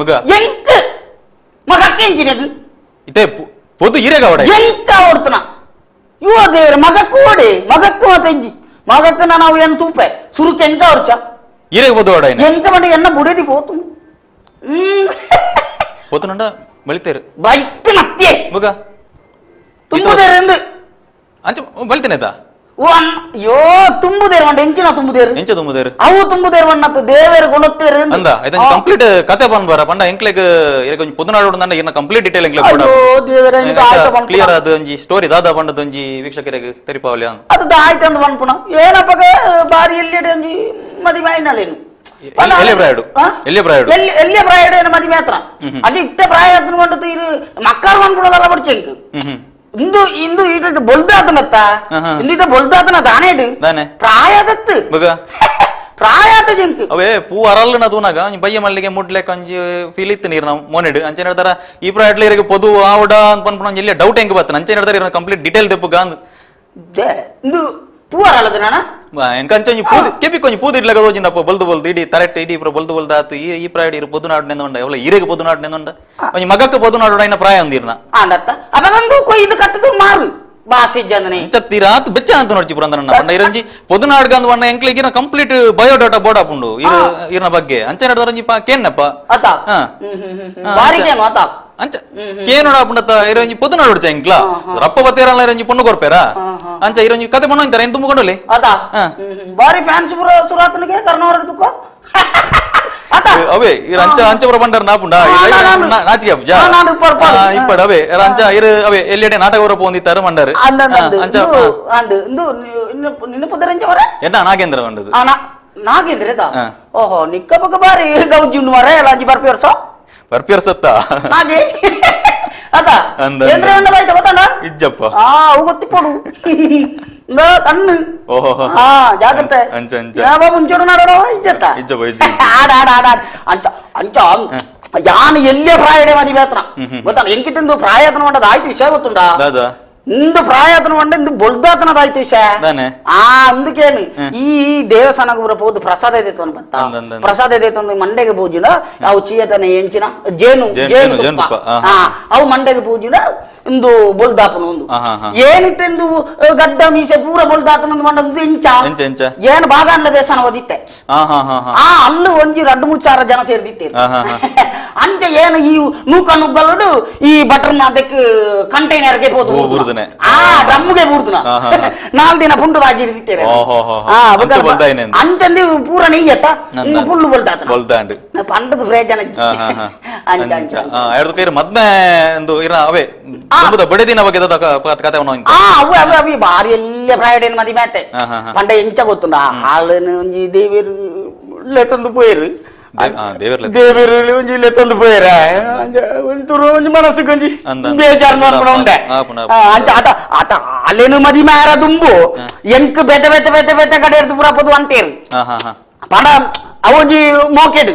ಮಗ ಎಂಕ್ ಮಗಕ್ಕೆ ಎಂಚಿನದು ಇತ್ತೆ ಪೊದು ಇರೆಗ ಅವಡ ಎಂಕ ಓಡ್ತನ ಯುವ ದೇವರ ಮಗಕ್ಕೂ ಓಡೆ ಮಗಕ್ಕೂ ಮತ್ತೆಂಜಿ ಮಗಕ್ಕ ನಾನು ಅವು ಏನು ತೂಪೆ ಸುರುಕ್ ಎಂಕ ಅವ್ರಚ ಇರೆಗ ಪೊದು ಓಡ ಎಂಕ ಮಂಡ ಎನ್ನ ಬುಡದಿ ಪೋತು ಪೋತುನಂಡ ಬಳಿತೇರು ಬೈತ್ ನತ್ಯೆ ಮಗ ತುಂಬುದೇರೆಂದು ಅಂಚ ಬಳಿತೇನೆದ ಓ ಅಯ್ಯೋ ತುಂಬುದೇರು ಮಂಡ ಎಂಚಿನ ತುಂಬುದೇರು ಎಂಚ ತುಂಬುದೇರು ಅವು ತುಂಬುದೇರು ಮಣ್ಣತ್ತು ದೇವೇರು ಕೊಡುತ್ತೇರು ಅಂದ ಐತ ಕಂಪ್ಲೀಟ್ ಕತೆ ಬಂದ್ ಬರ ಪಂಡ ಎಂಕ್ಲೆಗ್ ಇರೆಗ್ ಒಂಜಿ ಪೊದುನಾಡು ನಂಡ ಇರ್ನ ಕಂಪ್ಲೀಟ್ ಡೀಟೇಲ್ ಎಂಕ್ಲೆಗ್ ಅಯ್ಯೋ ದೇವರೇ ಕ್ಲಿಯರ್ ಆದ ಒಂಜಿ ಸ್ಟೋರಿ ದಾದಾ ಪಂಡದ ಒಂಜಿ ವೀಕ್ಷಕರಿಗೆ ತೆರಿಪಾವಲಿ ಅದು ಆಯ್ತು ಅಂದ್ ಪನ್ಪುನ ಏನಪ್ಪಗ ಬಾರಿ ಎಲ್ಲಿ ಒಂಜಿ ಮದಿಮೆ ಆಯ್ನಲೇನು ಎಲ್ಲಿ ಪ್ರಾಯಡು ಎಲ್ಲಿ ಪ್ರಾಯಡು ಎಲ್ಲಿ ಪ್ರಾಯಡು ಏನು ಮದಿಮೆ ಹತ್ರ ಅದು ಇತ್ತೆ ಪ್ರಾಯ ಕೊಂಡು ಇರು ಮಕ್ಕಳು ಬಂದ್ಬಿಡೋದಲ್ಲ ಬಡ್ಚೆಂಕ್ ಇಂದು ಇಂದು ಇದು ಬೊಲ್ದಾತನತ್ತ ಇಂದು ಇದು ಬೊಲ್ದಾತನ ದಾನೇಡು ಪ್ರಾಯದತ್ತು ಪ್ರಾಯದ ಜಂಕ್ ಅವೇ ಪೂ ಅರಲ್ನ ತೂನಾಗ ಬಯ್ಯ ಮಲ್ಲಿಗೆ ಮುಡ್ಲೆಕ್ ಒಂಜಿ ಫೀಲ್ ಇತ್ತು ನೀರ್ನ ಮೊನೆಡು ಅಂಚೆ ನಡ್ದಾರ ಈ ಪ್ರಾಯಡ್ಲ ಇರಿಗೆ ಪೊದು ಆವಡ ಅಂತ ಪನ್ಪುನ ಒಂಜಿ ಎಲ್ಲಿ ಡೌಟ್ ಹೆಂಗ್ ಬರ್ತನ ಅಂಚೆ ನಡ್ದಾರ ಇರ ಕಂಪ್ಲೀಟ್ ಡೀಟೇಲ್ ದೆಪ್ಪುಗ ಅಂದ್ ಇಂದು ಪೂ ಅರಳದ ನಾನ ಎಂಕಂಚ ಒಂಜಿ ಪೂದು ಕೆಪಿ ಕೊಂಜಿ ಪೂದು ಇಡ್ಲಗ ತೋಜಿಂಡಪ್ಪ ಬಲ್ದು ಬಲ್ದು ಇಡೀ ತರೆಟ್ ಇಡೀ ಪೂರ ಬಲ್ದು ಬಲ್ದು ಆತು ಈ ಈ ಪ್ರಾಯಡ್ ಇರು ಪೊದು ನಾಡು ನೆಂದ ಅವಲ ಇರೆಗ್ ಪೊದು ನಾಡು ನೆಂದ ಒಂಜಿ ಮಗಕ್ಕ ಪೊದು ನಾಡು ಐನ ಪ್ರಾಯ ಒಂದಿರ್ನ ಆಂಡತ್ತ ಅಪಗಂದು ಕೊಯ್ದು ಕಟ್ಟದು ಮಾರು ಬಾಸಿ ಜಂದನೆ ರಾತ್ ಬೆಚ್ಚ ಅಂತ ನೋಡ್ಚಿ ಪುರಂದ ನನ್ನ ಪಂಡ ಇರಂಜಿ ಪೊದು ನಾಡ್ಗಂದು ಬಣ್ಣ ಎಂಕ್ಲಿಗೆ ಇರ್ನ complete biodata board ಆಪುಂಡು ಇರು ಇರ್ನ ಬಗ್ಗೆ ಅಂಚೆ ನಡ್ದರಂಜಿ ಪಾ ಕೇನ್ನಪ್ಪ ಅತ ಬಾರಿ ಕೇನು ಅತ ಅಂಚ ಕೇನೋಡ ಆಪುಂಡತ್ತ ಇರಂಜಿ ಪೊದು ನಾಡು ಹೊಡ್ಚ ಎಂಕ್ಲ ರಪ್ಪ ಬತ್ತೇರಲ್ಲ ಇರಂಜಿ ಪೊಣ್ಣು ಕೊರ್ಪೇರ ಅಂಚ ಇರಂಜಿ ಕತೆ ಪೊಣ್ಣು ಅಂತಾರೆ ಏನು ತುಂಬಿಕೊಂಡಲ್ಲಿ ಅತ ಬಾರಿ ಫ್ಯಾನ್ಸ್ ಪುರ ಸುರಾತನಿಗೆ ಕರ್ನವರ ತುಕ್ಕ ಅವೇ ಇರ ಅಂಚ ಅಂಚ ಪುರ ಬಂಡಾರ ನಾಪುಂಡ ನಾಚಿಕೆ ಅಪ್ಜ ಇಪ್ಪಡ ಅವೇ ಅಂಚ ಇರು ಅವೇ ಎಲ್ಲೆಡೆ ನಾಟಕ ಅವರ ಪೋಂದಿತ್ತಾರೆ ಮಂಡಾರು ಅಂಚ ಎನ್ನ ನಾಗೇಂದ್ರ ಬಂಡದು ನಾಗೇಂದ್ರ ಓಹೋ ನಿಕ್ಕ ಪಕ್ಕ ಬಾರಿ ಗೌಜಿ ಮರ ಎಲ್ಲ ಬರ್ಪಿ ವರ್ಷ ಬರ್ಪಿ ವರ್ಷತ್ತ ನಾಗೆ ಅದ ಏಂದ್ರ ಉಂಡದಾಯ್ತು ಗೊತ್ತಲ್ಲ ಇಜ್ಜಪ್ಪ ಆ ಅವು ಗೊತ್ತಿಪ್ಪಡು ಕಣ್ಣು ಹಾ ಜಾಗ್ರತೆ ಅಂಚ ಅಂಚ ಯಾವ ಮುಂಚೋಡು ನಾಡೋಡ ಇಜ್ಜತ್ತ ಇಜ್ಜಪ್ಪ ಇಜ್ಜ ಆಡ ಆಡ ಆಡ ಅಂಚ ಅಂಚ ಯಾನು ಎಲ್ಲೇ ಪ್ರಾಯಡೆ ಮದಿವೇತನ ಗೊತ್ತಲ್ಲ ಎಂಕಿತಂದು ಪ್ರಾಯತನ ಮಂಡದ ಆಯ್ತು ವಿಷಯ ಗೊತ್ತುಂಡ ಇಂದು ಪ್ರಾಯತನ ಮಂಡ ಇಂದು ಬೊಲ್ದಾತನದಾಯ್ತು ವಿಷಯ ಆ ಅಂದಕೇನು ಈ ದೇವಸ್ಥಾನಕ್ಕೆ ಪೂರ ಪೋದು ಪ್ರಸಾದ ಇದೈತು ಬತ್ತ ಪ್ರಸಾದ ಇದೈತು ಅಂದ್ರೆ ಮಂಡೆಗೆ ಪೂಜಿನ ಅವು ಚೀಯತನ ಎಂಚಿನ ಜೇನು ಜೇನು ತುಪ್ಪ ಅವು ಮಂಡೆಗೆ ಪೂಜಿನ ಇಂದು ಬೊಲ್ದಾಪನ ಒಂದು ಏನಿತ್ತೆಂದು ಗಡ್ಡ ಮೀಸೆ ಪೂರ ಬೊಲ್ದಾತನ ಮಂಡಂದು ಎಂಚ ಏನು ಬಾಗಾನ್ಲ ದೇವಸ್ಥಾನ ಓದಿತ್ತೆ ಆ ಅಲ್ಲು ಒಂಜಿ ರಡ್ಡು ಮುಚ್ಚಾರ ಜನ ಸೇರಿದಿತ್ತೆ ಅಂಚ ಏನು ಈ ನೂಕ ನುಗ್ಗಲುಡು ಈ ಬಟರ್ ಅದಕ್ಕೆ ಕಂಟೈನರ್ಗೆ ಪೋದು ಆ ಡ್ರಮ್ಗೆ ಬೂರ್ದುನ 4 ದಿನ ಪುಂಡು ರಾಜಿ ಹಿಡಿದಿತ್ತೇನೆ ಅಂಚಂದಿ ಪೂರ ನೆಯ್ಯತ್ತ ಫುಲ್ ಬೊಲ್ದಾತನ ಪಂಡದ ಪ್ರಯೋಜನ ಅಂಚ ಅಂಚ ಮದ್ಮೆ ಒಂದು ಇರ ಅವೇ ಬಡದಿನ ಬಗ್ಗೆ ಕತೆ ಅವು ಅವು ಅವಿ ಬಾರಿ ಎಲ್ಲ ಪ್ರಾಯಡೇನು ಮದಿ ಮೇತೆ ಪಂಡ ಎಂಚ ಗೊತ್ತುಂಡ ಆಳನು ಒಂಜಿ ದೇವೇರು ಲೆತ್ತೊಂದು ಪೋಯರು ದೇವೇರು ಒಂಜಿ ಲೆತ್ತೊಂದು ಪೋಯರ ಒಂಚೂರು ಒಂಜಿ ಮನಸ್ಸು ಒಂಜಿ ಬೇಜಾರು ನೋಡ್ಕೊಂಡು ಉಂಡೆ ಅಂಚ ಆತ ಆತ ಅಲ್ಲೇನು ಮದಿ ಮಾರ ದುಂಬು ಎಂಕ್ ಬೇತೆ ಬೇತೆ ಬೇತೆ ಬೇತೆ ಕಡೆ ಇರ್ದು ಪೂರ ಪೊದು ಅಂಟೇರು ಪಂಡ ಅವೊಂಜಿ ಮೋಕೆಡ್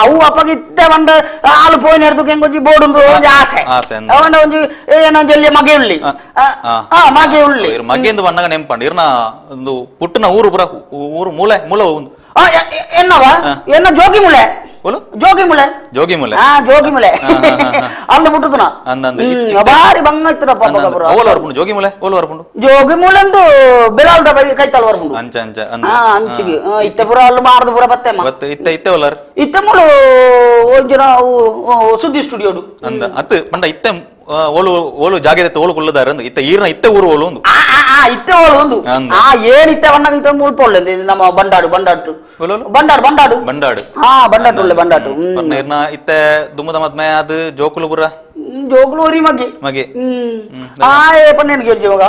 ಅವು ಅಪ್ಪಗಿತ್ತೆ ಬಂಡ ಆಲು ಪೋಯಿನ ಎಡ್ದು ಎಂಕೊಂಜಿ ಬೋಡುಂದು ಒಂಜಿ ಆಸೆ ಅವಂಡ ಒಂಜಿ ಏನೋ ಜಲ್ಲಿ ಮಗೆ ಉಳ್ಳಿ ಮಗೆ ಉಳ್ಳಿ ಮಗೆಂದು ಬಣ್ಣಗ ನೆಂಪಂಡು ಇರ್ನ ಒಂದು ಪುಟ್ಟನ ಊರು ಪುರ ಊರು ಮೂಲೆ ಮೂಲ ಒಂದು ಎನ್ನವ ಎನ್ನ ಜೋಗಿ ಮುಳೆ ಜೋಗಿ ಮುಳೆ ಜೋಗಿ ಮುಳೆ ಹಾ ಜೋಗಿ ಮುಳೆ ಅಲ್ಲಿ ಬಿಟ್ಟುದನ ಬಾರಿ ಬಂಗ ಇತ್ತದಪ್ಪ ಓಲ ವರ್ಪುಂಡು ಜೋಗಿ ಮುಳೆ ಓಲ ವರ್ಪುಂಡು ಜೋಗಿ ಮುಳೆ ಅಂದು ಬೆಲಾಲ್ದ ಬೈ ಕೈತಾಲ್ ವರ್ಪುಂಡು ಅಂಚ ಅಂಚ ಹಾ ಅಂಚಿಗೆ ಇತ್ತೆ ಪುರ ಅಲ್ಲಿ ಮಾರದು ಪುರ ಬತ್ತೆ ಬತ್ತೆ ಇತ್ತೆ ಇತ್ತೆ ಓಲಾರ್ ಇತ್ತೆ ಮುಳು ಒಂಜಿನ ಸುದ್ದಿ ಸ್ಟುಡಿಯೋಡು ಅಂದ ಅತ್ತು ಪಂಡ ಇತ್ತೆ ಓಲು ಓಲು ಜಾಗ ಓಲು ಕುಲ್ಲದಾರ ಇತ್ತ ಈರ್ನ ಇತ್ತೆ ಊರು ಓಲು ಒಂದು ಇತ್ತೆ ಓಲು ಒಂದು ಆ ಏನ್ ಇತ್ತೆ ಬಣ್ಣಗ ಇತ್ತೆ ಮುಲ್ಪ ಒಳ್ಳೆ ನಮ್ಮ ಬಂಡಾಡು ಬಂಡಾಟು ಬಂಡಾಡು ಬಂಡಾಡು ಬಂಡಾಡು ಹಾ ಬಂಡಾಟು ಒಳ್ಳೆ ಬಂಡಾಟು ಇರ್ನ ಇತ್ತೆ ದುಮ್ಮದ ಮದ್ಮೆ ಅದು ಜೋಕುಲು ಪುರ ಜೋಕುಲು ಒರಿ ಮಗೆ ಮಗೆ ಆ ಏ ಪನ್ನೇನು ಗೆಲ್ಜಿ ಮಗ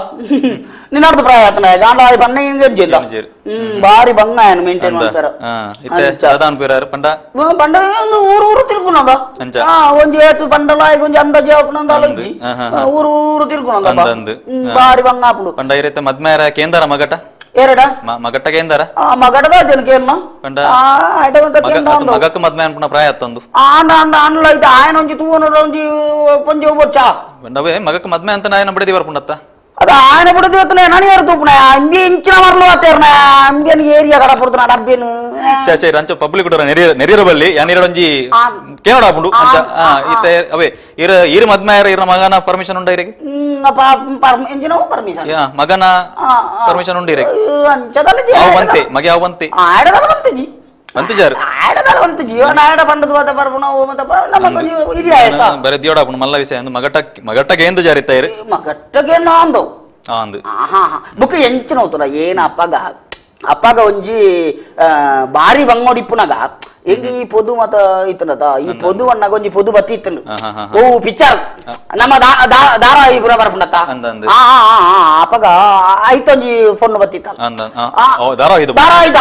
ನಿನ್ನರ್ದು ಪ್ರಾಯ ಆತನ ಗಾಂಡ ಪನ್ನೆ ಗೆಲ್ಜಿಲ್ಲ ಬಾರಿ ಬಂಗ ಏನು ಮೇಂಟೈನ್ ಮಾಡ್ತಾರ ಇತ್ತೆ ದಾದಾನ್ ಪೇರಾರು ಪಂಡ ಪಂಡ ಊರು ಊರು ತಿರ್ಗುಣದ ಆ ಒಂಜಿ ಏತು ಪಂಡಲ ಒಂಜಿ ಅಂದಾಜು ಆಪುನಂದ ಅಲಜ್ಜಿ ಊರು ಊರು ತಿರ್ಗುಣದ ಬಾರಿ ಬಂಗ ಆಪುಂಡು ಪಂಡ ಇರತ್ತೆ ಮದ್ಮೇರ ಕೇಂದ್ರ ಮಗಟ ಎರಡ ಮಗಟ್ಟ ಕೇಂದ್ರ ಆ ಮಗಟದ ಜನಕ್ಕೆ ಪಂಡ ಮಗಕ್ಕೆ ಮದ್ಮೆ ಅನ್ಪುನ ಪ್ರಾಯ ಅತ್ತೊಂದು ಆಂಡ ಆಂಡ ಆಂಡ್ಲ ಇತ್ತೆ ಆಯನ ಒಂಜಿ ತೂವನ ಒಂಜಿ ಪಂಜೆ ಒಬ್ಬೊಚ್ಚ ಪಂಡವೇ ಮಗಕ್ಕೆ ಮದ್ಮೆ ಅಂತ ನಾಯನ ಬಡದಿ ಬರ್ಪುಂಡತ್ತ ಅದು ಆನೆ ಬಿಡದು ಇವತ್ತು ನಾನು ಯಾರು ತೂಪುನ ಅಂಬಿ ಇಂಚಿನ ಮರಲು ಆತೇರ್ನ ಅಂಬಿಯನ್ ಏರಿಯಾ ಕಡ ಪಡ್ತಾನ ಡಬ್ಬಿನು ಶೇ ರಂಚ ಪಬ್ಲಿಕ್ ಕೂಡ ನೆರಿಯರ ಬಲ್ಲಿ ಯಾನಿರೊಂಜಿ ಕೇನೋಡ ಆಪುಂಡು ಅಂಚ ಇತ್ತೆ ಅವೇ ಇರ ಇರು ಮದ್ಮಾಯರ ಇರ ಮಗನ ಪರ್ಮಿಷನ್ ಉಂಡ ಇರಿಗೆ ಎಂಜಿನ ಪರ್ಮಿಷನ್ ಮಗನ ಪರ್ಮಿಷನ್ ಉಂಡ ಇರಿಗೆ ಅಂಚದಲ್ಲಿ ಅವು ಬಂತೆ ಮಗೆ ಅವು ಬಂತೆ ಆಡದಲ್ಲ ಬಂತೆ ಜಿ ಬಂತೆ ಜಾರು ಆಡದಲ್ಲ ಬಂತೆ ಜೀವನ ಆಡ ಪಂಡದು ಬಾತ ಪರ್ಪುಣ ಓ ಮತ ನಮ್ಮ ಕೊಂಜಿ ಇರಿ ಆಯ್ತಾ ಬರೆ ದಿಯೋಡ ಆಪುಂಡು ಮಲ್ಲ ವಿಷಯ ಅಂದು ಮಗಟ ಮಗಟ್ಟಗೆ ಎಂದು ಜಾರಿತ್ತ ಇರು ಮಗಟ್ಟಗೆ ನಾಂದು ಅಂದು ಆಹಾ ಬುಕ್ ಎಂಚಿನ ಹೋತುರ ಏನ ಅಪ್ಪಗ ಅಪ್ಪಗ ಒಂಜಿ ಬಾರಿ ಬಂಗೋಡಿಪ್ಪುನಗ ಎಂಗ್ ಈ ಪೊದು ಮತ ಇತ್ತನತ ಈ ಪೊದು ಅಣ್ಣಗ ಒಂಜಿ ಪೊದು ಬತ್ತಿ ಇತ್ತನು ಓ ಪಿಕ್ಚರ್ ನಮ್ಮ ಧಾರಾವಾಹಿ ಪುರ ಬರ್ಪುಂಡತ್ತ ಅಪ್ಪಗ ಐತೊಂಜಿ ಪೊಣ್ಣು ಬತ್ತಿತ್ತ ಧಾರಾವಾಹಿದ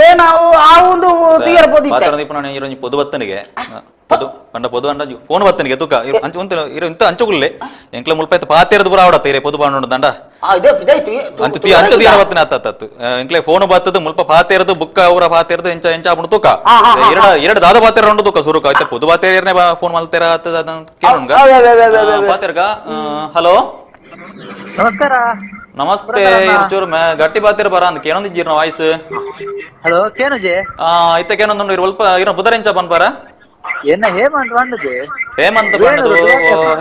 ಏನ ಆ ಒಂದು ತೀರ ಪೊದು ಇತ್ತ ಪೊದು ಬತ್ತನಿಗೆ ಪೊದು ಪಂಡ ಪೊದು ಅಂಡ ಫೋನ್ ಬತ್ತನಿಗೆ ತುಕ ಅಂಚ ಉಂತ ಇರ ಇಂತ ಅಂಚುಗುಲ್ಲೆ ಎಂಕ್ಲ ಮುಲ್ಪೈತ ಪಾತೇರದು ಪುರ ಆವಡತ್ತ ಇರೆ ಪೊದು ಬಾಂಡ ದಂಡ ಅಂಚು ತಿ ಅಂಚು ತೀರ ಬತ್ತನೆ ಅತ್ತ ಎಂಕ್ಲೆ ಫೋನ್ ಬತ್ತದು ಮುಲ್ಪ ಪಾತೇರದು ಬುಕ್ಕ ಊರ ಪಾತೇರದು ಎಂಚ ಎಂಚ ಆಪುಂಡು ತುಕ ಎರಡು ಎರಡು ದಾದ ಪಾತೇರ ಉಂಡು ತುಕ ಸುರುಕ ಐತ ಪೊದು ಪಾತೇರನೆ ಫೋನ್ ಮಲ್ತೇರ ಅತ್ತ ಕೇಳುಂಗ ಪಾತೇರ್ಗ. ಹಲೋ ನಮಸ್ಕಾರ. ನಮಸ್ತೆ ಇರ್ಚೂರು ಗಟ್ಟಿ ಬಾತೇರ ಬರ ಅಂದ್ ಕೇನೊಂದಿಜ್ಜಿರ್ನ ವಾಯ್ಸ್. ಹಲೋ ಕೇನುಜೆ ಇತ್ತ ಕೇನೊಂದುಂಡು ಇರು ಒಲ್ಪ ಇರ ಬುದರೆಂಚ ಪನ್ಪಾರ ಎನ್ನ ಹೇಮಂತ್ ಬಂದದೆ ಹೇಮಂತ್ ಬಂದದು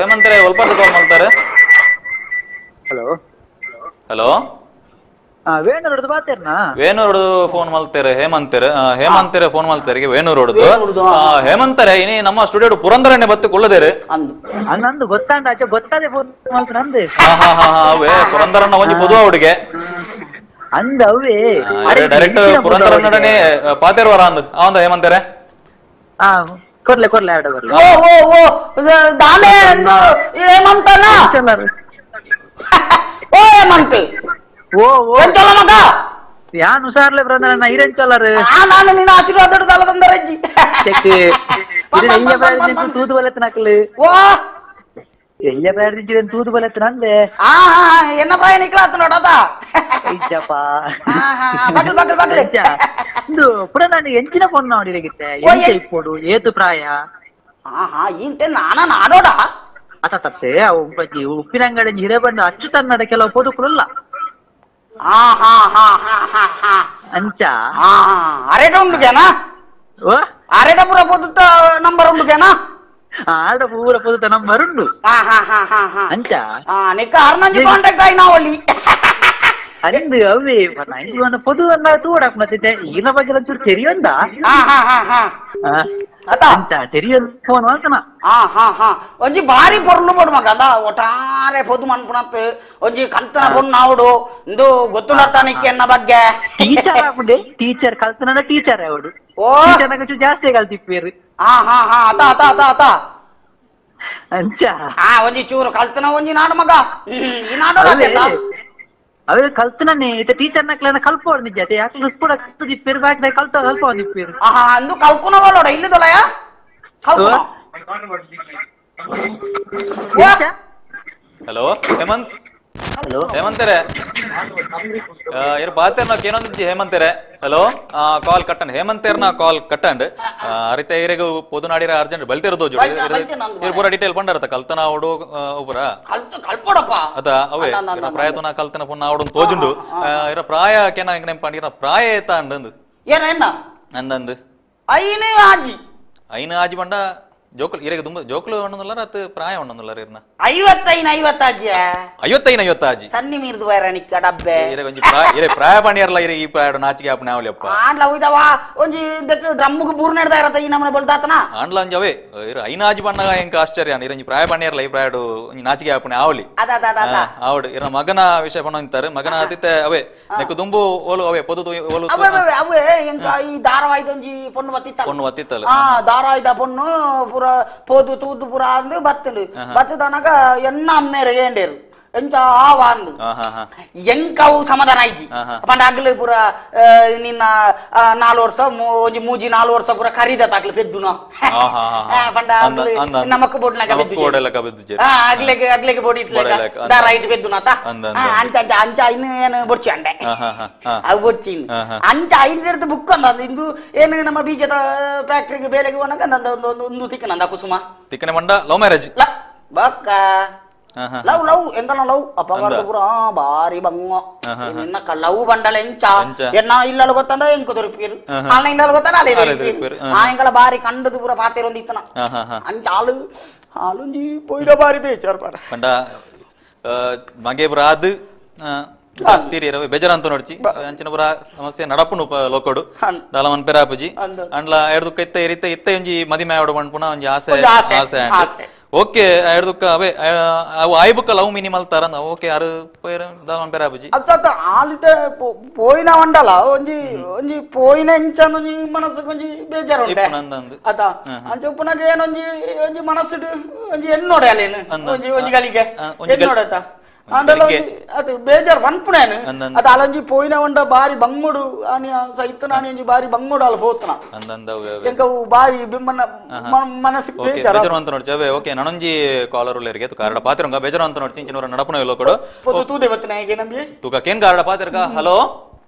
ಹೇಮಂತರೇ ಒಲ್ಪರ್ದು ಕಾಲ್ ಮಾಡ್ತಾರೆ. ಹಲೋ ಹಲೋ ವೇಣೂರೋಡ್ದು ಬಾತೇರ್ನಾ? ವೇಣೂರೋಡು ಫೋನ್ ಮಾಡ್ತಾರೆ ಹೇಮಂತರೆ ಹೇಮಂತರೆ ಫೋನ್ ಮಾಡ್ತಾರೆ ವೇಣೂರೋಡ್ದು ಹೇಮಂತರೆ ಇನಿ ನಮ್ಮ ಸ್ಟುಡಿಯೋ ಪುರಂದರಣ್ಣೆ ಬತ್ತು ಕೊಳ್ಳದೇರು ಅಂದು ಗೊತ್ತಾಂಡ ಆಚೆ ಗೊತ್ತಾದೆ ಫೋನ್ ಮಾಡ್ತಾರೆ ಅಂದೆ. ಅವೇ ಪುರಂದರಣ್ಣ ಒಂಜಿ ಪೊದುವ ಹುಡುಗೆ ಅಂದ ಅವೇ ಡೈರೆಕ್ಟ್ ಪುರಂದರಣ್ಣನೇ ಪಾತೇರ್ವಾರ ಅಂದ್ ಅವಂದ ಹೇಮಂತರೆ. ಕೊರ್ಲೆ ಕೊರ್ಲೆ ಎರಡು ಕೊರ್ಲೆ. ಓ ಓ ಓ ದಾನೆ ಹೇಮಂತನ ಓ ಹೇಮಂತ್ ಓ ಓ ಎಂಚಲ ಮಗ ಯಾನ್ ಹುಷಾರ್ಲೆ ಬ್ರದರ್ ಇರೆನ್ ಚಲರ್ ಆ ನಾನು ನಿನ್ನ ಆಶೀರ್ವಾದ ದಲದಂದರಜ್ಜಿ ಚೆಕ್ ಇರೆ ಎಯ್ಯ ಬ್ಯಾಡ್ದಿಂಚಿ ತೂದು ಬಲತ್ನಕ್ಲು ಓ ಎಯ್ಯ ಬ್ಯಾಡ್ದಿಂಚಿ ತೂದು ಬಲತ್ನ ಅಂದೆ. ಆ ಹಾ ಎನ್ನ ಪ್ರಾಯ ನಿಕ್ಲಾತ್ ನೋಡದ ಇಜ್ಜಪ್ಪ. ಹಾ ಹಾ ಬಗಲ್ ಬಗಲ್ ಬಗಲ್ ಇಂದು ಪುರ ನಾನು ಎಂಚಿನ ಫೋನ್ ನೋಡಿರಗಿತ್ತೆ ಎಂಚ ಇಪ್ಪೋಡು ಏತು ಪ್ರಾಯ. ಹಾ ಹಾ ಇಂತೆ ನಾನ ನಾಡೋಡ ಅತ ತತ್ತೆ ಅವು ಉಪ್ಪಿನ ಅಂಗಡಿ ಹಿರೇಬಂದು ಅಚ್ಚುತನ್ನಡ ಕೆಲವು ಪೊದುಕುಲಲ್ಲ. ಹಾ ಹಾ ಹಾ ಹಾ ಹಾ ಹಾ ಅಂಚ ಹಾ ಅರೇಟ ಉಂಡುಗೆನಾ? ಓ ಅರೇಟ ಪೂರ ಪೊದುತ್ತ ನಂಬರ್ ಉಂಡುಗೆನಾ? ಆಡ ಪೂರ ಪೊದುತ್ತ ನಂಬರ್ ಉಂಡು. ಹಾ ಹಾ ಹಾ ಹಾ ಹಾ ಅಂಚ ಹಾ ನಿಕ್ಕ ಅರ್ನಂಜಿ ಕಾಂಟ್ಯಾಕ್ಟ್ ಆಯಿ ನಾವಲ್ಲಿ ಅಂದು ಅವೇ ನಂಗೆ ಪೊದು ಅನ್ನ ತೂಡಕ್ ಮತ್ತೆ ಈಗಿನ ಬಗ್ಗೆ ಒಂಚೂರು ತೆರಿಯೊಂದ. ಹಾ ಹಾ ಹಾ ಹಾ ಅತ ಅಂಚ ತೆರಿಯೊಂದು ಫೋನ್ ಮಾಡ್ತಾನ. ಹಾ ಹಾ ಹಾ ಒಂಜಿ ಬಾರಿ ಪೊರ್ಲು ಬೋಡು ಮಗ ಅಂದ ಒಟ್ಟಾರೆ ಪೊದು ಮನ್ಪುಣತ್ ಒಂಜಿ ಕಲ್ತನ ಪೊಣ್ಣು ಆವಡು ಇಂದು ಗೊತ್ತುಂಡತ್ತಾನಿಕ್ಕೆ ಎನ್ನ ಬಗ್ಗೆ ಟೀಚರ್ ಆಪುಂಡೆ ಟೀಚರ್ ಕಲ್ತನ ಟೀಚರ್ ಆವಡು ಓ ಟೀಚರ್ ನಂಗೆ ಜಾಸ್ತಿ ಕಲ್ತಿಪ್ಪೇರು. ಹಾ ಹಾ ಹಾ ಅತ ಅತ ಅತ ಅತ ಅಂಚ ಹಾ ಒಂಜಿ ಚೂರು ಕಲ್ತನ ಒಂಜಿ ನಾಡು ಮಗ ಈ ನಾಡು ಅವೇ ಕಲ್ತನೇ ಇತ್ತ ಟೀಚರ್ ನಕ್ಲೆನ ಕಲ್ಪೋಡು ನಿಜ ಯಾಕೆ ಕೂಡ ಕಲ್ತಿಪ್ಪೇರು ಬಾಕಿ ಕಲ್ತ ಕಲ್ಪ ಒಂದಿಪ್ಪೇರು. ಆಹಾ ಅಂದು ಕಲ್ಕುನ ಒಲ್ಲೋಡ ಇಲ್ಲಿದೊಲಯ ಕಲ್ಕುನ. ಹಲೋ ಹೇಮಂತ್. ಹಲೋ ಹೇಮಂತರೆ ಇರು ಬಾತೇರ್ನ ಕೇನೊಂದಿಜ್ಜಿ ಹೇಮಂತರೆ. ಹಲೋ ಕಾಲ್ ಕಟ್ಟಂಡ್ ಹೇಮಂತೇರ್ನ ಕಾಲ್ ಕಟ್ಟಂಡ್ ಅರಿತ ಇರೆಗು ಪೊದುನಾಡಿರ ಅರ್ಜೆಂಟ್ ಬಲ್ತಿರೋದು ಇರು ಪೂರ ಡೀಟೇಲ್ ಪಂಡರತ ಕಲ್ತನ ಅವಡು ಒಬ್ಬರ ಕಲ್ಪೋಡಪ್ಪ ಅದ ಅವೇ ಪ್ರಾಯತನ ಕಲ್ತನ ಪೊನ್ನ ಅವಡು ತೋಜುಂಡು ಇರ ಪ್ರಾಯ ಕೇನ ಹೆಂಗ್ ನೆಂಪಂಡ್ ಇರ ಪ್ರಾಯ ಏತ ಅಂಡ್ ಏನ ಏನ ಅಂದಂದು ಐನು ಆಜಿ ಐನು ಆಜಿ ಬಂಡ ಜೋಕುಲು ಇರೆಗೆ ತುಂಬ ಜೋಕುಲು ಒಣ್ಣೊಂದುಲ್ಲಾರ ಅತ್ ಪ್ರಾಯ ಒಣ್ಣೊಂದುಲ್ಲಾರ ಇರ್ನ ಐವತ್ತೈನ ಐವತ್ತಾಜಿ ಐವತ್ತೈನ ಐವತ್ತಾಜಿ ಸನ್ನಿ ಮೀರ್ದು ವೈರಣಿಕ್ಕ ಡಬ್ಬೆ ಇರೆ ಒಂಜಿ ಪ್ರಾಯ ಇರೆ ಪ್ರಾಯ ಪಣಿಯರ್ಲ ಇರೆ ಈ ಪ್ರಾಯ ನಾಚಿಕೆ ಆಪನೆ ಆವಲಿಯಪ್ಪ ಆಂಡ್ಲ ಉಯ್ದವ ಒಂಜಿ ಇದಕ್ಕೆ ಡ್ರಮ್ముకు ಬೂರ್ ನೆಡ್ದ ಇರತ್ತ ಈ ನಮನೆ ಬಲ್ದಾತನ ಆಂಡ್ಲ ಒಂಜಿ ಅವೇ ಇರ ಐನಾಜಿ ಬಣ್ಣಗ ಎಂಕ ಆಶ್ಚರ್ಯ ಇರಂಜಿ ಪ್ರಾಯ ಪಣಿಯರ್ಲ ಈ ಪ್ರಾಯಡು ಒಂಜಿ ನಾಚಿಕೆ ಆಪನೆ ಆವಲಿ ಅದ ಅದ ಅದ ಆವಡು ಇರ ಮಗನ ವಿಷಯ ಪಣ ಅಂತಾರೆ ಮಗನ ಆತಿತ್ತೆ ಅವೇ ನೆಕ್ಕು ದುಂಬು ಓಲು ಅವೇ ಪೊದು ಓಲು ಅವೇ ಅವೇ ಅವೇ ಎಂಕ ಈ ಧಾರಾವಾಹಿದ ಒಂಜಿ ಪೊಣ್ಣು ಬತ್ತಿತ್ತಲ್ಲ ಪೊಣ್ಣು ಬತ್ತಿತ್ತಲ್ಲ ಆ ಧಾರಾವಾಹಿದ ಪೊಣ್ಣು ಪೂರ ಪೋದು ತೂದು ಪೂರ ಅಂದು ಬತ್ತಂಡು ಬತ್ತದನಗ ಎಣ್ಣ ಅಮ್ಮೇರು ಏಂಡೇರು ಎಂಚ ಆವ ಅಂದು ಎಂಕವು ಸಮಾಧಾನ ಆಯ್ಜಿ ಪಂಡ ಅಗ್ಲು ಪೂರ ನಿನ್ನ 4 ವರ್ಷ ಒಂಜಿ ಮೂಜಿ 4 ವರ್ಷ ಪೂರ ಕರೀದ ತಾಕ್ಲು ಪೆದ್ದುನ ಪಂಡ ಅಗ್ಲು ನಮಕ್ ಬೋಡ್ನಾಗ ಬೆದ್ದು ಅಗ್ಲೆಗೆ ಅಗ್ಲೆಗೆ ಬೋಡಿ ರೈಟ್ ಪೆದ್ದುನಾತ ಅಂಚ ಅಂಚ ಅಂಚ ಇನ್ನು ಏನು ಬೊಡ್ಚಿ ಅಂಡೆ ಅವು ಬೊಡ್ಚಿ ಅಂಚ ಐದು ಬುಕ್ ಅಂದ ಇಂದು ಏನು ನಮ್ಮ ಬೀಜದ ಫ್ಯಾಕ್ಟ್ರಿಗೆ ಬೇಲೆಗೆ ಹೋನಾಗ ಒಂದು ಒಂದು ತಿಕ್ಕನಂದ ಕುಸುಮ ತಿಕ್ಕನೆ ಮಂಡ ಲವ್ ಮ್ಯಾರೇಜ್ ಬಕ್ಕ Love love ಎಂಕಲ್ನ love ಅಪ್ಪಗಾರ್ದು ಪೂರ ಬಾರಿ ಬಂಗ ನಿನ್ನ ಲವ್ ಬಂಡಲ ಎಂಚ ಎನ್ನ ಇಲ್ಲಲು ಗೊತ್ತಂಡ ಎಂಕು ದೊರಿಪೀರು ಆಲ್ನ ಇಲ್ಲಲು ಗೊತ್ತಂಡ ಅಲೆ ದೊರಿಪೀರು ಆ ಎಂಕಲ ಬಾರಿ ಕಂಡದು ಪೂರ ಪಾತೆರೊಂದು ಇತ್ತನ ಅಂಚ ಆಲು ಆಲುಂಜಿ ಪೋಯ್ದ ಬಾರಿ ಬೇಚಾರ್ ಬಾರ ಪಂಡ ಮಗೆ ಪೂರ ಆದ್ ತೀರಿಯರ ಬೇಜಾರಂತ ನೋಡ್ಚಿ ಅಂಚಿನ ಪೂರ ಸಮಸ್ಯೆ ನಡಪುನು ಲೋಕೋಡು ದಾಲ ಮನ್ಪೆರ ಆಪುಜಿ ಅಂಡ್ಲ ಎಡ್ದುಕ್ಕ ಇತ್ತ ಇರಿತ ಇತ್ತ ಒಂಜಿ ಮದಿಮೆ ಆವಡು ಪನ್ಪುನ ಒಂಜಿ ಆಸೆ ಆಸೆ ಓಕೆ ಎಡ್ದುಕ್ಕ ಅವೇ ಅವು ಆಯ್ಬುಕ್ಕ ಲವ್ ಮಿನಿಮಲ್ ತರ ಓಕೆ ಅರು ಪೋಯರ ದಾಲ ಮನ್ಪೆರ ಆಪುಜಿ ಅತ್ತ ಆಲಿಟ ಪೋಯಿನ వంಡಲ ಒಂಜಿ ಒಂಜಿ ಪೋಯಿನ ಎಂಚಂದು ಒಂಜಿ ಮನಸ್ಸು ಒಂಜಿ ಬೇಜಾರು ಉಂಟೆ ಅತ್ತ ಅಂಚ ಉಪ್ಪುನಗ ಏನೊಂಜಿ ಒಂಜಿ ಮನಸ್ಸುಡು ಒಂಜಿ ಎನ್ನೋಡೆ ಅಲ್ಲೇನು ಒಂಜಿ ಒಂಜಿ ಗಲಿಗೆ ಎನ್ನೋಡತ್ತ ಆಂಡಲ ಅದು ಬೇಜಾರ್ ಪನ್ಪುಣೇನು ಅದು ಅಲೊಂಜಿ ಪೋಯಿನ వంಡ ಬಾರಿ ಬಂಗುಡು ಆನಿ ಸೈತನ ಆನಿ ಒಂಜಿ ಬಾರಿ ಬಂಗುಡು ಅಲ್ಲ ಪೋತನ ಎಂಕ ಬಾರಿ ಬಿಮ್ಮನ ಮನಸ್ಸಿಗೆ ಬೇಜಾರು ಬೇಜಾರು ಅಂತ ನೋಡ್ಚಿ ಅವೇ ಓಕೆ ನನೊಂಜಿ ಕಾಲರ್ ಉಲ್ಲೇರಿಗೆ ತು ಕಾರಡ ಪಾತಿರಂಗ ಬೇಜಾರು ಅಂತ ನೋಡ್ಚಿ ಇಂಚಿನವರ ನಡಪುನ ಲೋಕಡು ಪೊದು ತೂದೆ ಬತ್ತನ ಹೇಗೆ ನಮಗೆ ತುಕ ಕೇನ್ ಕಾರಡ ಪಾತಿರ್ಗ. ಹಲೋ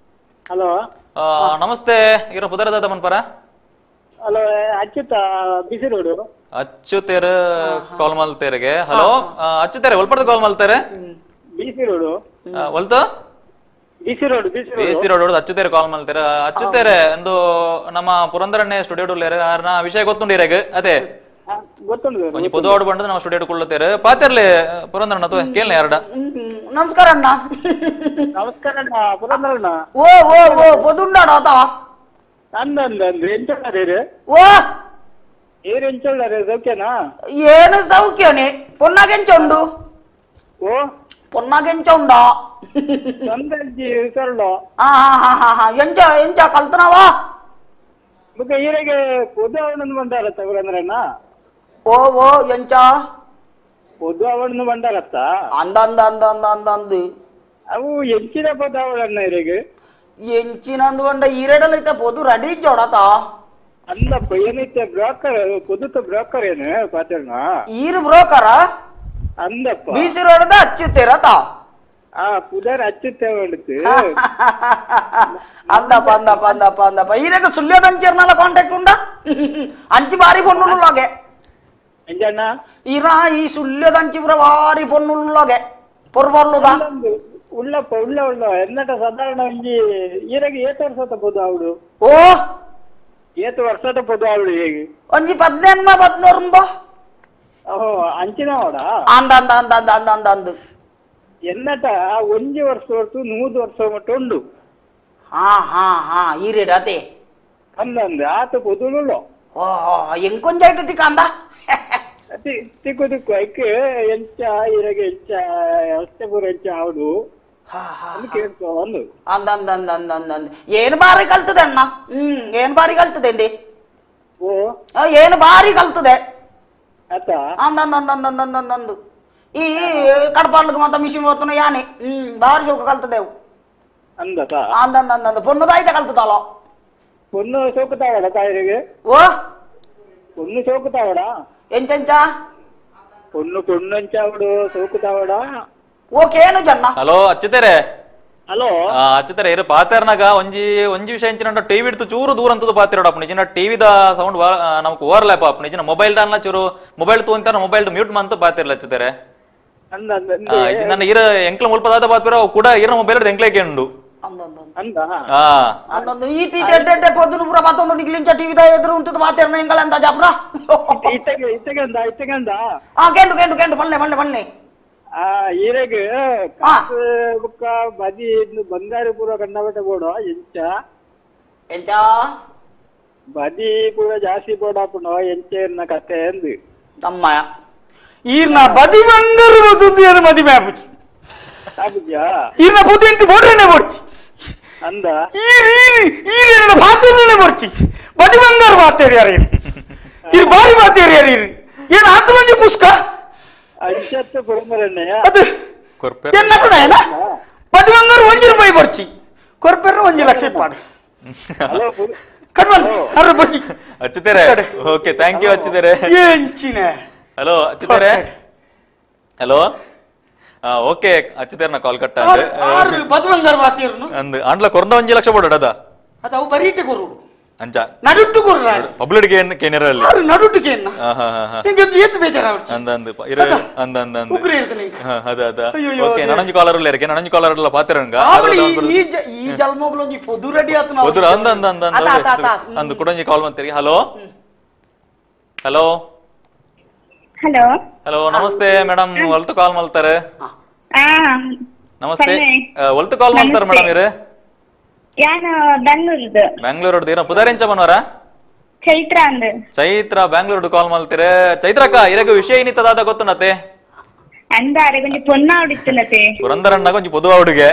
ಹಲೋ ನಮಸ್ತೆ ಇರೋ ಪುದರದಾದ ಮನ್ಪರ. ಹಲೋ ಅಚ್ಯುತ ಬಿಸಿ ರೋಡು ಅಚ್ಯುತೇರ್ ಕಾಲ್ ಮಲ್ತೇರಿಗೆ. ಹಲೋ ಅಚ್ಯುತೇರೆ ಒಲ್ಪಡ್ದು ಕಾಲ್ ಮಲ್ತೇರೆ ಬಿಸಿ ರೋಡು ಒಲ್ತು ಬಿಸಿ ರೋಡ್ ಬಿಸಿ ರೋಡ್ ಅಚ್ಚುತೇರೆ ಕಾಲ್ ಮಲ್ತೇರೆ. ಅಚ್ಚುತೇರೆ ಎಂದು ನಮ್ಮ ಪುರಂದರಣ್ಣೆ ಸ್ಟುಡಿಯೋ ಉಲ್ಲೇರೆ ಆರ್ನ ವಿಷಯ ಗೊತ್ತುಂಡು ಇರೇಗ್ ಅದೇ ಗೊತ್ತುಂಡು ಒಂಜಿ ಪೊದುವಾಡು ಬಂದು ನಮ್ಮ ಸ್ಟುಡಿಯೋ ಕುಳ್ಳುತ್ತೇರೆ ಪಾತೆರ್ಲೆ ಪುರಂದರಣ್ಣ ತೋ ಕೇಳನೆ ಯಾರಡ. ನಮಸ್ಕಾರ ಅಣ್ಣ. ನಮಸ್ಕಾರ ಅಣ್ಣ ಪುರಂದರಣ್ಣ. ಓ ಓ ಓ ಪೊದುಂಡಾಡ ಆತ ಅಂದ ಅಂದ ಅಂದ ಎಂಚ ಓ ಏರು ಎಂಚೊಳ್ಳಾರೆ ಸೌಖ್ಯನಾ? ಏನು ಸೌಖ್ಯನೇ ಪೊನ್ನಾಗೆಂಚ ಉಂಡು ಓ ಪೊನ್ನಾಗೆಂಚ ಉಂಡಾ ತೊಂದರೆಜ್ಜಿ ಹುಷಾರುಂಡು. ಹಾ ಹಾ ಹಾ ಹಾ ಎಂಚ ಎಂಚ ಕಲ್ತನವಾ ಬುಕ್ಕ ಈರೆಗೆ ಪೊದು ಅವನನ್ನು ಬಂದಾರತ್ತ ಪುರಂದರಣ್ಣ. ಓ ಓ ಎಂಚ ಪೊದು ಅವನನ್ನು ಬಂದಾರತ್ತ ಅಂದ ಅಂದ ಅಂದ ಅಂದ ಅಂದ ಅಂದು ಅವು ಎಂಚಿನ ಪೊದು ಅವಳಣ್ಣ ಈರೆಗೆ ಎಂಚಿನ ಅಂದುಕೊಂಡ ಈರೆಡಲ್ಲ ಇತ್ತ ಪೊದು ರೆಡಿ ಜೋಡತ ಅಂದಪ್ಪ ಏನೈತೆ ಬ್ರೋಕರ್ ಪೊದುತ ಬ್ರೋಕರ್ ಏನು ಪಾತ್ರಣ್ಣ ಈರು ಬ್ರೋಕರ ಅಂದಪ್ಪ ಬಿಸಿ ರೋಡದ ಅಚ್ಚುತ್ತೀರತ ಆ ಪುದರ್ ಅಚ್ಚುತ್ತೆ ಹೊಂಡಿತು ಅಂದಪ್ಪ ಅಂದಪ್ಪ ಅಂದಪ್ಪ ಅಂದಪ್ಪ ಈರೆಗೆ ಸುಳ್ಯದಂಚೇರ್ನಲ್ಲ ಕಾಂಟ್ಯಾಕ್ಟ್ ಉಂಡ ಅಂಚಿ ಬಾರಿ ಪೊನ್ನುಲ್ಲಾಗೆ ಎಂಜಣ್ಣ ಇರಾ ಈ ಸುಳ್ಯದಂಚಿ ಪುರ ಬಾರಿ ಪೊನ್ನುಲ್ಲಾಗೆ ಪೊರ್ಬರ್ಲುದ ಉಳ್ಳಪ್ಪ ಉಳ್ಳ ಉಳ್ಳ ಎನ್ನಟ ಸಾಧಾರಣ ಒಂಜಿ ಈರೆಗೆ ಏತು ವರ್ಷದ ಪೊದು ಅವಳು ಓ ಏತು ವರ್ಷದ ಪೊದು ಅವಳು ಹೇಗೆ ಒಂಜಿ 15 14 ಓಹೋ ಅಂಚಿನ ಅವಡ ಅಂದ ಅಂದ ಅಂದ ಅಂದ ಅಂದ ಅಂದ ಅಂದು ಎನ್ನಟ ಒಂಜಿ ವರ್ಷ ಹೊರ್ತು 100 ವರ್ಷ ಮಟ್ಟ ಉಂಡು. ಹಾ ಹಾ ಹಾ ಈರೇಡ್ ಅದೇ ಅಂದ ಅಂದ ಆತ ಪೊದುಳುಳ್ಳು ಓ ಎಂಕೊಂಜ ತಿಕ್ಕ ಅಂದ ತಿಕ್ಕು ತಿಕ್ಕು ಐಕ್ ಎಂಚ ಈರೆಗೆ ಎಂಚ ಅಷ್ಟೇ ಪೂರ ಎಂಚ ಅವಡು ಕೇಳ್ಕೊ ಒಂದು ಅಂದ ಅಂದ ಅಂದ ಅಂದ ಅಂದ ಅಂದ ಏನು ಬಾರಿ ಕಲ್ತದೆ ಅಣ್ಣ. ಏನು ಬಾರಿ ಕಲ್ತದೆ ಅಂದೆ ಓ ಏನು ಬಾರಿ ಕಲ್ತದೆ ಆತ ಅಂದ ಅಂದ ಅಂದ ಅಂದ ಅಂದ ಅಂದ ಅಂದು ಈ ಕಡಪಾಲ್ಗೆ ಮಾತ ಮಿಷಿನ್ ಓದ್ತಾನ ಯಾನೆ ಬಾರಿ ಶೋಕ ಕಲ್ತದೆವು ಅಂದತ ಅಂದ ಅಂದ ಅಂದ ಅಂದ ಪೊಣ್ಣು ತಾಯ್ತ ಕಲ್ತದಾಲೋ ಪೊಣ್ಣು ಸೋಕುತಾವಡ ತಾಯಿಗೆ ಓ ಪೊಣ್ಣು ಸೋಕುತಾವಡ ಎಂಚೆಂಚ ಪೊಣ್ಣು ಪೊಣ್ಣಂಚಾವಡು ಸೋಕುತಾವಡ ಓಕೆ ಏನು ಜನ್ನ. ಹಲೋ ಅಚ್ಚುತೇರೆ. ಹಲೋ ಅಚ್ಚುತೇರೆ ಇರು ಪಾತೆರ್ನಾಗ ಒಂಜಿ ಒಂಜಿ ವಿಷಯ ಎಂಚಿನ ಟಿವಿ ಇಡ್ತು ಚೂರು ದೂರ ಅಂತದ್ದು ಪಾತಿರೋಡ ಅಪ್ಪ ನಿಜಿನ ಟಿವಿದ ಸೌಂಡ್ ನಮಕ್ ಓವರ್ಲ್ಯಾಪ್ ಅಪ್ಪ ನಿಜಿನ ಮೊಬೈಲ್ ಡಾನ್ಲ ಚೂರು ಮೊಬೈಲ್ ತೂಂತಾರ ಮೊಬೈಲ್ ಮ್ಯೂಟ್ ಮಂತ ಪಾತಿರ್ಲ ಅಚ್ಚುತೇರೆ. ನನ್ನ ಇರ ಎಂಕ್ಲ ಮುಲ್ಪದಾದ ಪಾತಿರೋ ಕೂಡ ಇರ ಮೊಬೈಲ್ ಎಂಕ್ಲೇಕೆ ಉಂಡು ಈರೆಗೆ ಬುಕ್ಕ ಬದಿ ಬಂಗಾರ ಪೂರ ಕಂಡಬಟ್ಟೆ ಬೋಡ ಎಂಚ ಎಂಚ ಬದಿ ಪೂರ ಜಾಸ್ತಿ ಬೋಡಾಪುಂಡು ಎಂಚ ಕತೆ ಅಂದು ತಮ್ಮ ಈರ್ನ ಬದಿ ಬಂಗಾರ ಬದುಂದು ಮದಿ ಮ್ಯಾಪುಚಿ ಈರ್ನ ಬುದ್ಧಿ ಎಂತ ಬೋಡ್ರನೆ ಬೋಡ್ಚಿ ಅಂದ ಈರ್ ಈರ್ ಈರ್ ಎನ್ನ ಬಾತೇನೆ ಬೋಡ್ಚಿ ಬದಿ ಬಂಗಾರ ಬಾತೇರಿ ಯಾರು ಈರ್ ಬಾರಿ ಬಾತೇರಿ ಯಾರು ಈರ್ ಏನು ಆತು ಮಂಜು ಪುಷ್ಕ ಅಂಚತ್ತು ಪುರಂದರಣ್ಣಯ್ಯ ಅದು ಎನ್ನ ಕೂಡ ಏನ ಬದಿ ಬಂಗಾರ 1 ರೂಪಾಯಿ ಬೋಡ್ಚಿ ಕೊರ್ಪೆರ್ನ 1 ಲಕ್ಷ ಇಪ್ಪಾಡು ಕಣ್ಮಲ್ ಅರ್ರ ಬೋಡ್ಚಿ ಅಚ್ಚುತ್ತೇರೆ. Okay thank you ಅಚ್ಚುತ್ತೇರೆ. ಎಂಚಿನ ಹಲೋ ಅಚ್ಚುತ್ತೇರೆ. ಹಲೋ ಓಕೆ ಅಚ್ಚುತ್ತೇರ್ನ ಕಾಲ್ ಕಟ್ಟ ಆರು ಬದಿ ಬಂಗಾರ ಬಾತೇರ್ನು ಅಂದ್ ಅಂಡ್ಲ ಕೊರ್ದ 1 ಲಕ್ಷ ಬೋಡ ಅದ ಅದು ಅವು ಬರೀಟೆ ಕೊರುಡು. ಅಂಚ ನಡುಟ್ಟು ಕುರ್ರ ಪಬ್ಲಿಕ್ ಕೇನಿರಲ್ಲಿ ಆರು ನಡುಟ್ಟು ಕೇನ್ನ ನಿಂಗೆ ಒಂದು ಏತ್ ಬೇಜಾರಾವಡ್ಚಿ ಅಂದ ಅಂದ ಇರು ಅಂದ ಅಂದ ಅಂದ ಉಗ್ರ ಹೇಳ್ತಾನೆ ಇಂಕ. ಅದ ಅದ ಅಯ್ಯಯ್ಯೋ, ಓಕೆ ನನಂಜಿ ಕಾಲರ್ ಉಲ್ಲೇರ್ ನನಂಜಿ ಕಾಲರ್ ಎಲ್ಲ ಪಾತಿರಂಗ ಆವಳಿ ಈ ಈ ಜಲ್ಮೋಗ್ಲು ಒಂಜಿ ಪೊದು ರೆಡಿ ಆತನ ಪೊದುರ ಅಂದ ಅಂದ ಅಂದ ಅಂದ ಅಂದ ಕುಡಂಜಿ ಕಾಲ್ ಮಂತೀರಿ. Hello hello hello hello ನಮಸ್ತೆ ಮೇಡಮ್, ಒಲ್ತು ಕಾಲ್ ಮಲ್ತಾರೆ? ನಮಸ್ತೆ, ಒಲ್ತು ಕಾಲ್ ಮಾಡ್ತಾರೆ ಮೇಡಮ್ ಇರು? ಯಾನ ಬೆಂಗಳೂರುದು. ಬೆಂಗಳೂರು ಏನೋ ಪುದಾರಿಂಚ ಬನ್ವರ? ಚೈತ್ರ ಅಂದ್. ಚೈತ್ರ ಬೆಂಗಳೂರು ಕಾಲ್ ಮಲ್ತೀರ. ಚೈತ್ರಕ್ಕ ಇರಗ ವಿಷಯ ಏನಿತ್ತದಾದ ಗೊತ್ತುನತೆ? ಅಂದ ಅರೆಗೊಂಜಿ ಪೊನ್ನ ಹುಡುಕ್ತಲತೆ. ಪುರಂದರಣ್ಣಗ ಒಂಜಿ ಪೊದುವ ಹುಡುಗೆ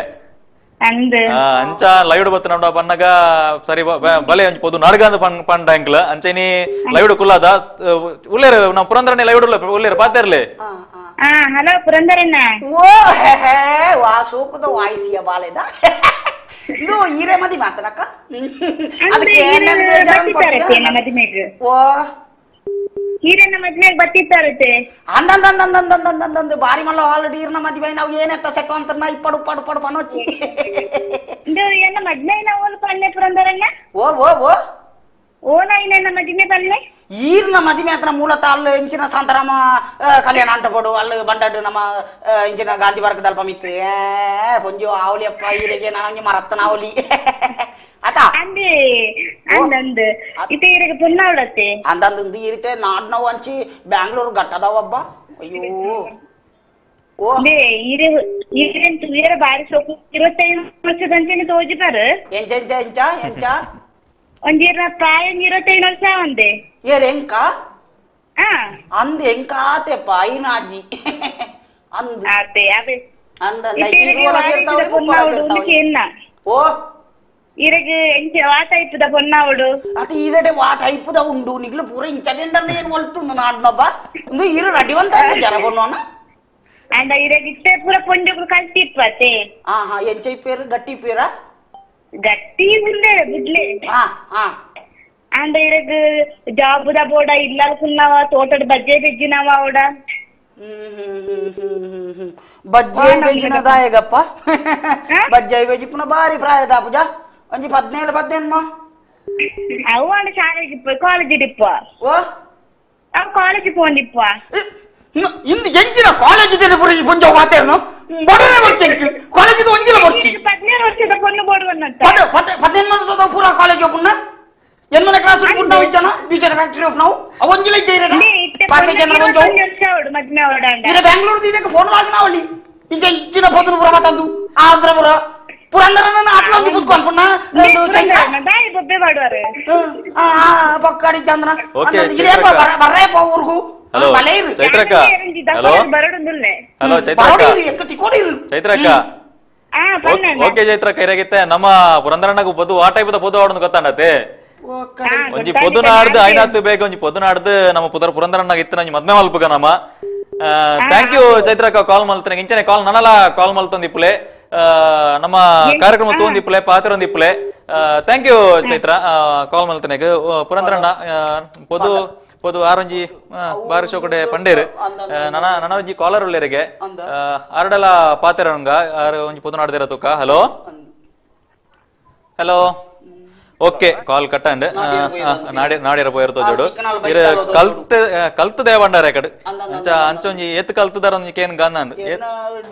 ಅಂದ್ ಅಂಚ ಲೈವ್ ಬತ್ತ ನಮ್ಡ ಪನ್ನಗ ಸರಿ ಬಲೆ ಒಂಜಿ ಪೊದು ನಾಡ್ಗ ಅಂದ್ ಪಂಡ ಅಂಕ್ಲ ಅಂಚೆ ನೀ ಲೈವ್ ಕುಲ್ಲಾದ ಉಲ್ಲೇರ ನಾವು ಪುರಂದರಣ್ಣೆ ಲೈವ್ ಉಲ್ಲೇರ ಪಾತೇರ್ಲೆ. ಹಲೋ ಪುರಂದರಣ್ಣ. ಓ ಹೇ ಹೇ ವಾ ಸೋಕುದ ವಾಯ್ಸಿಯ ಬಾಳೆದ ಇದು ಈರೇ ಮದಿ ಮಾತನಕ್ಕ. ಅದಕ್ಕೆ ಮದಿಮೆಗ್ ಓ ಹೀರನ್ನ ಮದ್ವೆಗ್ ಬತ್ತಿತ್ತಾರತೆ. ಅಂದಂದಂದಂದಂದಂದಂದಂದು ಬಾರಿ ಮಲ್ಲ ಆಲ್ರೆಡಿ ಈರ್ನ ಮದ್ವೆ ನಾವು ಏನೆತ್ತ ಸೆಟ್ ಅಂತ ನಾ ಇಪ್ಪಡು ಪಡು ಪಡು ಪನೋಚಿ ಇದು ಎನ್ನ ಮದ್ವೆ ಓಲ್ ಪನ್ನೆ ಪುರಂದರಣ್ಣ? ಓ ಓ ಓ ಓಲ ಇನ್ನ ಮದ್ವೆ ಪನ್ನೆ ಈರ್ನ ಮದಿಮೆ ಆತನ ಮೂಲತಃ ಅಲ್ಲಿ ಇಂಚಿನ ಶಾಂತಾರಾಮ ಕಲ್ಯಾಣ ಅಂಟಪಡು ಅಲ್ಲಿ ಬಂಡಾಡು ನಮ್ಮ ಇಂಚಿನ ಗಾಂಧಿ ಪಾರ್ಕ್ ದಲ್ಪ ಮಿತ್ತು ಪೊಂಜು ಆವಲಿಯಪ್ಪ ಈರೆಗೆ ನಾಂಜಿ ಮರತ್ತನ ಆವಲಿ ಆತ ಅಂದೆ ಅಂದಂದು ಇತ್ತೆ ಈರೆಗೆ ಪೊನ್ನಾವಡತ್ತೆ ಅಂದಂದು ಈ ರೀತಿ ನಾಡ್ನವು ಅಂಚಿ ಬ್ಯಾಂಗ್ಳೂರ್ ಗಟ್ಟದವಬ್ಬ. ಅಯ್ಯೋ ಓ ಈರೆ ಈರೆಂತು ಈರೆ ಬಾರಿ ಸೋಕು 25 ವರ್ಷದಂಚೆನೆ ತೋಜಿಪಾರು. ಎಂಚ ಎಂಚ ಎಂಚ ಎಂಚ ಒಂಜೀರ ಪ್ರಾಯ 25 ವರ್ಷ ಒಂದೆ ಏರ್ ಎಂಕ ಅಂದ ಎಂಕ ಆತೆಪ್ಪ ಐನ ಅಜ್ಜಿ ಅಂದ ಆತೆ ಅವೆ ಅಂದ ಓ ಈರೆಗೆ ಎಂಚ ವಾ ಟೈಪುದ ಪೊನ್ನಾವಡು ಅತಿ ಈರಡೆ ವಾ ಟೈಪುದ ಉಂಡು ನಿಗ್ಲು ಪೂರ ಇಂಚಗೆಂಡನ್ನ ಏನು ಒಲ್ತುಂದು ನಾಡ್ನೊಬ್ಬ ಇಂದು ಈರು ನಡಿವಂತ ಜರ ಪೊನ್ನೋನ ಅಂಡ ಈರೆಗೆ ಇತ್ತೆ ಪೂರ ಪೊಂಜೊಗು ಕಲ್ತಿಪ್ಪತೆ. ಹಾ ಹಾ ಎಂಚ ಇಪ್ಪೇರು ಗಟ್ಟಿ ಇಪ್ಪೇರಾ? ಗಟ್ಟಿ ಉಂಡೆ ಬಿಡ್ಲೆ. ಅಂಡ ಇರಗ್ ಜಾಬುದ ಬೋಡ ಇಲ್ಲ ಕುನ್ನವ ತೋಟದ ಬಜ್ಜೆ ಬೆಜ್ಜಿನವ ಅವಡ ಬಜ್ಜೆ ಬೆಜ್ಜಿನ ದಾಯಗಪ್ಪ ಬಜ್ಜೆ ಬೆಜ್ಜಿ ಪುನಃ ಬಾರಿ ಪ್ರಾಯದ ಪೂಜ ಒಂಜಿ 17 18 ಅವು ಅಂಡ ಶಾಲೆಗೆ ಕಾಲೇಜ್ ಇಪ್ಪ. ಓ ಅವು ಕಾಲೇಜ್ ಪೋಂದಿಪ್ಪ. ಇಂದು ಎಂಚಿನ ಕಾಲೇಜ್ ಪುರಿ ಪುಂಜ ಮಾತೇನು ಬಡನೆ ಬರ್ಚೆಂಕ್ ಕಾಲೇಜ್ ಒಂಜಿನ ಬರ್ಚಿ 17 ವರ್ಷದ ಪೊನ್ನು ಬೋಡುವನ್ನಂತ 18 ವರ್ಷದ ಪೂರ ಕಾಲೇಜ್ ಓಪನ್ ಎನ್ಮನೆ ಕ್ಲಾಸ್ ಪುಟ್ ನಾವು ಇಜ್ಜನ ಬೀಚರ್ ಫ್ಯಾಕ್ಟರಿ ಆಫ್ ನಾವು ಅವಂಜಿಲ ಇಜ್ಜ ಪಾಸ್ ಜನ ಒಂಜೋ ಮದ್ಮೆ ಅವಡಂಡ ಇರ ಬೆಂಗಳೂರು ದಿನಕ್ಕೆ ಫೋನ್ ಲಾಗನ ಅವಳಿ ಇಂಜ ಇಜ್ಜಿನ ಪೊದನು ಪೂರ ಮಾತಂದು ಆಂಧ್ರ ಪೂರ ಪುರಂದರನ ಆಟ್ಲ ಒಂಜಿ ಪುಸ್ಕೊಂಡು ಪುನ್ನ ಚೈತ್ರ ಬಾಯಿ ಬೊಬ್ಬೆ ಮಾಡುವರು. ಆ ಪಕ್ಕಡಿ ಚಂದ್ರ ಓಕೆ ಇರೇಪ ಬರ್ರೇಪ ಊರ್ಗು. ಹಲೋ ಚೈತ್ರಕ್ಕ, ಹಲೋ ಹಲೋ ಚೈತ್ರಕ್ಕ, ಚೈತ್ರಕ್ಕ ಓಕೆ ಚೈತ್ರಕ್ಕ ಇರಾಗಿತ್ತೆ ನಮ್ಮ ಪುರಂದರಣ್ಣಗೂ ಪೊದು ಆ ಟೈಪದ ಪೊದು ಆಡೋದು ಗೊತ್ತಾಂಡತೆ. ಒಂಜಿ ಪೊದು ನಾಡ್ದು ಐನಾತು ಬೇಗ ಒಂಜಿ ಪೊದು ನಾಡ್ದು ನಮ್ಮ ಪುರಂದರಣ್ಣಗ ಇತ್ತು ನಂಜಿ ಮದ್ಮೆ ಮಲ್ಪುಗ ನಮ್ಮ. Thank you ಚೈತ್ರಕ್ಕ ಕಾಲ್ ಮಲ್ತನೆ ಇಂಚನೆ ಕಾಲ್ ನನಲ ಕಾಲ್ ಮಲ್ತೊಂದಿಪ್ಪುಲೆ ನಮ್ಮ ಕಾರ್ಯಕ್ರಮ ತೋಂದಿಪ್ಪುಲೆ ಪಾತ್ರ ಒಂದಿಪ್ಪುಲೆ. Thank you Chaitra ಕಾಲ್ ಮಲ್ತನೆಗ್. ಪುರಂದರಣ್ಣ ಪೊದು ಪೊದು ಆರೊಂಜಿ ಬಾರಿ ಶೋಕಡೆ ಪಂಡೇರು ನನ ನನೊಂಜಿ ಕಾಲರ್ ಉಳ್ಳೇರಿಗೆ ಆರಡಲ ಪಾತೆರಂಗ ಆರು ಒಂಜಿ ಪೊದು ನಾಡ್ದಿರ ತುಕ್ಕ. Hello hello okay call cut and ನಾಡಿ ನಾಡಿರ ಪೋಯಿರ್ತೋ ಜೋಡು ಇರು ಕಲ್ತ್ ಕಲ್ತ್ ದೇವಂಡಾರೆ ಕಡೆ ಅಂಚ ಅಂಚೊಂಜಿ ಏತ್ ಕಲ್ತದಾರ ಒಂಜಿ ಕೇನ್ ಗಾಂದಾಂಡ್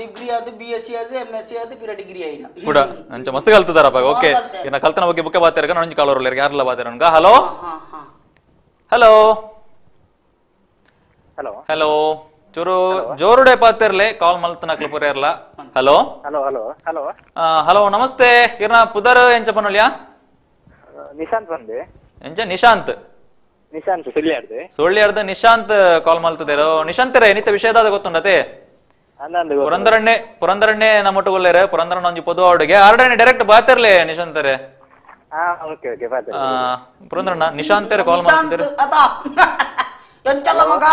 ಡಿಗ್ರಿ ಅದು B S C ಅದು M S C ಅದು ಪಿರ ಡಿಗ್ರಿ ಆಯಿನ ಕೂಡ ಅಂಚ ಮಸ್ತ್ ಕಲ್ತದಾರಪ್ಪ. ಓಕೆ ಇನ್ನ ಕಲ್ತನ ಬಗ್ಗೆ ಬುಕ್ಕೆ ಬಾತೇರಗ ನನೊಂಜಿ ಕಾಲರ್ ಉಳ್ಳೇರಿಗೆ ಯಾರೆಲ್ಲ ಬಾತೇರಂಗ. Hello hello hello hello ಚೂರು ಜೋರುಡೆ ಪಾತಿರ್ಲೆ ಕಾಲ್ ಮಲ್ತನಕ್ಲು ಪುರೇರ್ಲ. Hello hello hello hello hello namaste ಇರ್ನ ಪುದರ್ ಎಂಚ ಪನೊಲ್ಯಾ? ನಿಶಾಂತ್ ಬಂದೆ. ಎಂಚ ನಿಶಾಂತ್? ನಿಶಾಂತ್ ಸುಳ್ಯಾರ್ದೆ. ಸುಳ್ಯಾರ್ದ ನಿಶಾಂತ್ ಕಾಲ್ ಮಲ್ತದೇರೋ. ನಿಶಾಂತರೇ ನಿತ್ತ ವಿಷಯದಾದ ಗೊತ್ತುಂಡತೆ? ಪುರಂದರಣ್ಣೆ ಪುರಂದರಣ್ಣೆ ನಮ್ಮೊಟ್ಟುಗೊಲ್ಲೇರೆ ಪುರಂದರಣ್ಣ ಒಂಜಿ ಪೊದು ಅವಡಿಗೆ ಆರ್ಡಣ್ಣೆ ಡೈರೆಕ್ಟ್ ಬಾತಿರ್ಲೆ ನಿಶಾಂತರೇ. ಓಕೆ ಓಕೆ ಬಾತಿರ್ಲೆ ಪುರಂದರಣ್ಣ ನಿಶಾಂತರೇ ಕಾಲ್ ಮಲ್ತದೇರು. ಎಂಚಲ್ಲ ಮಗ?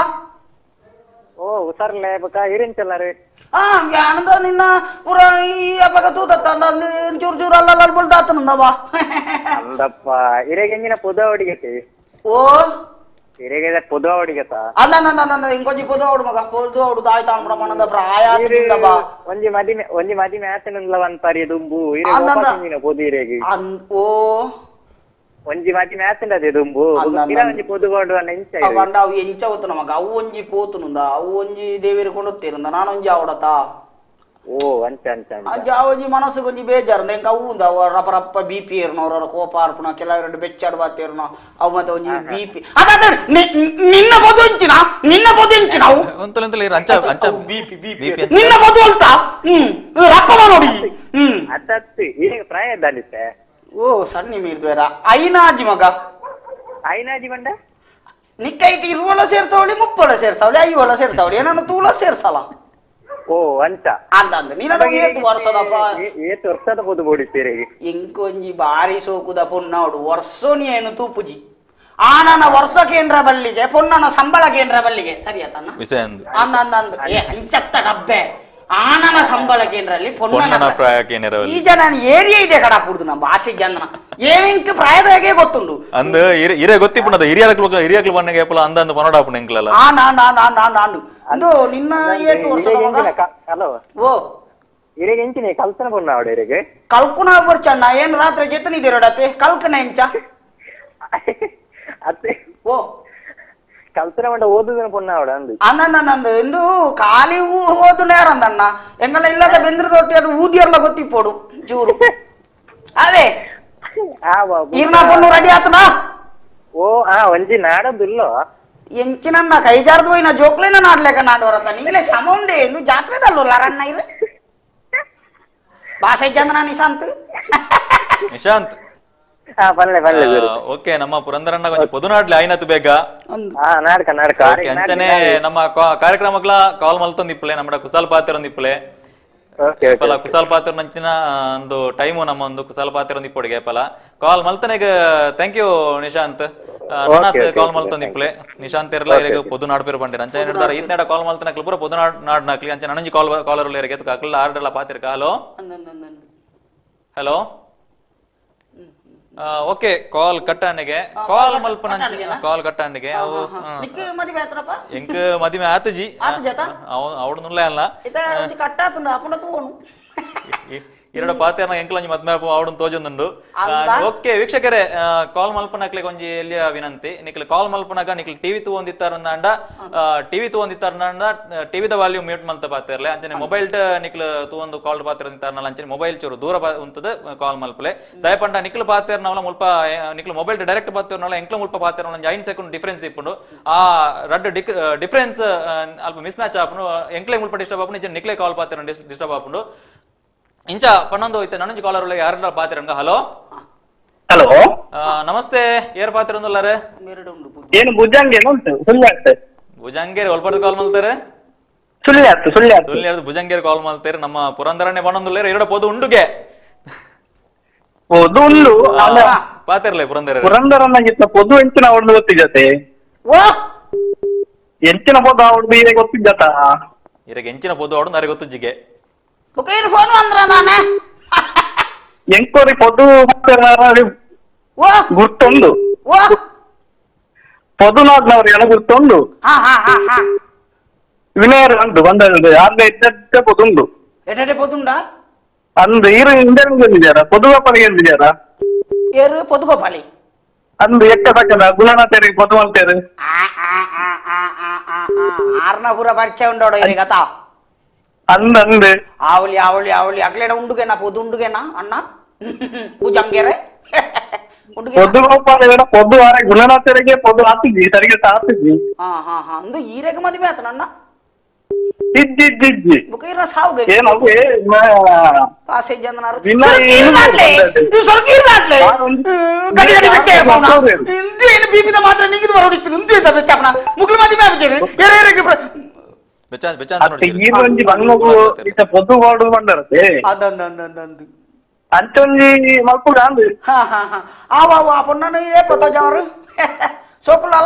ಓ ಹುಷಾರ್ಲೆ ಬಕ್ಕ ಇರಿಂಚಲ್ಲ ರೀ. ಆ ಆನಂದ ನಿನ್ನ ಪುರ ಈ ಅಪ್ಪಗ ತೂತತ್ತ ಚೂರು ಚೂರು ಅಲ್ಲ ಬುಲ್ದಾತನಂದವ ಅಂದಪ್ಪ ಇರೆಗೆ ಎಂಜಿನ ಪೊದು ಅವಡಿಗೆತಿ. ಓ ಇರೆಗೆ ಪೊದು ಅವಡಿಗೆತ ಅಂದ ಇಂಕೊಂಜಿ ಪೊದು ಅವಡು ಮಗ ಪೊದು ಅವಡು ದಾಯ್ತ ಅನ್ಬಿಡ ಮನಂದ ಪ್ರಾಯ ಆತನಿಂದಬಾ ಒಂಜಿ ಮದಿಮೆ ಒಂಜಿ ಮದಿಮೆ ಆತನಂದ್ಲ ಒನ್ ಪರಿ ದುಂಬು ಇರೆಗೆ ಎಂಜಿನ ಪೊದು ಇರೆಗೆ ಓ ಒಂಜಿ ಮಾತಿ ಮ್ಯಾಥ್ ಅದೇ ದುಂಬು ಒಂಜಿ ಪೊದು ಕೊಂಡು ಎಂಚ ಪಂಡ ಅವು ಎಂಚ ಗೊತ್ತು ನಮಗ ಅವು ಒಂಜಿ ಪೋತುನುಂದ ಅವು ಒಂಜಿ ದೇವೇರು ಕೊಂಡೊತ್ತೇರುಂದ ನಾನೊಂಜಿ ಆವಡತಾ ಓ ಅಂಚ ಅಂಚ ಅಂಚ ಒಂಜಿ ಮನಸ್ಸುಗೆ ಒಂಜಿ ಬೇಜಾರು ಎಂಕ ಅವು ಉಂದ ಅವು ರಪ್ಪ ರಪ್ಪ ಬಿ ಪಿ ಏರ್ನೋ ಅವ್ರ ಕೋಪ ಆರ್ಪುನ ಕೆಲವೆರಡು ಬೆಚ್ಚಾಡು ಬಾತೇರ್ನೋ ಅವು ಮತ್ತೆ ಒಂಜಿ ಬಿ ಪಿ ಅದ ನಿನ್ನ ಪೊದು ಎಂಚಿನ ನಿನ್ನ ಪೊದು ಎಂಚಿನ ಅವು ಅಂಚ ಅಂಚ B P B P ನಿನ್ನ ಪೊದು ಅಲ್ತ ರಪ್ಪನ ನೋಡಿ ಅತ್ತತ್ತು ಈಗ ಪ್ರಾಯ ದಾಲಿತೆ ಓ ಸಣ್ಣ ಮೀರ್ದ್ವೇರ ಐನಾಜಿ ಮಗ ಐನಾಜಿ ಬಂಡ ನಿಕ್ಕೈಟ್ ಇರುವಲ ಸೇರ್ಸವಳಿ ಮುಪ್ಪಳ ಸೇರ್ಸವಳಿ ಐವಳ ಸೇರ್ಸವಳಿ ಏನನ್ನು ತೂಲ ಸೇರ್ಸಲ ಓ ಅಂಚ ಅಂದ ಅಂದ ನೀನ ಏತ್ ವರ್ಷದ ಏತ್ ವರ್ಷದ ಪೊದು ಬೋಡಿತ್ತೀರಿ ಎಂಕೊಂಜಿ ಬಾರಿ ಸೋಕುದ ಪೊನ್ನಾಡು ವರ್ಷೋನಿ ಏನು ತೂಪುಜಿ ಆನನ ವರ್ಷ ಕೇಂದ್ರ ಬಲ್ಲಿಗೆ ಪೊನ್ನನ ಸಂಬಳ ಕೇಂದ್ರ ಬಲ್ಲಿಗೆ ಸರಿ ಆತಣ್ಣ ವಿಷಯ ಅಂದು ಅಂದ ಅಂದ ಅಂದ ಏ ಅಂಚತ್ತ ಡಬ್ಬೆ ಆನನ ಸಂಬಳ ಕೇಂದ್ರಲ್ಲಿ ಪೊನ್ನನ ಪ್ರಾಯ ಕೇಂದ್ರ ಈ ಜನ ಏರಿಯಾ ಇದೆ ಕಡ ಪುಡ್ದು ನಮ್ಮ ಭಾಷೆ ಜನ ಏನಿಂಕ್ ಪ್ರಾಯದಾಗೆ ಗೊತ್ತುಂಡು ಅಂದ್ ಇರೇ ಗೊತ್ತಿಪ್ಪುಂಡದ ಹಿರಿಯಕ್ಲು ಹಿರಿಯಕ್ಲು ಬಣ್ಣಗೆ ಏಪಲ ಅಂದ ಅಂದ ಪನೋಡಾಪುಣ ಎಂಕ್ಲಲ್ಲ ಆ ನಾ ನಾ ನಾ ನಾ ನಾಂಡು ಅಂದು ನಿನ್ನ ಏತ್ ವರ್ಷದ ಮಗ ಹಲೋ ಓ ಇರೆಗೆ ಎಂಚಿನ ಕಲ್ತನ ಪೊನ್ನ ಆವಡ ಇರೆಗೆ ಕಲ್ಕುನ ಬರ್ಚಣ್ಣ ಏನ್ ರಾತ್ರಿ ಜೆತ್ತನಿದ್ದೀರೋಡತ್ತೆ ಕಲ್ಕನ ಎಂಚ ಅತ್ತೆ ಓ ಕಲ್ತನ ಮಂಡ ಓದುದನ ಪೊನ್ನ ಆವಡ ಅಂದು ಅಂದಂದಂದು ಇಂದು ಖಾಲಿ ಓದು ನೇರ ಅಂದಣ್ಣ ಎಂಗಲ್ಲ ಇಲ್ಲದ ಬೆಂದ್ರ ತೊಟ್ಟಿ ಅದು ಊದಿಯರ್ಲ ಗೊತ್ತಿಪ್ಪೋಡು ಚೂರು ಅದೇ ಇರ್ನ ಪೊಣ್ಣು ರೆಡಿ ಆತನಾ ಓ ಆ ಒಂಜಿ ನಾಡೋದಿಲ್ಲೋ ಎಂಚಿನನ್ನ ಕೈ ಜಾರ್ದು ಹೋಯ್ನ ಜೋಕ್ಲೇನ ನಾಡ್ಲೇಕ ನಾಡುವರತ್ತ ನೀಲೇ ಸಮುಂಡೆ ಎಂದು ಜಾತ್ರೆದಲ್ಲಲ್ಲ ರಣ್ಣ ಇರು ಭಾಷೆ ಚಂದ್ರನ ನಿಶಾಂತ್ ನಿಶಾಂತ್ ಓಕೆ ನಮ್ಮ ಪುರಂದರಣ್ಣ ಕೊಂಚ ಪೊದುನಾಡ್ಲಿ ಆಯ್ನತು ಬೇಗ ನಾಡ್ಕ ನಾಡ್ಕ ಅಂಚನೆ ನಮ್ಮ ಕಾರ್ಯಕ್ರಮಕ್ಲ ಕಾಲ್ ಮಲ್ತೊಂದು ಇಪ್ಪಲೆ ನಮ್ಮ ಕುಸಾಲ್ ಪಾತ್ರ ಒಂದು ಇಪ್ಪಲೆ ಪಲ ಕುಸಾಲ್ ಪಾತ್ರ ನಂಚಿನ ಒಂದು ಟೈಮು ನಮ್ಮ ಒಂದು ಕುಸಾಲ್ ಪಾತ್ರ ಒಂದು ಇಪ್ಪೊಡಿಗೆ ಪಲ ಕಾಲ್ ಮಲ್ತನೆಗ್ thank you Nishant ಕಾಲ್ ಮಲ್ತೊಂದು ಇಪ್ಪಲೆ ನಿಶಾಂತ್ ಇರಲ್ಲ ಇರಗ ಪೊದು ನಾಡ್ಪೇರು ಬಂಡಿರ ಅಂಚೆ ಹಿಡ್ದಾರ ಈತ್ನೇಡ ಕಾಲ್ ಮಲ್ತನಕ್ಲು ಪೂರ ಪೊದು ನಾಡ್ನಾಕ್ಲಿ ಅಂಚೆ ನನಂಜಿ ಕಾಲ್ ಕಾಲರ್ ಇರಗೆ ಅಕ್ಲ ಆರ್ಡರ್ಲ ಪಾತಿರ್ಕ hello hello okay call ಕಟ್ಟಾನಿಗೆ ಕಾಲ್ ಮಲ್ಪನ ಕಾಲ್ ಕಟ್ಟಾನಿಗೆ ಅವು ಎಂಕ್ ಮದಿಮೆ ಆತಜಿ ಅವಡು ಅಲ್ಲ ಎರಡು ಪಾತೆರ್ನ ಎಂಕ್ಲಂಜಿ ಮದ್ಮೆ ಅವಡನ್ ತೋಜೊಂದುಂಡು. ಓಕೆ ವೀಕ್ಷಕರೇ, ಕಾಲ್ ಮಲ್ಪನಕ್ಲೆ ಒಂಜಿ ಎಲ್ಲಿಯ ವಿನಂತಿ, ನಿಕ್ಲೆ ಕಾಲ್ ಮಲ್ಪನಾಗ ನಿಕ್ಲೆ ಟಿವಿ ತೂವೊಂದಿತ್ತಾರಂದಾಂಡ ಟಿವಿ ತೂವೊಂದಿತ್ತಾರಂದಾಂಡ ಟಿವಿದ ವಾಲ್ಯೂಮ್ ಮ್ಯೂಟ್ ಮಲ್ತ ಪಾತೆರ್ಲೆ, ಅಂಚನೆ ಮೊಬೈಲ್ ನಿಕ್ಲು ತೂವೊಂದು ಕಾಲ್ ಪಾತೆರಂದಿತ್ತಾರನಲ್ಲ ಅಂಚನೆ ಮೊಬೈಲ್ ಚೂರು ದೂರ ಉಂತದ ಕಾಲ್ ಮಲ್ಪಲೆ. ದಯಪಂಡ ನಿಕ್ಲು ಪಾತೆರ್ನವಲ ಮುಲ್ಪ ನಿಕ್ಲು ಮೊಬೈಲ್ ಡೈರೆಕ್ಟ್ ಪಾತೆರ್ನವಲ ಎಂಕ್ಲ ಮುಲ್ಪ ಪಾತೆರ್ನವಲ ಒಂಜಿ 5 ಸೆಕೆಂಡ್ ಡಿಫರೆನ್ಸ್ ಇಪ್ಪುಂಡು. ಆ ರಡ್ಡ್ ಡಿಫರೆನ್ಸ್ ಅಲ್ಪ ಮಿಸ್ ಮ್ಯಾಚ್ ಆಪುಂಡು, ಎಂಕ್ಲೆ ಮುಲ್ಪ ಡಿಸ್ಟರ್ಬ್ ಆಪುಂಡು, ಇಂಚ ನಿಕ್ಲೆ ಕಾಲ್ ಪಾತೆರ ಡಿಸ್ಟರ್ಬ್ ಆಪುಂಡು. ಇಂಚ ಪನ್ನೊಂದು ಐತೆ ನನಂಜಿ ಕಾಲರ್ ಉಳ್ಳ ಯಾರೆಲ್ಲ ಪಾತಿರಂಗ. ಹಲೋ ಹಲೋ ನಮಸ್ತೆ, ಏರ್ ಪಾತಿರಂದುಲ್ಲಾರೆ? ಏನು ಭುಜಂಗೇನು ಉಂಟು ಸುಳ್ಳು ಭುಜಂಗೇರಿ ಒಲ್ಪಡ್ದು ಕಾಲ್ ಮಲ್ತಾರೆ? ಸುಳ್ಳು ಸುಳ್ಳು ಸುಳ್ಳು ಭುಜಂಗೇರಿ ಕಾಲ್ ಮಾಡ್ತಾರೆ. ನಮ್ಮ ಪುರಂದರನೇ ಬಣ್ಣೊಂದುಲ್ಲೇರು ಎರಡು ಪೊದು ಉಂಡುಗೆ ಪೊದು ಉಂಡು ಪಾತಿರ್ಲೆ ಪುರಂದರ ಪುರಂದರನ್ನ ಪೊದು ಎಂಚಿನ ಅವಳು ಗೊತ್ತಿಜತೆ ಎಂಚಿನ ಪೊದು ಅವಳು ಬೇರೆ ಗೊತ್ತಿದ್ದತ ಇರಗೆ ಎಂಚಿನ ಪೊದು ಅವಳು ನಾರೆ ಗೊತ್ತಿಜ್ಜಿಗೆ ಫೋನ್ ಅಂದ್ರ ನಾನೇ ಎಂಕೋರಿ ಪೊದು ಗುರ್ತೊಂದು ಪೊದು ನಾಡ್ನವ್ರು ಏನೋ ಗುರ್ತೊಂದು ವಿನಯರು ಉಂಟು ಬಂದ ಆರ್ಗ ಎಡ್ಡೆ ಪೊದುಂಡು ಎಡ್ಡೆ ಪೊದುಂಡ ಅಂದು ಈರು ಇಂದೆಂದಿದ್ದಾರ ಪೊದುಗೋಪಾಲಿ ಎಂದಿದ್ದಾರ ಏರು ಪೊದುಗೋಪಾಲಿ ಅಂದು ಎಕ್ಕ ಸಕ್ಕದ ಗುಣನಾಥೇರಿ ಪೊದು ಅಂತೇರು ಆರ್ನ ಪೂರ ಪರಿಚಯ ಉಂಡೋಡ ಇರಿಗತ ಅಂದ ಅಂದೆ ಆವಳಿ ಆವಳಿ ಆವಳಿ ಅಗ್ಲೇಡ ಉಂಡುಗೆನಾ ಪೊದು ಉಂಡುಗೆನಾ ಅಣ್ಣ ಪೂಜಂಗೆರೆ ಪೊದು ಗೋಪಾಲ ಪೊದು ಆರೆ ಗುಣನಾಥರಿಗೆ ಪೊದು ಆತಿದ್ವಿ ಸರಿಗೆ ಆತಿದ್ವಿ. ಹಾ ಹಾ ಹಾ ಅಂದು ಈರೆಗೆ ಮದುವೆ ಆತನ ಅಣ್ಣ ಇದ್ದಿದ್ದಿದ್ದಿ ಬುಕ್ಕ ಇರ ಸಾವುಗೆ ಏನು ಪಾಸೆ ಜನರು ಗಡಿ ಗಡಿ ಬೆಚ್ಚ ಇಂದು ಏನು ಬೀಪಿದ ಮಾತ್ರ ನಿಂಗಿದು ಬರೋಡಿತ್ತು ಇಂದು ಇದ್ದ ಬೆಚ್ಚಪ್ಪನ ಮುಗ್ಲು ಮದುವೆ ಆಗ್ಬಿಟ್ಟಿರಿ ಏರೆ ಏರೆಗೆ ಪೊದು ವಾರ್ಡ್ ಬಂಡರತೆ ಅಂಚೊಂಜಿ ಮಲ್ಪುಗ ಅಂದು ಹಾ ಹಾ ಹಾ ಆವ ಆವ ಆ ಪೊನ್ನನು ಏ ಪತ್ತೋಜಾರು ಸೋಕುಲಾಲ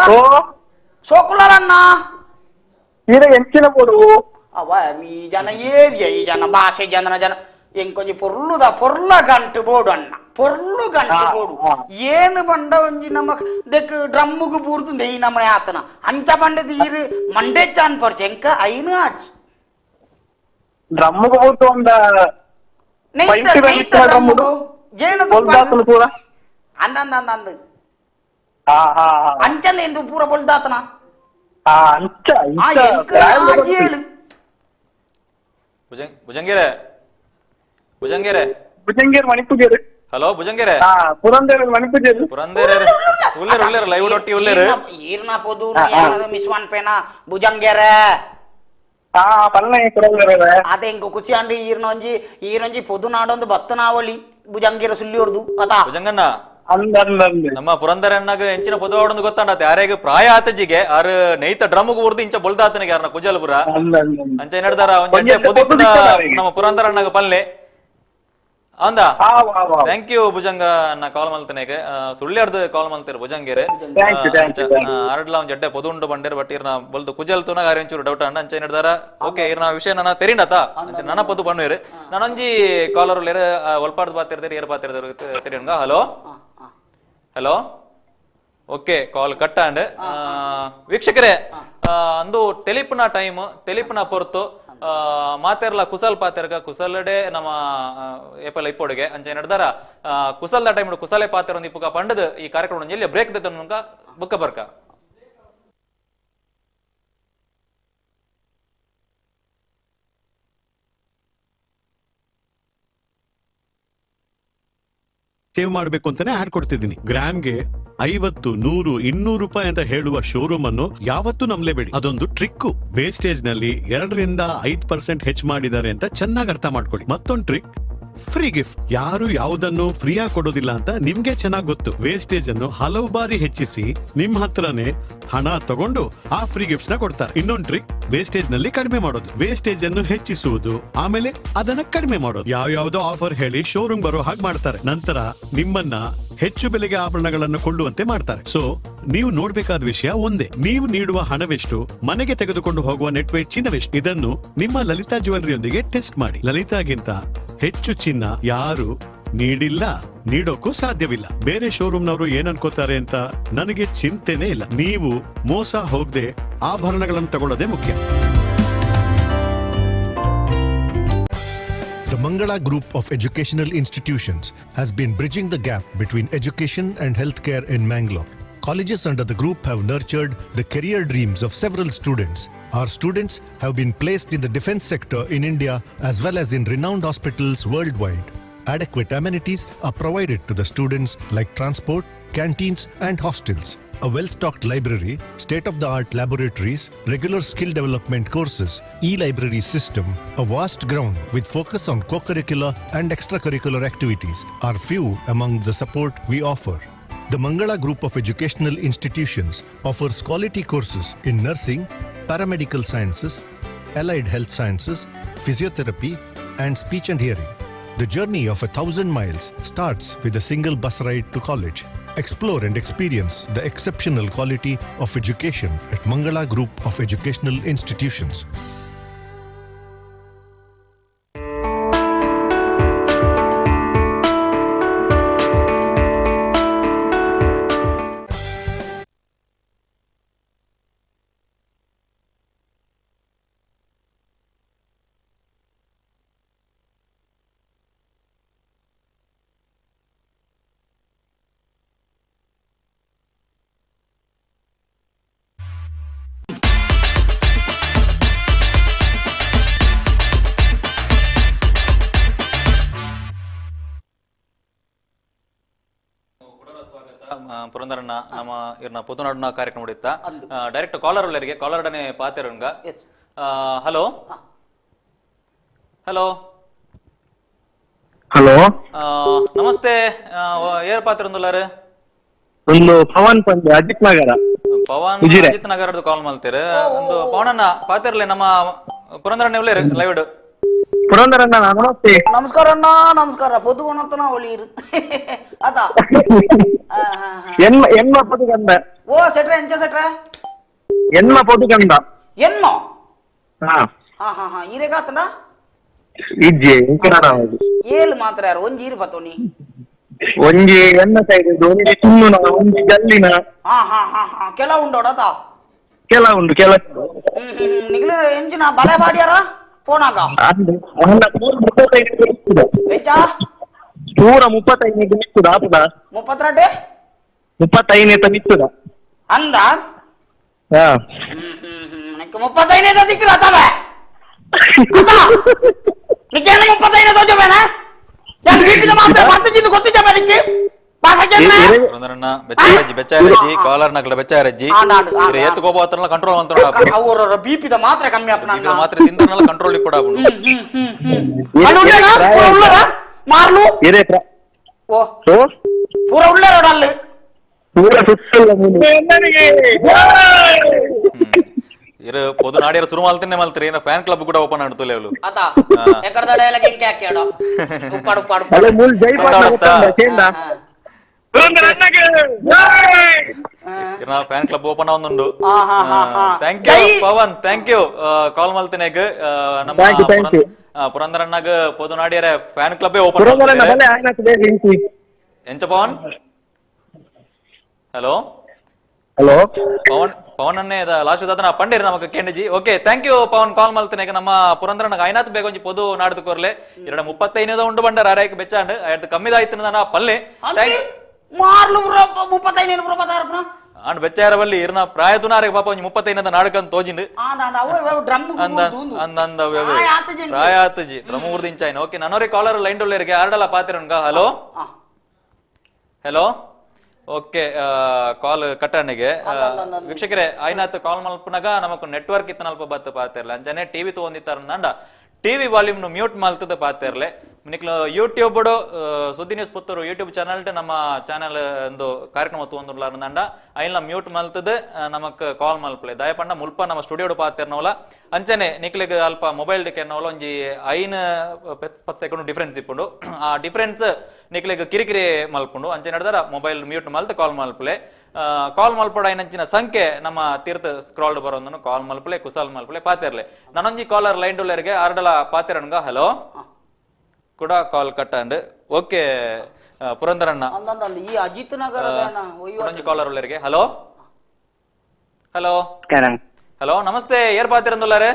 ಸೋಕುಲಾಲ ಅಣ್ಣ ಈರ ಎಂಚಿನ ಪೊಡು ಅವ ಈ ಜನ ಏರಿಯ ಈ ಜನ ಭಾಷೆ ಜನ ಜನ ಎಂಕೊಂಜಿ ಪೊರ್ಲುದ ಪೊರ್ಲ ಗಂಟು ಬೋಡು ಅಣ್ಣ ಪೊರ್ಲು ಗಂಟು ಬೋಡು ಏನು ಬಂಡ ಒಂಜಿ ನಮ್ಮ ದೆಕ್ ಡ್ರಮ್ಮುಗು ಬೂರ್ದುಂದೆ ಈ ನಮ್ಮ ಆತನ ಅಂಚ ಬಂಡದ ಈರು ಮಂಡೆ ಚಾನ್ ಪರ್ಚೆ ಎಂಕ ಐನು ಆಚ್ ಡ್ರಮ್ಮುಗು ಬೂರ್ದು ಒಂದ ಅಂದ ಅಂದ ಅಂದ ಅಂದ ಅಂಚನೆ ಎಂದು ಪೂರ ಬೊಲ್ದಾತನ ಅಂಚ ಭುಜಂಗೇರೆ ಭುಜಂಗೇರೆ ಭುಜಂಗೇರ್ ಮಣಿಪುಜೇರು. ಹಲೋ ಭುಜಂಗೇರೆ. ಪುರಂದೇರು ಮಣಿಪುಜೇರು. ಪುರಂದೇರು ಉಲ್ಲೇರು ಉಲ್ಲೇರು ಲೈವ್ ಡೊಟ್ಟಿ ಉಲ್ಲೇರು. ಈರ್ನ ಪೊದು ಮಿಸ್ ಪೇನ ಭುಜಂಗೇರೆ. ಅದೇ ಇಂಕ ಖುಷಿ ಅಂಡಿ ಈರ್ನೊಂಜಿ ಈರೊಂಜಿ ಪೊದು ನಾಡೊಂದು ಬತ್ತನಾವಳಿ ಭುಜಂಗೇರ ಸುಲ್ಲಿ ಹೊಡ್ದು ಅತಾ ಭುಜಂಗಣ್ಣ ನಮ್ಮ ಪುರಂದರಣ್ಣಗ ಎಂಚಿನ ಪೊದು ಆಡೊಂದು ಗೊತ್ತಾಂಡತೆ ಆರೇಗ ಪ್ರಾಯ ಆತಜಿಗೆ ಆರು ನೈತ ಡ್ರಮ್ಗೆ ಊರ್ದು ಇಂಚ ಬೊಲ್ದಾತನಿಗೆ ಯಾರನ್ನ ಕುಜಲ್ಪುರ ಅಂಚ ಏನಾಡ್ದಾರ ಪೊದು ನಮ್ಮ ಪುರಂದರಣ್ಣಗ ಪಲ್ಲೆ ಅಂದ. Thank you Bhujanga ಅನ್ನ ಕಾಲ್ ಮಲ್ತನೇಗೆ ಸುಳ್ಯಾರ್ದು ಕಾಲ್ ಮಲ್ತೀರ ಭುಜಂಗೇರೆ ಅರಡ್ಲ ಒಂದ್ ಜಡ್ಡೆ ಪೊದು ಉಂಡು ಬಂಡೇರ್ ಬಟ್ ಇರ್ನ ಬಲ್ದು ಕುಜಲ್ ತುನಾಗ ಆರೆ ಒಂಚೂರು ಡೌಟ್ ಅಂಡ ಅಂಚ ಏನಾಡ್ದಾರ. ಓಕೆ ಇರ್ನ ವಿಷಯ ನನ್ನ ತೆರಿಂಡತ ಅಂಚ ನನ್ನ ಪೊದು ಬಣ್ಣೇರು ನಾನೊಂಜಿ ಕಾಲರ್ ಉಲ್ಲೇರು ಒಲ್ಪಾಡ್ದು ಬಾತಿರ್ದೇರು ಏರ್ ಬಾತಿರ್ದೇರು ತೆರಿಯಂಗ. Hello hello okay call cut and ವೀಕ್ಷಕರೇ ಅಂದು ಟೆಲಿಪ್ನ ಟೈಮ್ ಟೆಲಿಪ್ನ ಪೊರ್ತು ಮಾತೆರ್ಲ ಕುಸಲ್ ಪಾತೆರ್ಗ ಕುಸಲಡೆ ನಮ್ಮ ಏಪಲ ಇಪ್ಪೊಡುಗೆ ಅಂಚೆ ನಡ್ದಾರ ಕುಸಲ್ದ ಟೈಮ್ ಕುಸಲೆ ಪಾತೆರ ಒಂದು ಇಪ್ಪುಗ ಪಂಡದ ಈ ಕಾರ್ಯಕ್ರಮ ಎಲ್ಲಿ ಬ್ರೇಕ್ ದತ್ತ ಬುಕ್ಕ ಬರ್ಕ. ಸೇವ್ ಮಾಡಬೇಕು ಅಂತಾನೆ ಆಡ್ ಕೊಡ್ತಿದ್ದೀನಿ. ಗ್ರಾಮ್ಗೆ 50, 100, 200 ರೂಪಾಯಿ ಅಂತ ಹೇಳುವ ಶೋರೂಮ್ ಅನ್ನು ಯಾವತ್ತೂ ನಂಬಲೇಬೇಡಿ. ಅದೊಂದು ಟ್ರಿಕ್ಕು. ವೇಸ್ಟೇಜ್ ನಲ್ಲಿ 2 ರಿಂದ 5% ಹೆಚ್ಚು ಮಾಡಿದ್ದಾರೆ ಅಂತ ಚೆನ್ನಾಗಿ ಅರ್ಥ ಮಾಡ್ಕೊಳ್ಳಿ. ಮತ್ತೊಂದು trick, free gift. ಯಾರು ಯಾವುದನ್ನು ಫ್ರೀಯಾಗಿ ಕೊಡೋದಿಲ್ಲ ಅಂತ ನಿಮ್ಗೆ ಚೆನ್ನಾಗಿ ಗೊತ್ತು. ವೇಸ್ಟೇಜ್ ಅನ್ನು ಹಲವು ಬಾರಿ ಹೆಚ್ಚಿಸಿ ನಿಮ್ ಹತ್ರನೇ ಹಣ ತಗೊಂಡು ಆ ಫ್ರೀ ಗಿಫ್ಟ್ಸ್ ನ ಕೊಡ್ತಾರೆ. ಇನ್ನೊಂದು ಟ್ರಿಕ್, ವೇಸ್ಟೇಜ್ ನಲ್ಲಿ ಕಡಿಮೆ ಮಾಡೋದು. ವೇಸ್ಟೇಜ್ ಅನ್ನು ಹೆಚ್ಚಿಸುವುದು, ಆಮೇಲೆ ಅದನ್ನ ಕಡಿಮೆ ಮಾಡೋದು. ಯಾವ್ಯಾವ್ದೋ ಆಫರ್ ಹೇಳಿ ಶೋರೂಮ್ ಬರೋ ಹಾಗೆ ಮಾಡ್ತಾರೆ. ನಂತರ ನಿಮ್ಮನ್ನ ಹೆಚ್ಚು ಬೆಲೆಗೆ ಆಭರಣಗಳನ್ನು ಕೊಳ್ಳುವಂತೆ ಮಾಡ್ತಾರೆ. ಸೊ ನೀವು ನೋಡ್ಬೇಕಾದ ವಿಷಯ ಒಂದೇ, ನೀವು ನೀಡುವ ಹಣವೆಷ್ಟು, ಮನೆಗೆ ತೆಗೆದುಕೊಂಡು ಹೋಗುವ ನೆಟ್ ವೇಟ್ ಚಿನ್ನವೆಷ್ಟು. ಇದನ್ನು ನಿಮ್ಮ ಲಲಿತಾ ಜ್ಯುವೆಲರಿಯೊಂದಿಗೆ ಟೆಸ್ಟ್ ಮಾಡಿ. ಲಲಿತಾಗಿಂತ ಹೆಚ್ಚು ಚಿನ್ನ ಯಾರು ನೀಡಿಲ್ಲ, ನೀಡೋಕ್ಕೂ ಸಾಧ್ಯವಿಲ್ಲ. ಬೇರೆ ಶೋರೂಮ್ನವರು ಏನ್ ಅನ್ಕೋತಾರೆ ಅಂತ ನನಗೆ ಚಿಂತೆನೇ ಇಲ್ಲ. ನೀವು ಮೋಸ ಹೋಗದೆ ಆಭರಣಗಳನ್ನು ತಗೊಳ್ಳೋದೇ ಮುಖ್ಯ. The Mangala Group of Educational Institutions has been bridging the gap between education and healthcare in Mangalore. Colleges under the group have nurtured the career dreams of several students. Our students have been placed in the defense sector in India as well as in renowned hospitals worldwide. Adequate amenities are provided to the students like transport, canteens and hostels. A well-stocked library, state-of-the-art laboratories, regular skill development courses, e-library system, a vast ground with focus on co-curricular and extracurricular activities are few among the support we offer. The Mangala Group of Educational Institutions offers quality courses in nursing, paramedical sciences, allied health sciences, physiotherapy and speech and hearing. The journey of 1,000 miles starts with a single bus ride to college. Explore and experience the exceptional quality of education at Mangala Group of Educational Institutions. ಪುರಂದರಣ್ಣ ನಮ್ಮ ಇರ್ನ ಪೊದುನಾಡಿನ ಕಾರ್ಯಕ್ರಮ ಇತ್ತ direct collar ಉಳ್ಳರಿಗೆ collar ಡನೆ ಪಾತೆರಂಗ. Hello hello hello ನಮಸ್ತೆ, ಏರ್ ಪಾತಿರಂದುಲ್ಲಾರು? ಒಂದು ಪವನ್ ಪಂದ್ ಅಜಿತ್ ನಗರ. ಪವನ್ ಅಜಿತ್ ನಗರದ ಕಾಲ್ ಮಾಡ್ತೀರ. ಒಂದು ಪವನಣ್ಣ ಪಾತಿರ್ಲಿ ನಮ್ಮ ಪುರಂದರಣ್ಣ ಉಳ್ಳೇರು ಲೈವ್. ಪುರಂದರಣ್ಣ ನಮಸ್ತೆ. ನಮಸ್ಕಾರ ಅಣ್ಣ, ನಮಸ್ಕಾರ. ಪೊದು ಕೊಣತನ ಒಳಿರು ಅತ ಎನ್ಮ ಎನ್ಮ ಪೊದು ಕಂದ. ಓ ಸೆಟ್ರೆ ಎಂಚ ಸೆಟ್ರೆ ಎನ್ಮ ಪೊದು ಕಂದ ಎನ್ಮ. ಹಾ ಹಾ ಹಾ ಹಾ ಈರೆಗಾತನ ಇಜ್ಜೆ ಇಂಕರಣ ಏಳು ಮಾತ್ರ ಯಾರು ಒಂಜಿ ಇರು ಬತ್ತೋನಿ ಒಂಜಿ ಎನ್ನ ಸೈಡ್ ಒಂಜಿ ತುಣ್ಣುನ ಒಂಜಿ ಜಲ್ಲಿನ. ಹಾ ಹಾ ಹಾ ಹಾ ಕೆಲ ಉಂಡೋಡತ ಕೆಲ ಉಂಡು ಕೆಲ. ಹ್ಮ್ ಹ್ಮ್ ನಿಗ್ಲ ಎಂಜಿನ ಬಲೆ ಬಾಡಿಯಾರ ಪೋನಾಗ ನೂರ 35 ನಿಮಿಷ ಆಪದ 32 35 ಮಿತ್ತದ ಅಂದ ಹಾ 35 ದಿಕ್ಕಿಲ್ಲ ತವೆ ನಿಕ್ಕೇನು 35 ತೋಜಬೇನ ಯಾನ್ ಬೀಪಿದ ಮಾತ್ರ ಬರ್ತಿದ್ದು ಗೊತ್ತಿಜಬೇನ ನಿಕ್ಕೆ ಪುರಂದರಣ್ಣ ಬೆಚ್ಚಾರಜ್ಜಿ ಬೆಚ್ಚಾರಜ್ಜಿ ಕಾಲರ್ ನಕಲ ಬೆಚ್ಚಾರಜ್ಜಿ ಏತ್ ಕೋಪ ಆತನಲ್ಲ ಕಂಟ್ರೋಲ್ ಅಂತ ಅವರ ಬಿಪಿದ ಮಾತ್ರ ಕಮ್ಮಿ ಆಪನ ಬಿಪಿದ ಮಾತ್ರ ತಿಂದನಲ್ಲ ಕಂಟ್ರೋಲ್ ಇಪ್ಪಡ ಮಾರ್ಲು ಓ ಪೂರ ಉಳ್ಳಾರ ಅಲ್ಲಿ ಪೂರ ಸುತ್ತಲ್ಲ ಇರು ಪೊದು ನಾಡಿಯರ ಶುರು ಮಾಲ್ತಿನ್ನೇ ಮಲ್ತಿರಿ ಏನ ಫ್ಯಾನ್ ಕ್ಲಬ್ ಕೂಡ ಓಪನ್ ಆಡ್ತು ಲೇವಲು ಅತ ಎಕಡದ ಡೈಲಾಗ್ ಎಂಕೆ ಹಾಕ್ಯಾಡೋ ಉಪ್ಪಾಡು ಉಪ್ಪಾಡು ಅಲ್ಲ ಮೂಲ್ ಜೈ ಪಾಟ್ನ ಇರ್ನ fan club open ಆವೊಂದುಂಡು. Thank you Pavan, thank you call ಮಲ್ತಿನೆಗ್. ನಮ್ಮ ಪುರಂದರಣ್ಣಗ್ ಪೊದು ನಾಡಿಯರ fan club open ಎಂಚ ಪವನ್? Hello hello Pavan, Pavan ಅನ್ನೇ ಲಾಸ್ಟ್ ದಾದನ ಪಂಡೇರಿ ನಮಕ್ ಕೆಂಡಜಿ. Okay thank you Pavan call ಮಲ್ತಿನೆಗ್. ನಮ್ಮ ಪುರಂದರಣ್ಣಗ್ ಐನಾತ್ ಬೇಗ ಒಂಜಿ ಪೊದು ನಾಡ್ದು ಕೊರ್ಲೆ 235 ಉಂಡು ಬಂಡರ ಅರಾಯ್ಕ್ ಬೆಚ್ಚಾಂಡ್ ಐದು ಕಮ್ಮಿದಾಯ್ತು ನಾ ಪಲ್ಲೆ ಮಾರ್ಲು 35 ರೂಪಾಯಿ ಆಂಡ್ ಬೆಚ್ಚಾರ ಬಲ್ಲಿ ಇರ್ನ ಪ್ರಾಯದುನಾರಿಗೆ ಪಾಪ ಒಂಜಿ 35 ನಾಡಕಂತ ತೋಜಿಂಡು ಅಂದ ಪ್ರಾಯ ಆತಜಿ ಡ್ರಮ್ ಊರ್ದು ಇಂಚಾಯಿನ. ಓಕೆ ನನ್ನೋರಿ ಕಾಲರ್ ಲೈನ್ ಡೊಲ್ಲೇರಿಗೆ ಆರ್ಡಲ ಪಾತಿರನ್ಗ. Hello hello okay call ಕಟ್ಟಣಿಗೆ ವೀಕ್ಷಕರೇ ಐನಾತ್ ಕಾಲ್ ಮಲ್ಪನಾಗ ನಮಕ್ ನೆಟ್ವರ್ಕ್ ಇತ್ತನಲ್ಪ ಬತ್ತ ಪಾತಿರ್ಲ ಅಂಚನೆ ಟಿವಿ ತಗೊಂಡಿತ್ತಾರ TV volume mute ಮಲ್ತದ ಪಾತಿರ್ಲೆ. ನಿಕ್ಲು ಯೂಟ್ಯೂಬ್ ಸುದ್ದಿ news Puttur YouTube channel ನಮ್ಮ ಚಾನಲ್ ಒಂದು ಕಾರ್ಯಕ್ರಮ ತಗೊಂಡುಂಡ ಐನ ಮ್ಯೂಟ್ ಮಲ್ತದ ನಮಕ್ ಕಾಲ್ ಮಲ್ಪಲೆ ದಯಪಂಡ ಮುಲ್ಪ ನಮ್ಮ ಸ್ಟುಡಿಯೋ ಪಾತಿರ್ನವಲ ಅಂಚನೆ ನಿಕ್ಲಿಗ್ ಅಲ್ಪ ಮೊಬೈಲ್ ಕೆನ್ನವಲ ಒಂಜಿ 5 ಸೆಕೆಂಡ್ ಡಿಫ್ರೆನ್ಸ್ ಇಪ್ಪುಂಡು. ಆ ಡಿಫ್ರೆನ್ಸ್ ನಿಕ್ಲಿಗ್ ಕಿರಿಕಿರಿ ಮಲ್ಪುಂಡು ಅಂಚನೆ ನಡ್ದಾರ ಮೊಬೈಲ್ ಮ್ಯೂಟ್ ಮಲ್ತ ಕಾಲ್ ಮಲ್ಪಲೆ. ಕಾಲ್ ಮಲ್ಪಡ ಐನಂಚಿನ ಸಂಖ್ಯೆ ನಮ್ಮ ತೀರ್ಥ ಸ್ಕ್ರಾಲ್ಡ್ ಬರೋದನ್ನು ಕಾಲ್ ಮಲ್ಪಲೆ ಕುಸಾಲ್ ಮಲ್ಪಲೆ ಪಾತಿರ್ಲೆ. ನಾನೊಂಜಿ ಕಾಲರ್ ಲೈನ್ ಡೊಲ್ಲರಿಗೆ ಆರ್ಡಲ ಪಾತಿರನ್ಗ. ಹಲೋ ಕೂಡ call cut and okay ಪುರಂದರಣ್ಣ ಈ ಅಜಿತ್ ನಗರ ಕಾಲರ್ ಉಳ್ಳರಿಗೆ. Hello hello hello ನಮಸ್ತೆ, ಏರ್ ಪಾತಿರಂದುಲ್ಲಾರೆ?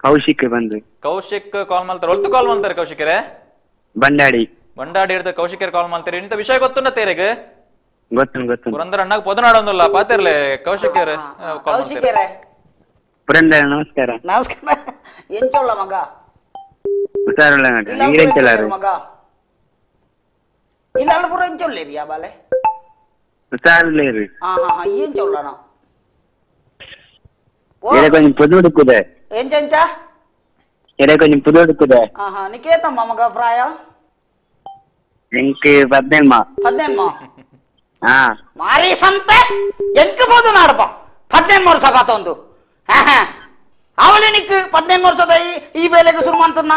ಕೌಶಿಕ್ ಬಂದು ಕೌಶಿಕ್ ಕಾಲ್ ಮಾಡ್ತಾರೆ. ಒಲ್ತು ಕಾಲ್ ಮಾಡ್ತಾರೆ ಕೌಶಿಕರೇ? ಬಂಡಾಡಿ ಬಂಡಾಡಿ ಇರ್ತ ಕೌಶಿಕರ್ ಕಾಲ್ ಮಾಡ್ತಾರೆ. ಇಂತ ವಿಷಯ ಗೊತ್ತುನ್ನ ತೇರೆಗ್ ಗೊತ್ತು ಗೊತ್ತು. ಪುರಂದರಣ್ಣ ಪೊದನಾಡೊಂದುಲ್ಲ ಪಾತಿರ್ಲೆ ಕೌಶಿಕರೇ ಕಾಲ್ ಮಾಡ್ತಾರೆ. ಪುರಂದರ ನಮಸ್ಕಾರ. ನಮಸ್ಕಾರ. ಎಂಚೊಳ್ಳ ಮಗ? ಮಾರಿ ಸಂತೆ ಎಂಕ್ ಪೋದು ನಾಡಪ 18 ವರ್ಷ ಪಾತೊಂದು ಅವಳು ನಿಕ್ 18 ವರ್ಷದ ಈ ಬೇಲೆಗೆ ಶುರು ಮಾಡ್ತದ.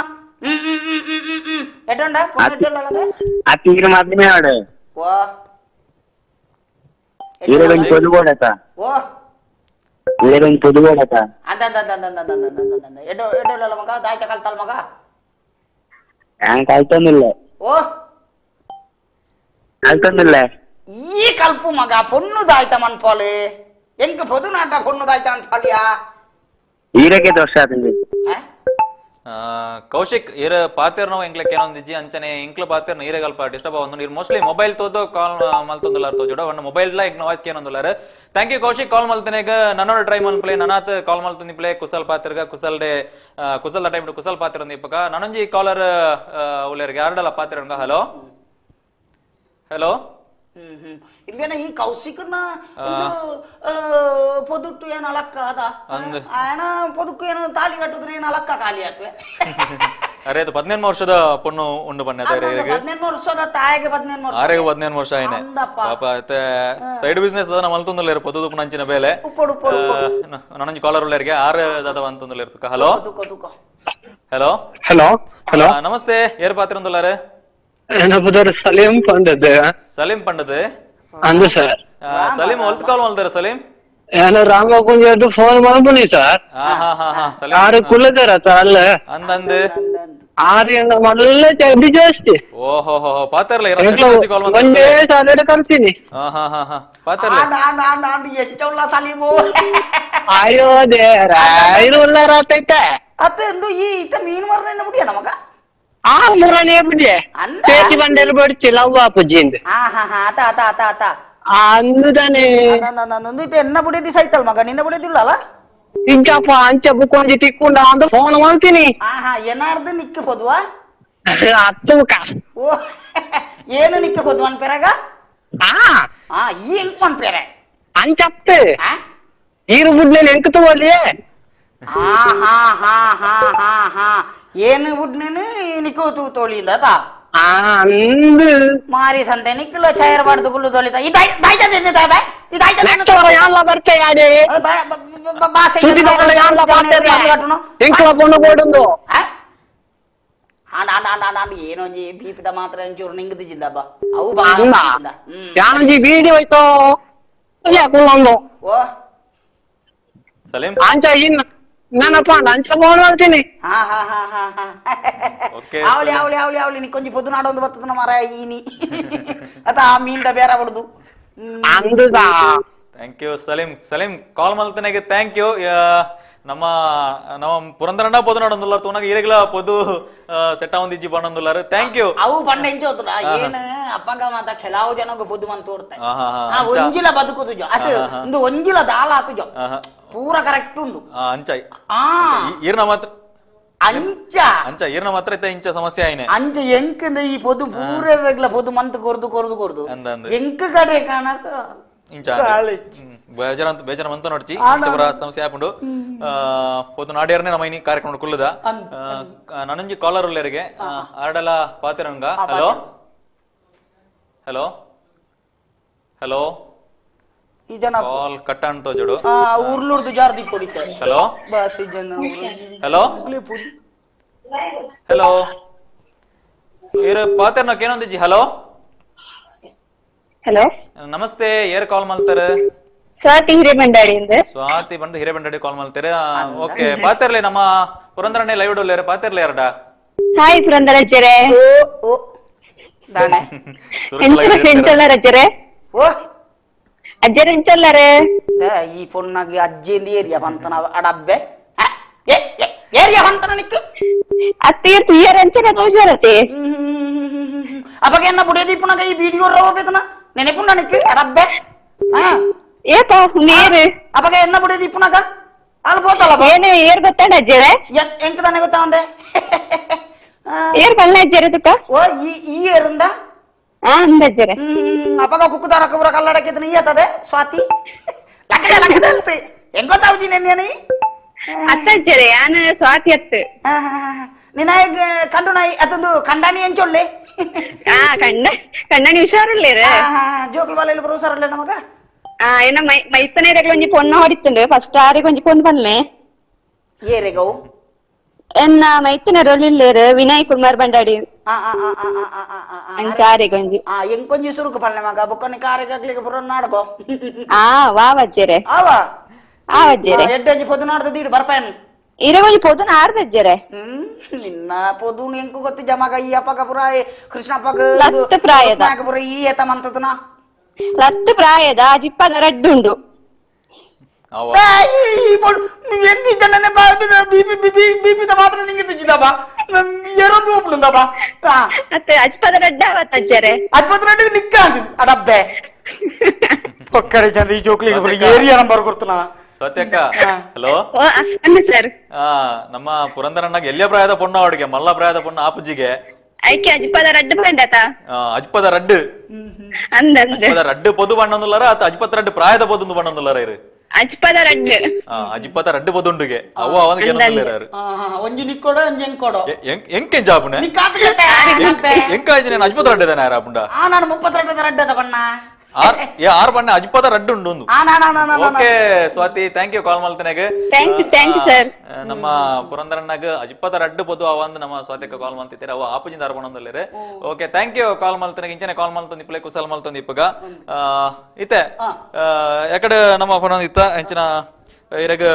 ಈ ಕಲ್ಪು ಮಗ ಪೊಣ್ಣು ದಾಯ್ತ ಮನ್ಪಾಲೆ ಎಂಕ್ ಪೊದು ನಾಟ ಪೊಣ್ಣು ದಾಯ್ತ ಅನ್ಪಾಲಿಯಾ ಈರಕ್ಕೆ ದೋಷ. ಕೌಶಿಕ್ ಇರ ಪಾತಿರ್ನೋ ಎಂಕ್ಲಕ್ಕೆ ಏನೊಂದಿಜ್ಜಿ ಅಂಚನೆ ಇಂಕ್ಲ ಪಾತಿರ್ನ ಈರೆಗಲ್ಪ ಡಿಸ್ಟರ್ಬ್ ಆವೊಂದು ಇರ್ ಮೋಸ್ಟ್ಲಿ ಮೊಬೈಲ್ ತೋದು ಕಾಲ್ ಮಲ್ತೊಂದುಲ್ಲಾರ್ ತೋಜುಡ ಒನ್ನ ಮೊಬೈಲ್ ಲ ಎಂಕ್ನ ವಾಯ್ಸ್ ಕೇನೊಂದುಲ್ಲಾರ್. Thank you Kaushik ಕಾಲ್ ಮಲ್ತನೆಗ್. ನನ್ನೋಡ ಟ್ರೈ ಮಲ್ಪ್ಲೆ ನನಾತ್ ಕಾಲ್ ಮಲ್ತೊಂದಿ ಪ್ಲೇ ಕುಸಲ್ ಪಾತಿರ್ಗ ಕುಸಲ್ day Kusal time Kusal ಪಾತಿರೊಂದು ಇಪ್ಪಕ. ನನೊಂಜಿ ಕಾಲರ್ ಉಲ್ಲೇರ್ಗೆ ಯಾರಡಲ ಪಾತಿರನ್ಗ. ಹಲೋ ಹಲೋ ಇಂಬೇನ ಈ ಕೌಶಿಕನ ಪೊದುಟ್ಟು ಏನು ಅಲಕ್ಕ ಅದ ಆಯನ ಪೊದುಕ್ಕು ಏನು ತಾಲಿ ಕಟ್ಟುದ್ರೆ ಏನು ಅಲಕ್ಕ ಖಾಲಿ ಆತ್ವೆ. ಅರೆ ಅದು 18 ವರ್ಷದ ಪೊಣ್ಣು ಉಂಡು ಬಣ್ಣ 18 ವರ್ಷದ ತಾಯಿಗೆ 18 ವರ್ಷ ಆರೆಗೆ 18 ವರ್ಷ ಆಯ್ನೆ ಪಾಪ. ಸೈಡ್ ಬಿಸ್ನೆಸ್ ಅದ ಮಲ್ತೊಂದುಲ್ಲೇರು ಪೊದು ನಂಚಿನ ಬೇಲೆ. ನನೊಂಜಿ ಕಾಲರ್ ಉಳ್ಳೇರಿಗೆ ಆರು ದಾದ ಅಂತೊಂದುಲ್ಲೇರು. Hello hello hello hello ನಮಸ್ತೆ, ಏರ್ ಪಾತಿರೊಂದುಲ್ಲಾರೆ? ಸಲೀಂ ಪಂಡದ್. ಸಲೀಂ ಪಂಡದ್ ಅಂದು ಸರ್. ಸಲೀಂ ಒಲ್ತ್ ಕಾಲ್ ಮಾಡ್ತಾರೆ ಸಲೀಂ? ನಾನು ರಾಮ ಕುಂಜ ಫೋನ್ ಮಾಡ್ಬನಿ ಸರ್. ಆರು ಕುಲದರ ಅಲ್ಲ ಅಂದಂದು ಆರು ಮಲ್ಲ ಚಡ್ಡಿ ಜಾಸ್ತಿ. ಓಹೋ ಹೋ ಪಾತಿರ್ಲೆ ಒಂದೇ ಸಾಲಡೆ ಕಲ್ತೀನಿ. ಪಾತಿರ್ಲೆ ಸಲೀಮು ಅಯ್ಯೋ ದೇರ ಐರುಲ್ಲಾರ ಆತೈತೆ ಅತ್ತ ಈ ಇತ್ತ ಮೀನು ಮರಣ ಬಿಡಿಯ ನಮಗ ಆ ಮುರನೇ ಬಿಡಿ ಚೇಚಿ ಬಂಡೆಲ್ ಬಡಿಚಿ ಲವ್ವ ಪುಜ್ಜಿಂದ. ಆತ ಆತ ಆತ ಆತ ಅಂದುದಾನೆ ನಂದು ಎನ್ನ ಬುಡಿದಿ ಸೈತಲ್ ಮಗ ನಿನ್ನ ಬುಡಿದಿಲ್ಲಲ್ಲ ಇಂಚಪ್ಪ ಅಂಚ ಬುಕ್ ಒಂಜಿ ತಿಕ್ಕೊಂಡ ಅಂತ ಫೋನ್ ಮಾಡ್ತೀನಿ. ಆಹಾ ಏನಾರ್ದು ನಿಕ್ಕ ಪೊದುವಾ ಅತ್ತು ಮುಖ. ಓ ಏನು ನಿಕ್ಕ ಪೊದು ಅನ್ಪೇರಾಗ? ಆ ಈ ಎಂಕ್ ಅನ್ಪೇರೆ ಅಂಚತ್ತೆ ಈರು ಬುಡ್ಲೇನು ಎಂಕ್ ತಗೋಲಿ. ಹಾ ಹಾ ಹಾ ಹಾ ಹಾ ಹಾ ಏನು ಬುಡ್ನೇನು ನಿಕ್ಕೋ ತೂ ತೋಳಿಂದ ತಾ ಅಂದು ಮಾರಿ ಸಂತೆ ನಿಕ್ಕಲ ಛಾಯರ್ ಬಾಡ್ದು ಗುಲ್ಲು ತೋಳಿತ ಏನೊಂಜಿ ಬೀಪಿದ ಮಾತ್ರ ಒಂಚೂರು ನಿಂಗದಿಜಿಂದಬ್ಬ ಅವು ಯಾನೊಂಜಿ ಬೀಡಿ ಹೋಯ್ತೋ ಓ ಸಲೀಂ ಅಂಚ ಇನ್ನ ನಾನಪ್ಪ ಅಂಚ ಫೋನ್ ಮಾಡ್ತೀನಿ. ಹಾ ಹಾ ಹಾ ಹಾ ಹಾ ಅವಳಿ ಅವಳಿ ಅವಳಿ ಅವಳಿ ನಿಕ್ಕೊಂಜಿ ಪೊದು ನಾಡೊಂದು ಬರ್ತದ ಮಾರ ಈನಿ ಅತ ಆ ಮೀನ್ದ ಬೇರೆ ಬಿಡುದು ಅಂದುದಾ. Thank you Salim. Salim call ಮಲ್ತನೆಗೆ thank you. ನಮ್ಮ ನಮ್ಮ ಪುರಂದರಣ್ಣ ಪೊದು ನಾಡೊಂದುಲ್ಲಾರ ತೂನಾಗ ಈರೆಗ್ಲ ಪೊದು ಸೆಟ್ ಆವೊಂದಿಜ್ಜಿ ಪಂಡೊಂದುಲ್ಲಾರ. Thank you. ಅವು ಪಂಡ ಎಂಚ ಹೋತುಲ ಏನು ಅಪ್ಪಗ ಮಾತ ಕೆಲವು ಜನಗ ಪೊದು ಮಂತ ತೋರ್ತೆ ಒಂಜಿಲ ಬದುಕುದು ಅದು ಒಂದು ಒಂಜಿಲ ದಾಲ ಆತುಜೋ ಪೂರ ಕರೆಕ್ಟ್ ಉಂಡು. ಅಂಚ ಈರ್ನ ಮಾತ್ರ ಅಂಚ ಅಂಚ ಈರ್ನ ಮಾತ್ರ ಇತ್ತ ಇಂಚ ಸಮಸ್ಯೆ ಆಯ್ನೆ ಅಂಚ ಎಂಕಂದ ಈ ಪೊದು ಪೂರ ರೆಗ್ಲ ಪೊದು ಮಂತ್ ಕೊರ್ದು ಕೊರ್ದು ಕೊರ್ದು ಎಂಕ ಕಡೆ ಕಾಣಕ ಇಂಚ ಬೇಜಾರ ಬೇಜಾರ ಮಂತ ನೋಡ್ಚಿ ಸಮಸ್ಯೆ ಆಪುಂಡು. ಪೊದು ನಾಡಿಯರ್ನೆ ನಮ್ಮ ಇನಿ ಕಾರ್ಯಕ್ರಮ ಕುಲ್ಲುದ ನನಂಜಿ ಕಾಲರ್ ಉಲ್ಲೇರಿಗೆ ಆರ್ಡಲ ಪಾತಿರಂಗ. Hello hello hello ಈ ಜನ ಕಾಲ್ ಕಟ್ ಅಂತ ಜೋಡು ಉರ್ಲುರ್ದು ಜಾರ್ದಿ ಕೊಡಿತೆ. ಹಲೋ hello hello ಏರು ಪಾತೆರ್ನಕ್ ಏನೊಂದಿಜ್ಜಿ. ಹಲೋ ಹಲೋ ನಮಸ್ತೆ, ಏರ್ ಕಾಲ್ ಮಾಡ್ತಾರೆ? ಸ್ವಾತಿ ಹಿರೇಬಂಡಾಡಿ ಇಂದ. ಸ್ವಾತಿ ಬಂದು ಹಿರೇಬಂಡಾಡಿ ಕಾಲ್ ಮಾಡ್ತಾರೆ. ಓಕೆ ಪಾತೆರ್ಲೆ ನಮ್ಮ ಪುರಂದರಣ್ಣೆ ಲೈವ್ ಡೋಲ್ಲೇರ ಪಾತೆರ್ಲೆ ಯಾರಡ? ಹಾಯ್ ಪುರಂದರ ಅಜ್ಜರೇ. ಓ ಓ ದಾನೆ ಎಂಚಲ್ಲ ಅಜ್ಜರೇ? ಓ ಅಜ್ಜರ ಎಂಚಲ್ಲಾರೆ? ಈ ಪೊಣ್ಣಗೆ ಅಜ್ಜಿ ಏರಿಯಾ ಬಂತನ ಅಡಬ್ಬೆ ಏರಿಯಾ ಬಂತನ ನಿಕ್ಕು ಅತ್ತೆ ತುಯ್ಯರ ಅಂಚನ ತೋಜರತೆ ಅಪಗೆ ಎನ್ನ ಬುಡಿಯದಿ ಪುನಗ ಈ ವಿಡಿಯೋ ರವ ಬೇತನ ನೆನೆಪುಂಡ ನಿಕ್ಕು ಅಡಬ್ಬೆ. ಏಪ ನೀರು ಅಪಗೆ ಎನ್ನ ಬುಡಿಯದಿ ಪುನಗ ಅಲ್ಲಿ ಪೋತಲ್ಲ ಏನು ಏರ್ ಗೊತ್ತಾಡ ಅಜ್ಜರೇ? ಎಂಕ ತಾನೆ ಗೊತ್ತಾವಂದೆ ಏರ್ ಬಲ್ಲ ಅಜ್ಜರ ತುಕ? ಓ ಈ ಈ ಏರಿಂದ ಅಂದಜ್ಜರೆ ಅಪಗ ಕುಕ್ಕುದಾರ ಕಬುರ ಕಲ್ಲಡಕ್ಕಿದ್ದನ ಈ ಆತದೆ ಸ್ವಾತಿ ಲಕ್ಕದೆ ಲಕ್ಕದೆ ಅಲ್ತಿ ಹೆಂಗ್ ಗೊತ್ತಾವ್ಜಿ ನೆನ್ನೆ ಅತ್ತಜ್ಜರೆ ಯಾನ ಸ್ವಾತಿ ಅತ್ತು ನಿನ್ನ ಕಂಡು ನಾಯಿ ಅದೊಂದು ಕಂಡಾನಿ ಎಂಚೊಳ್ಳೆ. ಕಂಡ ಕಂಡಾನಿ ಹುಷಾರುಳ್ಳೇರ ಜೋಕುಲ್ ಬಾಲೆಲ್ಲ ಬರೋ ಹುಷಾರುಳ್ಳೆ ನಮಗ. ಏನ ಮೈತನೇರೆಗ್ಲ ಒಂಜಿ ಪೊಣ್ಣು ಹೊಡಿತುಂಡು ಫಸ್ಟ್ ಆರಿಗೆ ಒಂಜಿ ಪೊಣ್ಣು ಬಲ್ಲೆ ಏರೆಗವು ಎನ್ನ ಮೈತನರೊಳ್ಳಿಲ್ಲೇರು ವಿನಯ್ ಕುಮಾರ್ ಬಂಡಾಡಿ ಅಂಚಾರೆಗೊಂಜಿ ಎಂಕೊಂಜಿ ಸುರುಕು ಪಲ್ಲೆ ಮಗ ಬೊಕ್ಕನಿ ಕಾರೆಗಾಗ್ಲಿಕ್ಕೆ ಬರೋ ನಾಡ್ಕೋ. ಆ ವಾ ವಜ್ಜೆರೆ ಆವ ಆ ವಜ್ಜೆರೆ ಎಡ್ಡಂಜಿ ಪೊದು ನಾಡ್ದ ದೀಡು ಬರ್ಪಾಯನ್ ಇರಗೊಂಜಿ ಪೊದು ನಾಡ್ದ ಅಜ್ಜೆರೆ. ನಿನ್ನ ಪೊದು ಎಂಕು ಗೊತ್ತು ಜಮಗ ಈ ಅಪ್ಪಗ ಪುರ ಕೃಷ್ಣಪ್ಪಗ ಲತ್ತು ಪ್ರಾಯದ ಪುರ ಈ ಏತ ಮಂತದನ ಲತ್ತು ಪ್ರಾಯದ ಅಜಿಪ್ಪದ ರಡ್ಡುಂಡು. ಅಜ್ಪದ ರಡ್ಡ ಅಜ್ಜರೆ ಅಜ್ಪದ ರಡ್ಡ ನಿಕ್ಕಾಂಜು ಅಡಬ್ಬೆ ಒಕ್ಕಡೆ ಚಂದ ಈ ಜೋಕ್ಲಿಗೆ ಏರಿಯಾ ನಂಬರ್ ಕೊಡ್ತಾನ. ಸ್ವಾತಿ ಅಕ್ಕ ಹಲೋ ಸರ್. ನಮ್ಮ ಪುರಂದರಣ್ಣಗೆ ಎಲ್ಲಿಯ ಪ್ರಾಯದ ಪೊಣ್ಣ ಅವಡಿಗೆ ಮಲ್ಲ ಪ್ರಾಯದ ಪೊಣ್ಣ ಆಪುಜಿಗೆ ಐಕೆ ಅಜ್ಪದ ರಡ್ಡು ಬಂಡತ ಅಜ್ಪದ ರಡ್ಡು ಅಜ್ಪದ ರಡ್ಡು ಪೊದು ಬಣ್ಣೊಂದುಲ್ಲಾರ ಅತ್ತ ಅಜ್ಪದ ರಡ್ಡು ಪ್ರಾಯದ ಪೊದೊಂದು ಬಣ್ಣೊಂದುಲ್ಲಾರ ಇರು ಅಜ್ಪದ ರಡ್ಡು ಅಜ್ಪದ ರಡ್ಡು ಪೊದುಂಡುಗೆ ಅವು ಅವನಿಗೆ ಏನೊಂದುಲ್ಲಾರ ಒಂಜಿ ನಿಕ್ಕೊಡ ಒಂಜಿ ಎಂಕೊಡ ಎಂಕೆ ಜಾಬುನೆ ಎಂಕಾಯ್ತು ನಾನು ಅಜ್ಪದ ರಡ್ಡು ಇದ್ದಾನೆ ಆಪುಂಡ. ಆ ನಾನು 32 ರಡ್ಡು ಅದ ಬಣ್ಣ ಆರು ಬಣ್ಣ ಅಜ್ಪದ ರಡ್ಡು ಉಂಡು ಒಂದು. Okay Swathi thank you call ಮಲ್ತನೆಗ್. Thank you thank you sir. ನಮ್ಮ ಪುರಂದರಣ್ಣಗ್ ಅಜ್ಪದ ರಡ್ಡು ಪೊದು ಅವಂದು ನಮ್ಮ ಸ್ವಾತಿಕ ಕಾಲ್ ಮಲ್ತಿದ್ದಾರೆ ಅವ ಆಪುಜಿಂದ ಅರ್ಪಣೊಂದುಲ್ಲೇರು. Okay thank you call ಮಲ್ತನೆಗ್. ಇಂಚನೆ ಕಾಲ್ ಮಲ್ತೊಂದು ಇಪ್ಪಲೆ ಕುಸಲ್ ಮಲ್ತೊಂದು ಇಪ್ಪಗ ಇತ್ತೆ ಯಾಕಡೆ ನಮ್ಮ ಪುರಂದ ಇತ್ತ ಎಂಚಿನ ಇರಗ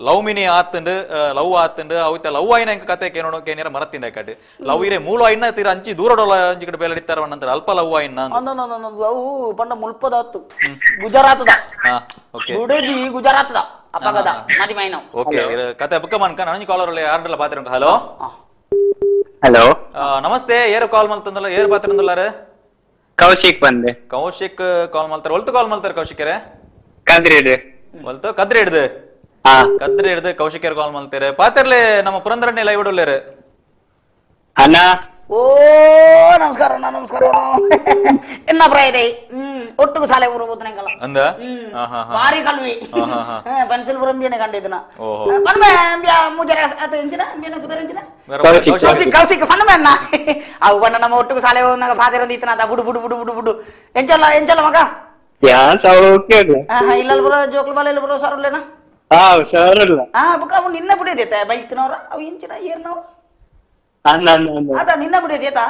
ಲವ್ ಮಿನಿ ಆತಂಡು ಲವ್ ಆತಂಡು ಅವಿತ ಲವ್ ಆಯ್ನ ಎಂಕ ಕತೆ ಕೇನೋಡ ಕೇನಿರ ಮರತ್ತಿಂದ ಕಡೆ ಲವ್ ಇರೆ ಮೂಲ ಆಯ್ನ ತೀರ ಅಂಚಿ ದೂರಡೋಲ ಅಂಚಿ ಕಡೆ ಬೇಲಡಿತ್ತಾರ ನಂತರ ಅಲ್ಪ ಲವ್ ಆಯ್ನ ಲವ್ ಪಂಡ ಮುಲ್ಪದಾತು ಗುಜರಾತದ ಓಕೆ ಗುಡದಿ ಗುಜರಾತದ ಅಪಗದ ಮದಿ ಮೈನ. ಓಕೆ ಕತೆ ಬುಕ್ಕ ಮನ್ಕ ನನಗೆ ಕಾಲರ್ ಒಳ್ಳೆ ಯಾರಲ್ಲ ಪಾತ್ರ. ಹಲೋ ಹಲೋ ನಮಸ್ತೆ, ಏರು ಕಾಲ್ ಮಲ್ತಂದಲ್ಲ ಏರು ಪಾತ್ರ? Kaushik ಬಂದೆ. ಕೌಶಿಕ್ ಕಾಲ್ ಮಾಡ್ತಾರೆ. ಒಲ್ತು ಕಾಲ್ ಮಾಡ್ತಾರೆ ಕೌಶಿಕರೇ? ಕದ್ರಿ ಹಿಡ್ದು. ಒಲ್ತು ಕದ್ರಿ ಹಿಡ್ದು. ಕದ್ರಿ ಹಿಡ್ದು ಕೌಶಿಕರ್ ಕಾಲ್ ಮಾಡ್ತಾರೆ. ಪಾತಿರ್ಲೆ ನಮ್ಮ ಪುರಂದರಣ್ಣೆ ಲೈವ್ ಇಡೋಲ್ಲೇರು. ಅಣ್ಣ. ಓ ನಮಸ್ಕಾರ ಅಣ್ಣ, ನಮಸ್ಕಾರ ಅಣ್ಣ. ಎನ್ನ ಪ್ರಾಯ ಒಟ್ಟಿಗೆ ಶಾಲೆ ಊರು ಅಂದ ಬಾರಿ ಕಲ್ವಿ ಪೆನ್ಸಿಲ್ ಪುರಂಬಿಯನೆ ಕಂಡಿದ್ದನ ಕೌಶಿಕ್ ಪಣ್ಣಮೆ ಅಣ್ಣ. ಅವು ಬಣ್ಣ ನಮ್ಮ ಒಟ್ಟಿಗೆ ಶಾಲೆ ಹೋದಾಗ ಫಾದರ್ ಈತನ ಅದ ಬುಡು ಬುಡು ಬುಡು ಬುಡು ಬುಡು ಎಂಚಲ್ಲ ಎಂಚಲ್ಲ ಮಗ ಇಲ್ಲ ಬರೋ ಜೋಕ್ಲು ಬಾಲ ಇಲ್ಲ ಬರೋ ಸರ್ ಇಲ್ಲೇನಾ? ಬುಕ್ಕ ಅವು ನಿನ್ನ ಬಿಡಿದೈತೆ ಬೈತಿನವ್ರ ಅವು ಇಂಚಿನ ಏರ್ನವ್ರು ಅದ ನಿನ್ನ ಬಿಡಿದೇತಾ?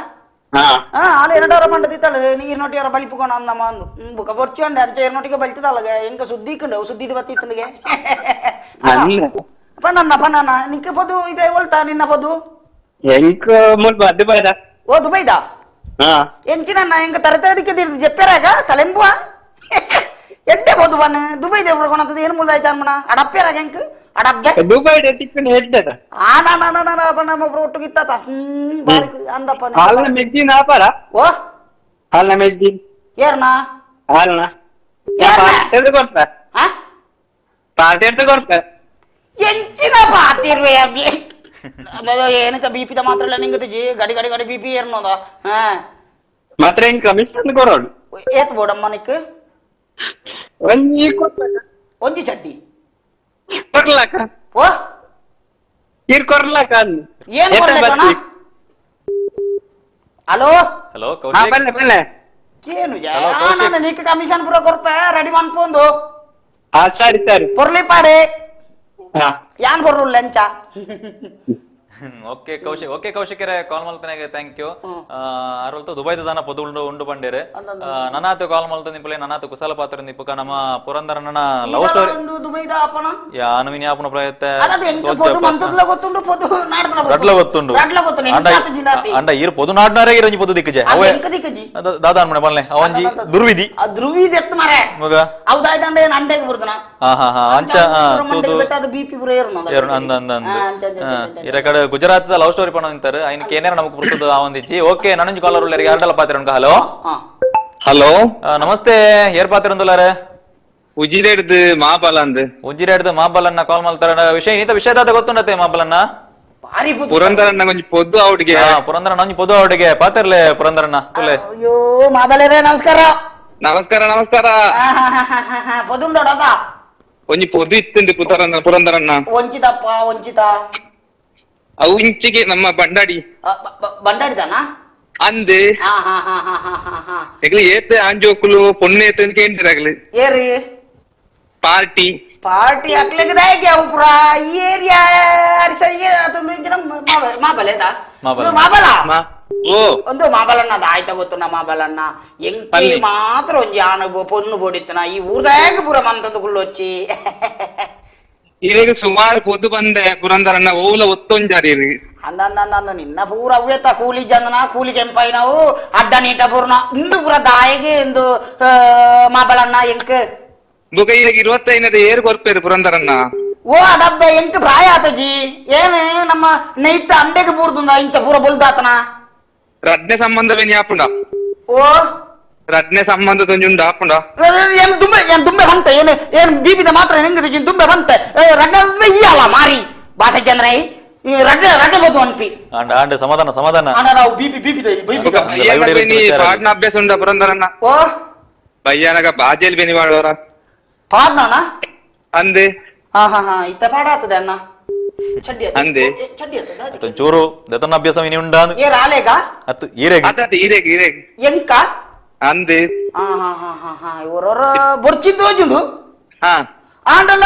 ಆಲ ಎರಡವರ ಮಂಡದಿತ್ತಲ್ಲ ನೀರ್ನೊಟ್ಟಿಯವರ ಬಲಿಪುಕೋಣ ಅಂದಮ್ಮ ಅಂದು ಬುಕ್ಕ ಬೊರ್ಚು ಅಂಡೆ ಅಂಚ ಎರನೊಟ್ಟಿಗೆ ಬಲಿತದಲ್ಲ ಎಂಕ ಸುದ್ದಿ ಇಕ್ಕಂಡು ಸುದ್ದಿ ಇಡು ಬತ್ತಿತ್ತನಿಗೆ. ಪನ್ನನ್ನ ಪನ್ನನ್ನ ನಿಕ್ಕ ಪೊದು ಇದೆ ಒಳ್ತಾ ನಿನ್ನ ಪೊದು ಓ ದುಬೈದ ಎಂಚಿನನ್ನ ಎಂಕ ತರತಡಿಕೆ ಜೆಪ್ಪೆರಾಗ ತಲೆಂಬುವ ಎಡ್ಡೆ ಪೊದು ಬನ್ನ ದುಬೈ ದೇವ್ರ ಕೊಣತದ ಏನು ಮುಳ್ದಾಯ್ತ ಅನ್ಮಣ ಅಡಪ್ಪೆರಾಗ ಎಂಕ್ ಏನಕ್ಕ ಬಿಪಿದ ಮಾತ್ರ ನಿಂಗೆ ಗಡಿ ಗಡಿ ಗಡಿ ಬಿಪಿ ಏರ್ನೋದ ಏತ್ ಬೋಡಮ್ಮ ನಿಕ್ ಒಂಜಿ ಚಡ್ಡಿ ಕೊರ್ಲಾಕ. ಓ ಈರ್ ಕೊರ್ಲಾಕ ಏನ್ ಕೊರ್ಲಾಕಣ? ಹಲೋ ಹಲೋ ಕೌಶಿಕ್ ಬಲ್ಲೆ ಬಲ್ಲೆ ಏನು ನಾನು ನೀಕ ಕಮಿಷನ್ ಪೂರ ಕೊರ್ಪೆ ರೆಡಿ ಮನ್ಪೊಂದು. ಹಾ ಸರಿ ಸರಿ ಪೊರ್ಲಿ ಪಾಡೆ ಯಾನ್ ಕೊರ್ರು ಲಂಚ. ಓಕೆ ಕೌಶಿಕ್, ಓಕೆ ಕೌಶಿಕರೇ ಕಾಲ್ ಮಲ್ತನಾಗೆ thank you. ಅರಲ್ತು ದುಬೈದ ದಾನ ಪೊದು ಉಂಡು ಉಂಡು ಬಂಡೇರೆ ನನಾತು ಕಾಲ್ ಮಲ್ತ ನಿಪ್ಪಲೆ ನನಾತು ಕುಶಲ ಪಾತ್ರ ನಿಪ್ಪಕ ನಮ್ಮ ಪುರಂದರನ ಲವ್ ಸ್ಟೋರಿ ಯಾನು ವಿನ್ಯಾಪನ ಪ್ರಯತ್ನ ರಡ್ಲ ಗೊತ್ತುಂಡು ಅಂಡ ಈರ್ ಪೊದು ನಾಡ್ನಾರೇ ಇರಂಜಿ ಪೊದು ದಿಕ್ಕಜೆ ಅವೇ ದಾದಾ ಅನ್ಮನೆ ಬಲ್ಲೆ ಅವಂಜಿ ದುರ್ವಿಧಿ ದುರ್ವಿಧಿ ಎತ್ತು ಮಾರೆ ಮಗ ಹೌದಾಯ್ತಂಡ ಏನ್ ಅಂಡೆಗೆ ಬರ್ತನ. ಹಾ ಹಾ ಹಾ ಅಂಚ ಬಿಪಿ ಪೂರ ಏರ್ನ ಅಂದ ಅಂದ ಅಂದ ಇರ ಕಡೆ ಗುಜರಾತ್ ಲವ್ ಸ್ಟೋರಿ ಪಣ ಅಂತಾರೆ ಐನಕ್ಕೆ ಏನೇನ ನಮಗೆ ಪುರ್ಸದು ಆ ಒಂದಿಜ್ಜಿ. ಓಕೆ ನನಂಜಿ ಕಾಲರ್ ಉಳ್ಳೇರಿ ಯಾರ್ಡಲ ಪಾತ್ರ ಉಂಟು. ಹಲೋ ಹಲೋ ನಮಸ್ತೆ, ಏರ್ ಪಾತ್ರ ಉಂದುಲಾರೆ? ಉಜಿರೆಡ್ದು ಮಾಬಲ ಅಂದ್ ಉಜಿರೆಡ್ದು ಮಾಬಲನ್ನ ಕಾಲ್ ಮಾಡ್ತಾರ. ವಿಷಯ ಈತ ವಿಷಯದಾದ ಗೊತ್ತುಂಡತೆ ಮಾಬಲನ್ನ ಪುರಂದರಣ್ಣ ಒಂಜಿ ಪೊದ್ದು ಅವಡಿಗೆ. ಪುರಂದರಣ್ಣ ಒಂಜಿ ಪೊದ್ದು ಅವಡಿಗೆ ಪಾತ್ರಲೆ ಪುರಂದರಣ್ಣ ತುಲೆ. ಅಯ್ಯೋ ಮಾಬಲರೇ ನಮಸ್ಕಾರ. ನಮಸ್ಕಾರ ನಮಸ್ಕಾರ. ಪೊದುಂಡೋಡದ ಒಂಜಿ ಪೊದ್ದು ಇತ್ತಂದು ಪುರಂದರಣ್ಣ. ವಂಚಿತಪ್ಪ ವಂಚಿತ ಅವು ಇಂಚಿಗೆ ನಮ್ಮ ಬಂಡಾಡಿ ಬಂಡಾಡಿದಾನ ಅಂದೆ ಏತೆ ಆಂಜೋಕುಲು ಪೊಣ್ಣೆ ಏತೆ ಅಂತ ಕೇಂದ್ರಾಗ್ಲಿ ಏರಿ ಪಾರ್ಟಿ ಪಾರ್ಟಿ ಅಕ್ಲೆಗದಾಗೆ ಅವು ಪುರಾ ಈ ಏರಿಯಾ ಅರಿಸಯ್ಯ ಅದೊಂದು ಇಂಚಿನ ಮಾಬಲೇದ ಮಾಬಲ ಓ ಒಂದು ಮಾಬಲಣ್ಣ ಅದು ಆಯ್ತಾ ಗೊತ್ತು ನಮ್ಮ ಮಾಬಲಣ್ಣ ಎಂಕಿ ಮಾತ್ರ ಒಂಜಿ ಆಣ ಪೊಣ್ಣು ಬೋಡಿತ್ತನ ಈ ಊರ್ದಾಗ ಪೂರ ಮಂತದ ಗುಳ್ಳೊಚ್ಚಿ ಈಗ ಸುಮಾರು ಪೊದ್ದು ಬಂದೆ ಪುರಂದರಣ್ಣ ಓಲ ಒತ್ತೊಂಜಾರಿ ಅಂದ ಅಂದ ಅಂದ ನಿನ್ನ ಪೂರ ಅವ್ಯತ ಕೂಲಿ ಜನ ಕೂಲಿ ಕೆಂಪಾಯಿನವು ಅಡ್ಡ ನೀಟ ಪೂರ್ಣ ಇಂದು ಪೂರ ದಾಯಿಗೆ ಇಂದು ಮಾಬಲಣ್ಣ ಎಂಕ್ ಬುಕ ಈಗ 25 ಏರು ಕೊರ್ಪೇರು ಪುರಂದರಣ್ಣ. ಓ ಡಬ್ಬೆ ಎಂಕ್ ಪ್ರಾಯ ಆತಜಿ ಏನು ನಮ್ಮ ನೈತ ಅಂಡೆಗೆ ಪೂರ್ದುಂದ ಇಂಚ ಪೂರ ಬೊಲ್ದಾತನ ರಡ್ನೆ ಸಂಬಂಧ ಬೆನಿ ಆಪುಂಡ. ಓ ರಡ್ನೆ ಸಂಬಂಧ ತೊಂಜುಂಡ ಆಪುಂಡ. ಏನ್ ತುಂಬೆ ಏನ್ ತುಂಬೆ ಬಂತೆ ಏನು ಏನು ಬೀಬಿದ ಮಾತ್ರ ಹೆಂಗ ತುಂಬೆ ಬಂತೆ ರಡ್ನೆ ಇಯ್ಯಲ್ಲ ಮಾರಿ ಭಾಷೆ ಚಂದ್ರ ರಡ್ಡೆ ರಡ್ಡೆ ಬೋದು ಅನ್ಪಿ ಅಂಡ ಅಂಡ ಸಮಾಧಾನ ಸಮಾಧಾನ ಅಣ್ಣ ನಾವು BP BP BP ಪಾಡ್ನ ಅಭ್ಯಾಸ ಉಂಡ ಪುರಂದರಣ್ಣ. ಓ ಬಯ್ಯಾನಗ ಬಾಜೆಲ್ ಬೆನಿ ಮಾಡೋರ ಪಾಡ್ನ ಅಂದೆ. ಹಾ ಹಾ ಹಾ ಇತ್ತ ಪಾಡ ಆಗ್ತದೆ ಅಣ್ಣ ಚಡ್ಡಿ ಅಂದೆ ಚಡ್ಡಿ ಆಗ್ತದೆ ಚೂರು ದತನ ಅಭ್ಯಾಸ ಇನಿ ಉಂಡ ಏ ರಾಲೇಗ ಅತ್ತು ಈರೆಗ್ ಅತ್ತ ಈರೆಗ್ ಈರೆಗ್ ಎಂಕ ಅಂದೆ. ಹಾ ಹಾ ಹಾ ಹಾ ಹಾ ಇವರವರ ಬೊರ್ಚಿದ್ದು ಹೋಜುಂಡು. ಹಾ ಆಂಡಲ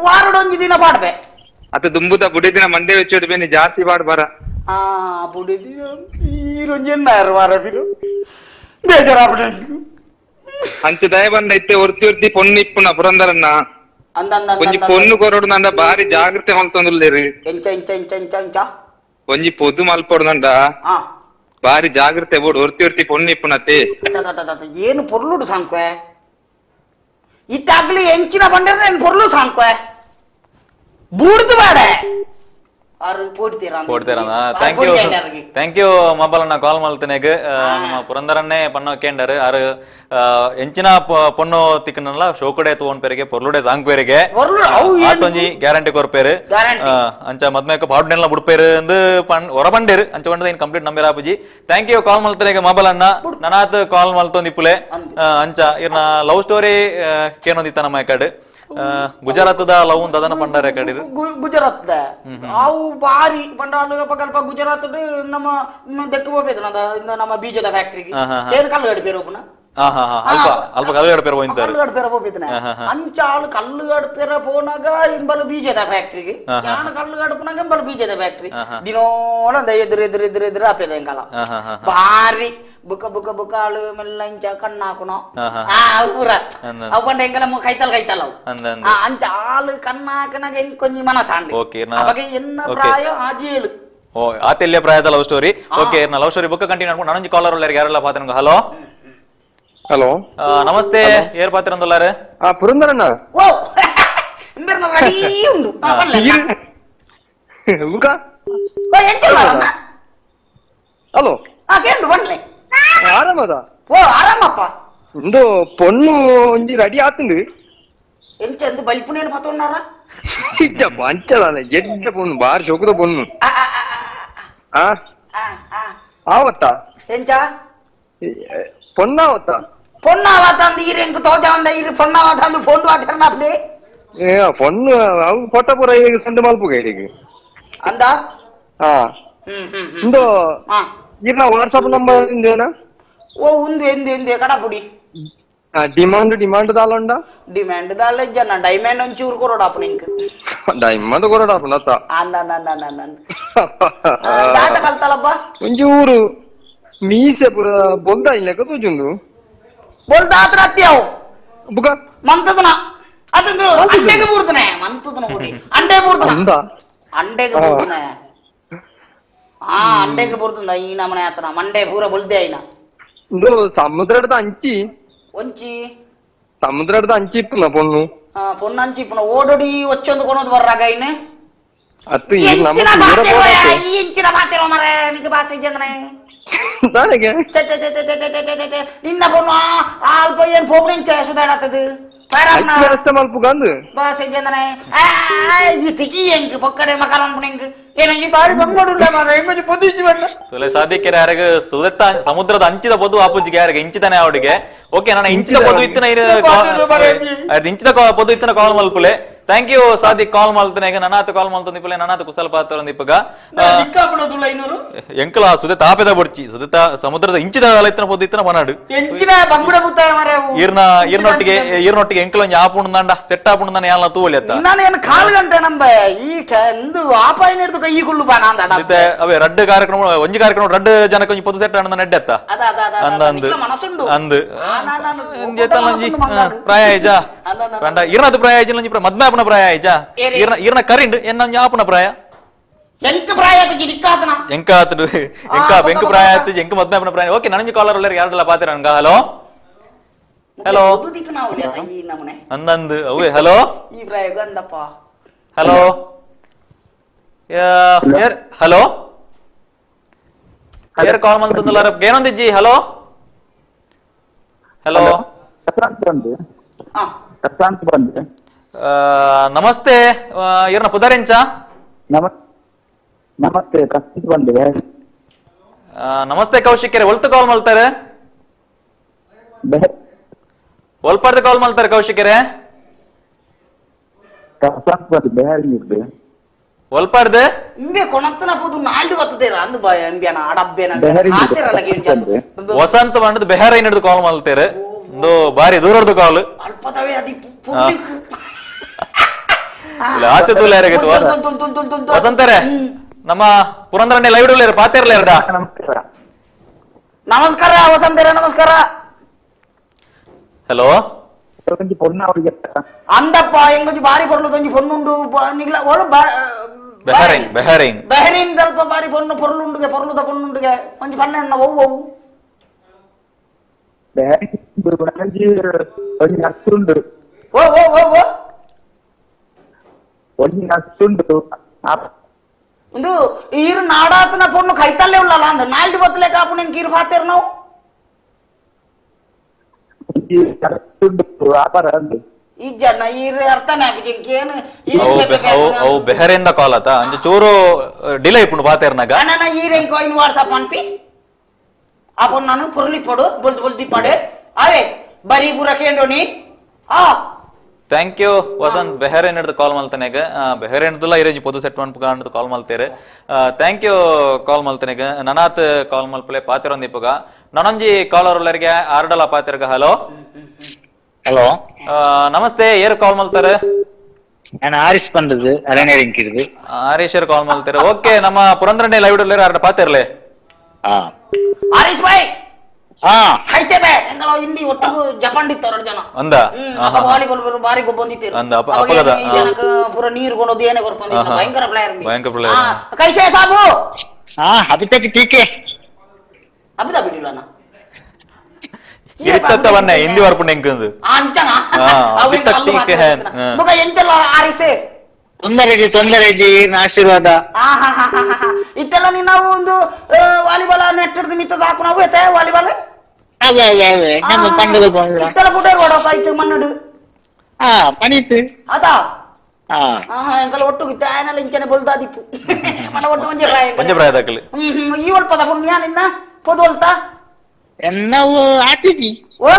ವಾರಡೊಂಜಿ ದಿನ ಪಾಡ್ಬೆ ಅತ್ತ ದುಂಬುದ ಬುಡಿದಿನ ಮಂಡೆ വെച്ചೋಡು ಬೇನಿ ಜಾಸ್ತಿ ಪಾಡ್ ಬರ. ಆ ಬುಡಿದಿನ ಈರೊಂಜಿ ಎನ್ನಾರು ವಾರ ಬಿರು ಬೇಜಾರಾಪಡೆ ಅಂಚ ದಯ ಬಂದ ಇತ್ತೆ ಒರ್ತಿ ಒರ್ತಿ ಪೊಣ್ಣು ಇಪ್ಪುನ ಪುರಂದರಣ್ಣ ಅಂದ ಅಂದ ಒಂಜಿ ಪೊಣ್ಣು ಕೊರಡು ನಂಡ ಬಾರಿ ಜಾಗ್ರತೆ ಮಲ್ತೊಂದುಲ್ಲೇರು. ಎಂಚ ಎಂಚ ಎಂಚ ಎಂಚ ಎಂಚ ಒಂಜಿ ಪೊದ್ದು ಮಲ್ಪೊಡು ನಂಡ ಬಾರಿ ಜಾಗ್ರತೆ ಬೋಡು ಒರ್ತಿ ಒರ್ತಿ ಪೊಣ್ಣು ಇಪ್ಪುನತೆ ಏನು ಪೊರ್ಲುಡು ಸಾಂಕ್ವೆ ಇತ್ತಾಗ್ಲಿ ಎಂಚಿನ ಬಂಡಿದ್ರೆ ಏನು ಪೊರ್ಲು ಸಾಂಕ್ವೆ ಬೂಡ್ದು ಬೇಡ. ಆರು ಪೋಡ್ತೀರಾ ಪೋಡ್ತೀರಾ thank you thank you ಮಬ್ಬಲನ್ನ ಕಾಲ್ ಮಲ್ತನೆಗ್ ನಮ್ಮ ಪುರಂದರನ್ನೇ ಪನ್ನೋ ಕೇಂಡರ್ ಆರು ಎಂಚಿನ ಪೊಣ್ಣು ತಿಕ್ಕನಲ್ಲ ಶೋಕಡೆ ತೂವನ್ ಪೇರಿಗೆ ಪೊರ್ಲುಡೆ ತಾಂಗ್ ಪೇರಿಗೆ ಆತೊಂಜಿ ಗ್ಯಾರಂಟಿ ಕೊರ್ಪೇರು ಅಂಚ ಮದ್ಮೇಕ ಪಾಡ್ನೆಲ್ಲ ಬುಡ್ಪೇರು ಅಂದು ಹೊರ ಬಂಡೇರು ಅಂಚ ಬಂಡದ ಇನ್ ಕಂಪ್ಲೀಟ್ ನಂಬೇರ ಆಪುಜಿ thank you ಕಾಲ್ ಮಲ್ತನೆಗ್ ಮಬ್ಬಲನ್ನ ನನಾತ್ ಕಾಲ್ ಮಲ್ತೊಂದು ಇಪ್ಪುಲೆ ಅಂಚ ಇರ್ನ ಲವ್ ಸ್ಟೋರಿ ಕೇನೊಂದಿತ್ತ ನಮ್ಮ ಕಡೆ ಗುಜರಾತದ ಲವ್ ದದನ ಪಂಡಾರ ಕಡೆ ಗುಜರಾತ್ ಅವು ಬಾರಿ ಪಂಡಾಲ ಪಕಲ್ಪ ಗುಜರಾತ್ ನಮ್ಮ ದೆಕ್ಕ ಹೋಗ್ಬೇಕು ನಮ್ಮ ಬೀಜದ ಫ್ಯಾಕ್ಟರಿಗೆ ಏನು ಕಲ್ಲುಗಡೆ ಪೇರು ಒಬ್ಬನ ಅಲ್ಪ ಅಲ್ಪ ಕಲ್ಲುಗಡೆ ಪೇರು ಹೋಯ್ತಾರೆ ಕಲ್ಲುಗಡೆ ಪೇರ ಹೋಗ್ಬೇಕನ ಅಂಚಾಳು ಕಲ್ಲುಗಡೆ ಪೇರ ಪೋನಾಗ ಇಂಬಲು ಬೀಜದ ಫ್ಯಾಕ್ಟರಿಗೆ ಯಾನು ಕಲ್ಲುಗಡೆ ಪೋನಾಗ ಇಂಬಲು ಬೀಜದ ಫ್ಯಾಕ್ಟರಿ ದಿನೋಳ ಎದುರು ಎದುರು ಎದುರು ಎದುರು ಆಪೇದ ಎಂಕಲ ಬಾರಿ ಬುಕ ಬುಕ ಬುಕ ಆಳು ಮೆಲ್ಲ ಇಂಚ ಕಣ್ಣು ಹಾಕುನೋ ಆ ಊರ ಅವು ಪಂಡ ಎಂಕಲ ಕೈತಲ್ ಕೈತಲ್ ಅವು ಅಂಚ ಆಳು ಕಣ್ಣು ಹಾಕನಾಗ ಹೆಂಗ್ ಕೊಂಚ ಮನಸಾಂಡಿ ಅವಾಗ ಎನ್ನ ಪ್ರಾಯ ಆಜೇಳು ಓ ಆತೆಲ್ಯ ಪ್ರಾಯದ love story okay love story book continue ಮಾಡ್ಕೊಂಡು ನಾನೊಂದು ಕಾಲರ್ ಉಳ್ಳಾರಿಗೆ ಯಾರೆಲ್ಲ ಪಾತ್ರ ಹಲೋ ಹಲೋ ನಮಸ್ತೆ ಏರ್ ಪಾತ್ರ ಅಂದುಲ್ಲಾರೆ ಪುರಂದರಣ್ಣ ಓ ರೆಡಿ ಉಂಡು ಹಲೋ ಆರಾಮದ ಓ ಆರಾಮಪ್ಪ ಇಂದು ಪೊಣ್ಣು ಒಂಜಿ ರೆಡಿ ಆತಂದು ಎಂಚ ಎಂದು ಬಲಿಪುನೇನು ಪತೊನ್ನಾರ ಇಜ್ಜಪ್ಪ ಅಂಚಲ ಎಡ್ಡ ಪೊಣ್ಣು ಬಾರಿ ಶೋಕದ ಪೊಣ್ಣು ಆ ಆವತ್ತ ಎಂಚ ಪೊಣ್ಣಾವತ್ತ ಪೊಣ್ಣಾವತ್ತ ಅಂದು ಈರು ಎಂಕ್ ತೋಜ ಅಂದ ಈರು ಪೊಣ್ಣಾವತ್ತ ಅಂದು ಫೋನ್ ವಾಕರ್ನ ಅಪ್ಲೆ ಏ ಪೊಣ್ಣು ಅವು ಫೋಟೋ ಪೂರ ಈಗ ಸೆಂಡ್ ಮಲ್ಪುಗ ಈಗ ಅಂದ ಹಾ ಇಂದು ಈರ್ನ ವಾಟ್ಸಪ್ ನಂಬರ್ ಇಂದೇನಾ ಓ ಉಂದು ಎಂದು ಎಂದು ಕಡಪುಡಿ ಡಿಮಾಂಡ್ ಡಿಮಾಂಡ್ ದಾಲಂಡ ಡಿಮಾಂಡ್ ದಾಲ ಜನ ಡೈಮಂಡ್ ಒಂಚೂರು ಕೊರೋಡಾಪು ನಿಂಕ್ ಡೈಮಂಡ್ ಕೊರೋಡಾಪು ನತ್ತ ಅಂದ ಅಂದ ಅಂದ ಅಂದ ಅಂದ ದಾದ ಕಲ್ತಲಬ್ಬ ಒಂಚೂರು ಮೀಸೆ ಪೂರ ಬೊಲ್ದ ಇಲ್ಲ ತೋಜುಂಡು ಬೊಲ್ದ ಆತ್ರ ಅತ್ತಿ ಅವು ಬುಕ ಮಂತದನ ಅದಂದು ಅಂಡೆಗೆ ಬೂರ್ತನೆ ಮಂತದನ ಗುಡಿ ಅಂಡೆ ಬೂರ್ತನ ಅಂಡೆಗೆ ಬೂರ್ತನೆ ಆ ಅಂಡೆಗೆ ಬೂರ್ತನ ಈ ನಮನೆ ಆತನ ಮಂಡೆ ಪೂರ ಬೊಲ್ದೆ ಐನ ಇಂದು ಸಮುದ್ರದ ಅಂಚಿ ಒಂಚಿ ಸಮುದ್ರದ ಅಂಚಿ ಇಪ್ಪುನ ಪೊಣ್ಣು ಪೊಣ್ಣು ಅಂಚಿ ಇಪ್ಪುನ ಓಡೋಡಿ ಒಚ್ಚೊಂದು ಕೊನೋದು ಬರ್ರಾಗ ಐನೆ ಅತ್ತು ಈ ನಮ್ಮ ಈ ಇಂಚಿನ ಮಾತಿರೋ ಮರೆ ನಿಕ್ಕೆ ಭಾಷೆ ಇದ್ದಂದ್ರೆ ದಾನೆಗೆ ನಿನ್ನ ಪೊಣ್ಣು ಅಲ್ಪ ಏನ್ ಪೋಗ್ನಿಂಚ ಸುಧಾಡತ್ತದು ವ್ಯವಸ್ಥೆ ಮಲ್ಪುಗಂದು ಭಾಷೆ ಇದ್ದಂದ್ರೆ ಈ ತಿಕ್ಕಿ ಎಂಕ್ ಪೊಕ್ಕಡೆ ಮಕಾರ ಅನ್ಪುಣೆಂಕ್ ಏನಂಜಿ ಬಾರಿ ಬಂಗೋಡುಲ್ಲ ಮಾರ್ರೆ ಇಂಬಜಿ ಪೊದಿಜ್ಜಿ ಬಣ್ಣ ತುಲೆ ಸಾಧ್ಯಕ್ಕೆ ಯಾರಿಗ ಸುದತ್ತ ಸಮುದ್ರದ ಅಂಚಿದ ಪೊದು ಆಪುಜಿಗೆ ಯಾರಿಗೆ ಇಂಚಿತಾನೆ ಅವಡಿಗೆ ಓಕೆ ನಾನು ಇಂಚಿದ ಪೊದು ಇತ್ತಿನ ಇಂಚಿದ ಪೊದು ಇತ್ತಿನ ಕಾಲ್ ಮಲ್ಪುಲೆ thank you Sadiq ಕಾಲ್ ಮಲ್ತನೆ ಈಗ ನನಾತ ಕಾಲ್ ಮಲ್ತೊಂದಿಪ್ಪಲೆ ನನಾತ ಕುಸಲ ಪಾತ್ರ ಒಂದಿಪ್ಪಗ ಎಂಕಲ ಸುದೆತ ಆಪೆದ ಬೊಡ್ಚಿ ಸುದೆತ ಸಮುದ್ರದ ಇಂಚಿದ ಇತ್ತಿನ ಪೊದು ಇತ್ತಿನ ಮನಾಡು ಎಂಚಿನ ಬಂಗುಡ ಬುತ್ತಾಯ ಮಾರ್ರೆ ಈರ್ನ ಈರ್ನೊಟ್ಟಿಗೆ ಈರ್ನೊಟ್ಟಿಗೆ ಎಂಕಲ ಒಂಜಿ ಆಪುಂಡು ಸೆಟ್ ಆಪುಂಡು ನಾನು ಯಾಲ ತೂವಲಿ ಅತ್ತ ನಾನು ಏನು ಕಾಲು ಗಂಟೆ ನಂಬ ಈ ಎಂದು ಆಪಾಯಿನ ಹಿಡಿದು ಕೈ ಕುಳ್ಳು ಬಾ ನಾನು ಅವೇ ರಡ್ಡು ಕಾರ್ಯಕ್ರಮ ಒಂಜಿ ಕಾರ್ಯಕ್ರಮ ರಡ್ಡು ಜನಕ್ಕೆ ಒಂಜಿ ಪೊದು ಸೆಟ್ ಆಂಡ ನೆಡ್ಡೆತ್ತ ಅಂದ ಅಂದು ಅಂದು ಪ್ರಾಯ ಇಜಾ ಪಂಡ ಇರ್ನದು ಪ್ರಾಯ ಇಜ್ಜಿಲ್ಲ ಒಂಜಿ ಮದ್ಮೆ ಆಪುನ ಪ್ರಾಯ ಇಜಾ ಇರ್ನ ಇರ್ನ ಕರಿಂಡ್ ಎನ್ನ ಒಂಜಿ ಆಪುನ ಪ್ರಾಯ ಎಂಕ ಪ್ರಾಯ ಆತಜಿ ನಿಕ್ಕಾತನ ಎಂಕ ಆತನು ಎಂಕ ಎಂಕ ಪ್ರಾಯ ಆತಜಿ ಎಂಕ ಮದ್ಮೆ ಆಪುನ ಪ್ರಾಯ ಓಕೆ ನನಂಜಿ ಕಾಲರ್ ಉಳ್ಳೇರು ಯಾರೆಲ್ಲ ಪಾತಿರ ನನ್ಗ ಹಲೋ ಹಲೋ ಅಂದಂದು ಅವೇ ಹಲೋ ಈ ಪ್ರಾಯ ಗಂದಪ್ಪ ಹಲೋ ಹಲೋ ಯಾರು ಕಾಲ್ ಮಂತಂದಲ್ಲ ಏನೊಂದಿಜ್ಜಿ ಹಲೋ ಹಲೋ ನಮಸ್ತೆ ಇರ್ನ ಪುದರೆಂಚ ನಮಸ್ತೆ ಪ್ರಶಾಂತ್ ಬಂದೆ ನಮಸ್ತೆ ಕೌಶಿಕ್ ಒಲ್ತು ಕಾಲ್ ಮಾಡ್ತಾರೆ ಒಲ್ಪಾರ್ದು ಕಾಲ್ ಮಾಡ್ತಾರೆ ಕೌಶಿಕರೇ ಪ್ರಶಾಂತ್ ಬಂದು ಬೆಹರಿನಿರ್ದು ಒಲ್ಪಾರ್ದು ಇಂಬೆ ಕೊಣತ್ತನ ಪೋದು ನಾಲ್ಡು ಬತ್ತದೇರ ಅಂದು ಬಾಯ ಇಂಬೆನ ಅಡಬ್ಬೆನ ಆತಿರಲ್ಲ ವಸಂತ ಬಂಡದ ಬೆಹರೈನ್ ಹಿಡಿದು ಕಾಲ್ ಮಾಡ್ತಾರೆ ಒಂದು ಬಾರಿ ದೂರದ್ದು ಕಾಲ್ ಅಲ್ಪದವೇ ಅದಿ ಆಸೆ ತೂಲ ಯಾರಿಗಿತ್ತು ವಸಂತರೇ ನಮ್ಮ ಪುರಂದರಣ್ಣೆ ಲೈವ್ ಇಡಲ್ಲ ಪಾತೇರ್ಲ ಎರಡ ನಮಸ್ಕಾರ ವಸಂತರೇ ನಮಸ್ಕಾರ ಹಲೋ ಅಂದಪ್ಪ ಎಂಗೊಂಜಿ ಬಾರಿ ಪೊರ್ಲು ಒಂಜಿ ಪೊಣ್ಣುಂಡು ನಿಗ್ಲ ಓಳು Bahrain Bahrain Bahrain ದಲ್ಪ ಬಾರಿ ಪೊಣ್ಣು ಪೊರ್ಲುಂಡುಗೆ ಪೊರ್ಲುದ ಪೊಣ್ಣುಂಡುಗೆ ಒಂಜಿ ಪನ್ನೆಣ್ಣ ಒವು ಒವು ಓ ಓ ಓ ಓ ಒಂಜಿ ನರ್ಸ್ ಉಂಡು ಒಂದು ಈರು ನಾಡಾತನ ಪೊಣ್ಣು ಕೈತಲ್ಲೇ ಉಳ್ಳಲ್ಲ ಅಂದ ನಾಲ್ಡು ಬತ್ತಲೆ ಕಾಪು ನಿಂಗೆ ಕೀರು ಪಾತೇರ್ ನಾವು ಈ ಜನ ಈರು ಅರ್ಥನೇ ಆಪುಜಿ ಏನು ಅವು ಬೆಹರಿಂದ ಕಾಲ್ ಆತ ಅಂಚ ಚೂರು ಡಿಲೇ ಇಪ್ಪುಂಡು ಪಾತೇರ್ನಾಗ ನನ್ನ ಈರೆಂಗ್ ಕಾಯಿನ್ ವಾಟ್ಸಪ್ ಅನ್ಪಿ ಆ ಪೊಣ್ಣನು ಪೊರ್ಲಿಪ್ಪಡು ಬೊಲ್ದು ಬೊಲ್ದಿಪ್ಪಡು ಅವೇ ಬರೀ ಪೂರ ಕೇಂಡೋನಿ ಆ thank you Vasant Bahrain ಹಿಡ್ದು ಕಾಲ್ ಮಲ್ತನೆಗ ಬೆಹರೇನ್ ಹಿಡ್ದುಲ್ಲ ಇರೇಜಿ ಪೊದು ಸೆಟ್ ಮನ್ಪುಗ ಕಾಲ್ ಮಲ್ತೇರೆ thank you call ಮಲ್ತನೆಗ ನನಾತ್ ಕಾಲ್ ಮಲ್ಪಲೆ ಪಾತಿರೊಂದಿಪ್ಪುಗ ನನೊಂಜಿ ಕಾಲರ್ ಉಲ್ಲರಿಗೆ ಆರ್ಡಲ ಪಾತಿರ್ಗ ಹಲೋ ಹಲೋ ನಮಸ್ತೆ ಏರ್ ಕಾಲ್ ಮಲ್ತಾರೆ ನಾನು ಆರಿಸ್ ಪಂಡದು ಅರಣ್ಯರಿಂಕಿರ್ದು ಆರೀಶರ್ ಕಾಲ್ ಮಲ್ತೇರೆ ಓಕೆ ನಮ್ಮ ಪುರಂದ್ರನೇ ಲೈವ್ ಉಳ್ಳೇರು ಆರ್ಡ ಪಾತಿರ್ಲೆ ಆರೀಶ್ ಭಾಯ್ ಹಾ ಹೈಸೆ ಬೇ ಎಂಗಲ ಹಿಂದಿ ಒಟ್ಟಿಗೂ ಜಪಾನ್ ಇತ್ತು ಎರಡು ಜನ ಅಂದ ವಾಲಿಬಾಲ್ ಬಾರಿ ಗೊಬ್ಬಂದಿತ್ತು ಅಂದ ಅಪ್ಪಗದ ಜನಕ್ಕೆ ಪೂರ ನೀರು ಕೊಂಡೋದು ಏನೇ ಕೊರ್ಪಂದಿತ್ತು ಭಯಂಕರ ಪ್ಲೇಯರ್ ಭಯಂಕರ ಪ್ಲೇಯರ್ ಕೈಸೆ ಸಾಬು ಹಾ ಅಭಿತಕ್ ಟೀಕೆ ಅಬಿದ ಬಿಡಿಲ್ಲ ನಾ ಇರಿತತ್ತ ಬನ್ನೆ ಹಿಂದಿ ವರ್ಪುಂಡು ಎಂಕಂದು ಅಂಚನ ಅಭಿತಕ್ ಟೀಕೆ ಹೇ ಮುಗ ಎಂತೆಲ್ಲ ಆರಿಸೆ ತೊಂದರೆ ತೊಂದರೆ ಇಜ್ಜಿ ಆಶೀರ್ವಾದ ಇತ್ತೆಲ್ಲ ನೀ ನಾವು ಒಂದು ವಾಲಿಬಾಲ್ ನೆಟ್ ಹಿಡಿದು ಮಿತ್ತದ ಹಾಕು ನಾವು ಎತ್ತೆ ವಾಲಿಬಾಲ್ ಅದೇ ಅದೇ ಅದೇ ನಮ್ಮ ಪಂಡದ ಇತ್ತೆಲ್ಲ ಫುಟೇರ್ ಓಡಪ್ಪ ಇಟ್ಟು ಮಣ್ಣುಡು ಹಾ ಪನೀತ್ ಅದಾ ಹಾ ಎಂಕಲ ಒಟ್ಟು ಆಯನಲ್ಲ ಇಂಚನೆ ಬೊಲ್ದಾದಿಪ್ಪು మన ಒಟ್ಟು ಒಂಜಿ ಪ್ರಾಯ ಒಂಜಿ ಪ್ರಾಯ ದಾಕಲಿ ಈ ಒಲ್ಪದ ಪುಣ್ಯ ನಿನ್ನ ಪೊದೊಲ್ತಾ ನಾವು ಆತಿಜಿ ಓ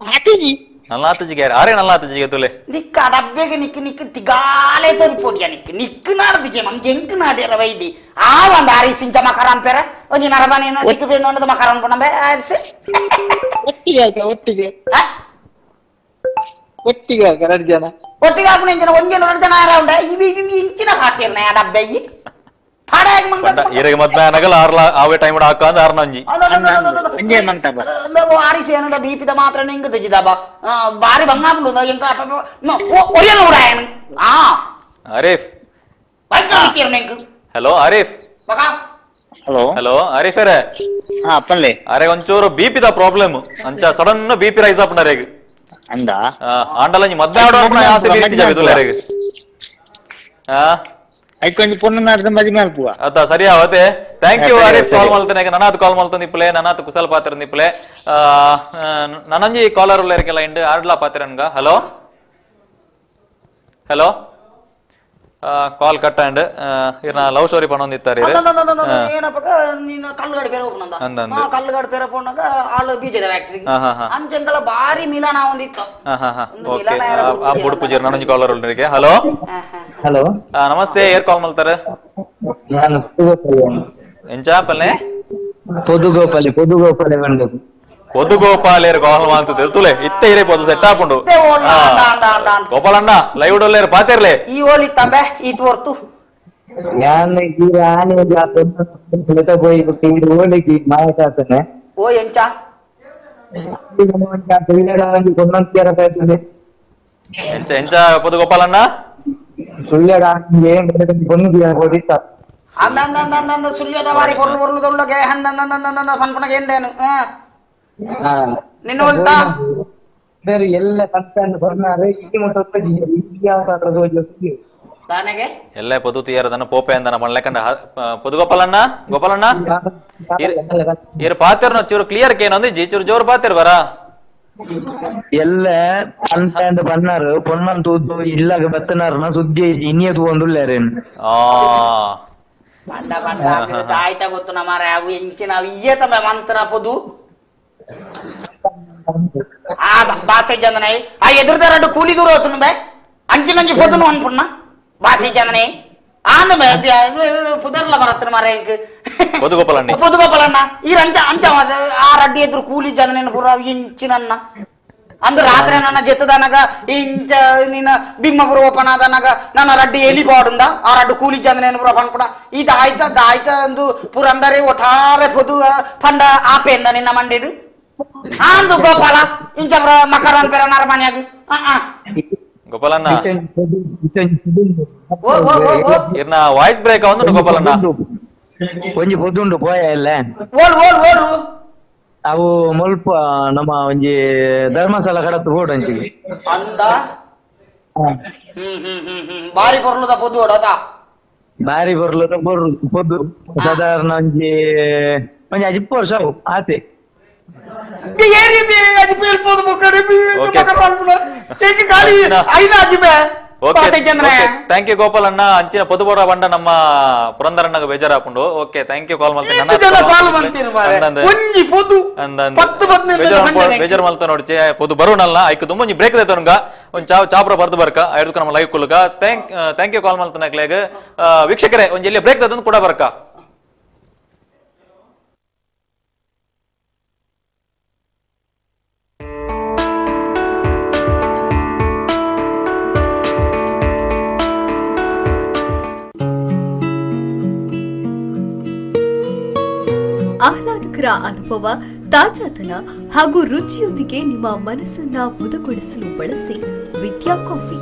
ಆತಿಜಿ ನಲ್ಲಾತಜಿಗೆ ಆರೆ ನಲ್ಲಾತಜಿಗೆ ತುಲೆ ನಿಕ್ಕ ಡಬ್ಬೆಗೆ ನಿಕ್ ನಿಕ್ ತಿಗಾಲೆ ತೋರಿ ಪೋಡಿಯ ನಿಕ್ ನಿಕ್ ನಾಡ್ದಿಜೆ ನಮ್ಗೆ ಎಂಕ್ ನಾಡ್ಯರ ವೈದಿ ಆ ಒಂದು ಆರಿ ಸಿಂಚ ಮಕರಾನ್ ಪೇರ ಒಂಜಿ ನರಬಾನಿ ನಿಕ್ ಬೇಂದ ಮಕರಾನ್ ಪಣಂಬೆ ಆರಿಸಿ ಒಟ್ಟಿಗೆ ಆಯ್ತಾ ಒಟ್ಟಿಗೆ ಒಟ್ಟಿಗೆ ಆಯ್ತಾ ಎರಡು ಜನ ಒಟ್ಟಿಗೆ ಹಾಕುನ ಇಂಚಿನ ಒಂಜಿ ಎರಡು ಜನ ಆರ ಉಂಡ ಇವಿ ಇಂಚಿನ ಹಾಕಿರ್ನ ಆ ಡಬ್ಬೆ ಈರೆಗೆ ಮದ್ವೆ ಆನಗಲ ಆರ್ಲ ಆವೇ ಟೈಮ್ ಹಾಕ ಅಂದ್ ಆರ್ನ ಅಂಜಿ ಒಂಜೇ ಮಂಟಪ ಆರಿಸಿ ಏನಂಡ ಬೀಪಿದ ಮಾತ್ರ ನಿಂಗೆ ತೆಜಿದಾಬ ಬಾರಿ ಬಂಗಾಪುಂಡು ಎಂಕ ಒರಿಯನ ಉಡಾಯನ ಆ Arif hello Arif hello hello Arif ರೇ ಹಾ ಪಲ್ಲೆ ಅರೆ ಒಂಚೂರು ಬಿಪಿದ ಪ್ರಾಬ್ಲಮ್ ಅಂಚ sudden BP rice ಆಪುಂಡು ಅಂದ ಆಂಡಲ ಮದ್ವೆ ಆಡೋ ಆಸೆ ಬೀರ್ತಿ ಜಾವಿದುಲ್ಲ ಅರೆಗ್ ಆ ಐಕೊಂಜಿ ಪೊಣ್ಣು ನಾಡ್ದ ಮದಿ ಮಲ್ಪುವ ಅತ್ತ ಸರಿ ಅವತ್ತೆ thank you Arif ಕಾಲ್ ಮಲ್ತನೆ ನನಾತ್ ಕಾಲ್ ಮಲ್ತೊಂದು ಇಪ್ಪಲೆ ನನಾತ್ ಕುಸಲ್ ಪಾತ್ರ ನಿಪ್ಪಲೆ ನನಂಜಿ ಕಾಲರ್ ಉಲ್ಲೇರಿಕೆಲ್ಲ ಇಂಡು ಆರ್ಡ್ಲಾ ಪಾತ್ರನ್ಗ hello hello call cut and ಇರ್ನ ಲವ್ ಸ್ಟೋರಿ ಪಣೊಂದಿತ್ತಾರೆ ಏನಪ್ಪಗ ನೀನು ಕಲ್ಲುಗಾಡಿ ಪೇರ ಹೋಗ್ನಂದ ಕಲ್ಲುಗಾಡಿ ಪೇರ ಪೋನಾಗ ಆಳು ಬೀಜದ ಫ್ಯಾಕ್ಟರಿ ಅಂಚೆಂಕಲ ಬಾರಿ ಮಿಲನ ಒಂದಿತ್ತು ಓಕೆ ಆ ಬುಡುಪು ನನಂಜಿ ಕಾಲರ್ ಉಲ್ಲೇರಿಗೆ ಹಲೋ ಹಲೋ ನಮಸ್ತೆ ಏರ್ ಕಾಲ್ ಮಲ್ತಾರೆ ನಾನು ಎಂಚ ಪಲ್ಲೆ ಪೊದುಗೋಪಾಲಿ ಪೊದುಗೋಪಾಲಿ ಬಂದದ್ದು ಪೊದುಗೋಪಾಲೇರ್ ಕಾಲ್ ಮಾಡ್ತದೆ ತುಲೆ ಇತ್ತೆ ಇರೇ ಪೊದು ಸೆಟ್ ಆಪುಂಡು ಗೋಪಾಲಣ್ಣ ಲೈವ್ ಡೊಲ್ಲೇರ್ ಪಾತಿರ್ಲೆ ಈ ಓಲಿ ತಂಬೆ ಈ ತೋರ್ತು ഞാൻ ಈ ಆನೆ പോയി ಓಲಿಗೆ ಮಾಯಕಾತನೆ ಓ ಎಂಚ ಎಂಚ ಎಂಚ ಪೊದುಗೋಪಾಲಣ್ಣ ಸುಳ್ಯಡ ಪೊಣ್ಣು ಹೋದಿತ್ತ ಅಂದ ಅಂದ ಅಂದ ಅಂದ ಅಂದ ಸುಳ್ಯದ ಬಾರಿ ಪೊರ್ಲು ಪೊರ್ಲು ದೊಳ್ಳಗೆ ಹಂದ ಅಂದ ಅಂದ ಅಂದ ಪನ್ಪುನಗ ಎಂದೇನು ನಿನ್ನ ಹೋಲ್ತಾ ಬೇರೆ ಎಲ್ಲ ಕಂಪನಿ ಬರ್ನಾರೆ ಈ ಮುಟ್ಟ ತಾನೆಗೆ ಎಲ್ಲ ಪೊದು ತೀಯರದನ್ನ ಪೋಪೆ ಅಂದನ ಮಣ್ಲೆಕಂಡ ಪೊದು ಗೋಪಾಲಣ್ಣ ಗೋಪಾಲಣ್ಣ ಇರ್ ಪಾತಿರ್ನ ಚೂರು ಕ್ಲಿಯರ್ ಕೇನೊಂದು ಜಿ ಚೂರು ಜೋರು ಪಾತಿರ್ ಬರ ಎಲ್ಲ ಅಂತ ಬನ್ನಾರು ಪೊಣ್ಣನ್ ತೂದು ಇಲ್ಲಾಗ ಬತ್ತನಾರನ ಸುದ್ದಿ ಇನ್ನಿಯ ತೂವೊಂದುಲ್ಲಾರೇನು ಆ ಬಂಡ ಬಂಡ ಆಯ್ತಾ ಗೊತ್ತು ನಮಾರ ಅವು ಎಂಚಿನ ಇಯ್ಯ ತಮ್ಮ ಮಂತ್ರ ಪೊದು ಆ ಬಾಸೆ ಜಂದನೈ ಆ ಎದುರುದಾರಡು ಕೂಲಿ ದೂರ ಹೋತನು ಬೇ ಅಂಚಿನಂಚಿ ಪೊದುನು ಅನ್ಪುಣ್ಣ ಬಾಸೆ ಜಂದನೈ ಆಂದ ಪುದರ್ಲ ಬರತ್ತನ ಮಾರ ಇಂಕ್ ಪೊದು ಗೋಪಾಲಣ್ಣ ಪೊದು ಗೋಪಾಲಣ್ಣ ಈ ರಂಚ ಅಂಚ ಆ ರಡ್ಡಿ ಎದುರು ಕೂಲಿ ಜಂದನೇನು ಪೂರ ಇಂಚಿನನ್ನ ಅಂದ್ರ ರಾತ್ರಿ ನನ್ನ ಜೆತ್ತದನಗ ಇಂಚ ನಿನ್ನ ಬಿಮ್ಮಪುರ ಓಪನ್ ಆದನಗ ನನ್ನ ರಡ್ಡಿ ಎಲಿ ಪಾಡುಂದ ಆ ರಡ್ಡು ಕೂಲಿ ಚಂದನೇನು ಪೂರ ಪನ್ಪುಡ ಈತ ಆಯ್ತ ಆಯ್ತ ಅಂದು ಪೂರ ಅಂದರೆ ಒಟ್ಟಾರೆ ಪೊದು ಪಂಡ ಆಪೆಂದ ನಿನ್ನ ಮಂಡಿಡು ಆಂದು ಗೋಪಾಲ ಇಂಚ ಪುರ ಮಕರನ್ ಪೆರ ನರಮನ್ಯಾಗ ಗೋಪಾಲಣ್ಣ ಇರ್ನ ವಾಯ್ಸ್ ಬ್ರೇಕ್ ಒಂದು ಗೋಪಾಲಣ್ಣ ಒಂಜಿ ಪೊದುಂಡು ಪೋಯ ಇಲ್ಲ ಓಡು ಓಡು ಓಡು ಅವು ಮುಲ್ಪ ನಮ್ಮ ಒಂಜಿ ಧರ್ಮಸ್ಥಳ ಕಡತ್ತು ಬೋರ್ಡ್ ಅಂಚಿಗೆ ಅಂದ ಹ್ಮ್ ಹ್ಮ್ ಹ್ಮ್ ಹ್ಮ್ ಬಾರಿ ಪೊರ್ಲುದ ಪೊದು ಓಡೋದ ಬಾರಿ ಬರ್ಲದ ಪೊದ್ದು ಸಾಧಾರಣ ಒಂಜಿ ಒಂಜಿ ಅಜಿಪ್ಪ ವರ್ಷ ಆತೆ. Thank you Gopal ಅಣ್ಣ. ಅಂಚಿನ ಪೊದುಬೋಡ ಬಂಡ ನಮ್ಮ ಪುರಂದರಣ್ಣಗ ಬೇಜಾರಾಪುಂಡು. Okay thank you ಕಾಲ್ ಮಲ್ತೀನಿ. ಬೇಜಾರ್ ಮಲ್ತ ನೋಡ್ಚೆ ಪೊದು ಬರೋಣಲ್ಲ ಐಕ್ ತುಂಬ ಒಂಜಿ ಬ್ರೇಕ್ ದೈತನುಗ ಒಂದ್ ಚಾಪ್ರ ಬರ್ದು ಬರ್ಕ ಐದು ನಮ್ಮ ಲೈವ್ ಕುಲುಗ. Thank you ಕಾಲ್ ಮಲ್ತನ ವೀಕ್ಷಕರೇ ಒಂಜಿ ಎಲ್ಲಿ ಬ್ರೇಕ್ ದೈತನು ಕೂಡ ಬರ್ಕ. ಆಹ್ಲಾದಕರ ಅನುಭವ, ತಾಜಾತನ ಹಾಗೂ ರುಚಿಯೊಂದಿಗೆ ನಿಮ್ಮ ಮನಸ್ಸನ್ನ ಮುದಗೊಳಿಸಲು ಬಳಸಿ Vidya coffee.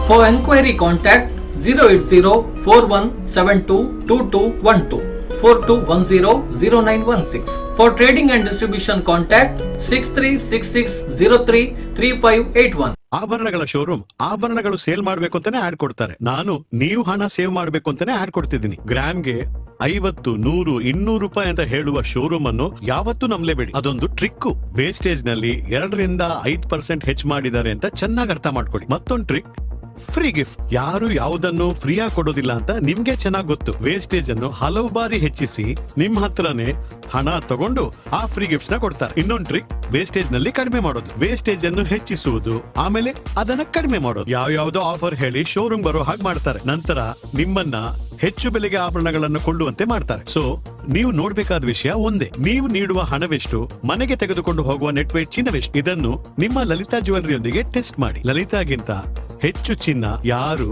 For enquiry contact 080 4172 2212 4210 0916. For trading and distribution contact 6366 03 3581. ಆಭರಣಗಳ ಶೋರೂಮ್ ಆಭರಣಗಳು ಸೇಲ್ ಮಾಡ್ಬೇಕು ಅಂತಾನೆ ಆಡ್ ಕೊಡ್ತಾರೆ. ನಾನು ನೀವು ಹಣ ಸೇವ್ ಮಾಡ್ಬೇಕು ಅಂತಾನೆ ಆಡ್ ಕೊಡ್ತಿದ್ದೀನಿ. ಗ್ರಾಮ್ಗೆ 50, 100, 200 ರೂಪಾಯಿ ಅಂತ ಹೇಳುವ ಶೋರೂಮ್ ಅನ್ನು ಯಾವತ್ತೂ ನಂಬಲೇಬೇಡಿ. ಅದೊಂದು ಟ್ರಿಕ್ಕು. ವೇಸ್ಟೇಜ್ ನಲ್ಲಿ 2 ರಿಂದ 5% ಹೆಚ್ಚು ಮಾಡಿದ್ದಾರೆ ಅಂತ ಚೆನ್ನಾಗಿ ಅರ್ಥ ಮಾಡ್ಕೊಳ್ಳಿ. ಮತ್ತೊಂದು trick, free gift. ಯಾರು ಯಾವುದನ್ನು ಫ್ರೀಯಾಗಿ ಕೊಡೋದಿಲ್ಲ ಅಂತ ನಿಮ್ಗೆ ಚೆನ್ನಾಗಿ ಗೊತ್ತು. ವೇಸ್ಟೇಜ್ ಅನ್ನು ಹಲವು ಬಾರಿ ಹೆಚ್ಚಿಸಿ ನಿಮ್ ಹತ್ರನೇ ಹಣ ತಗೊಂಡು ಆ ಫ್ರೀ ಗಿಫ್ಟ್ಸ್ ನ ಕೊಡ್ತಾರೆ. ಇನ್ನೊಂದು ಟ್ರಿಕ್, ವೇಸ್ಟೇಜ್ ನಲ್ಲಿ ಕಡಿಮೆ ಮಾಡೋದು. ವೇಸ್ಟೇಜ್ ಅನ್ನು ಹೆಚ್ಚಿಸುವುದು, ಆಮೇಲೆ ಅದನ್ನ ಕಡಿಮೆ ಮಾಡೋದು. ಯಾವ ಯಾವ್ದೋ ಆಫರ್ ಹೇಳಿ ಶೋರೂಮ್ ಬರೋ ಹಾಗೆ ಮಾಡ್ತಾರೆ. ನಂತರ ನಿಮ್ಮನ್ನ ಹೆಚ್ಚು ಬೆಲೆಗೆ ಆಭರಣಗಳನ್ನು ಕೊಳ್ಳುವಂತೆ ಮಾಡ್ತಾರೆ. ಸೊ ನೀವು ನೋಡ್ಬೇಕಾದ ವಿಷಯ ಒಂದೇ, ನೀವು ನೀಡುವ ಹಣವೆಷ್ಟು, ಮನೆಗೆ ತೆಗೆದುಕೊಂಡು ಹೋಗುವ ನೆಟ್ ವೇಟ್ ಚಿನ್ನವೆಷ್ಟು. ಇದನ್ನು ನಿಮ್ಮ ಲಲಿತಾ ಜ್ಯುವೆಲರಿಯೊಂದಿಗೆ ಟೆಸ್ಟ್ ಮಾಡಿ. ಲಲಿತಾಗಿಂತ ಹೆಚ್ಚು ಚಿನ್ನ ಯಾರು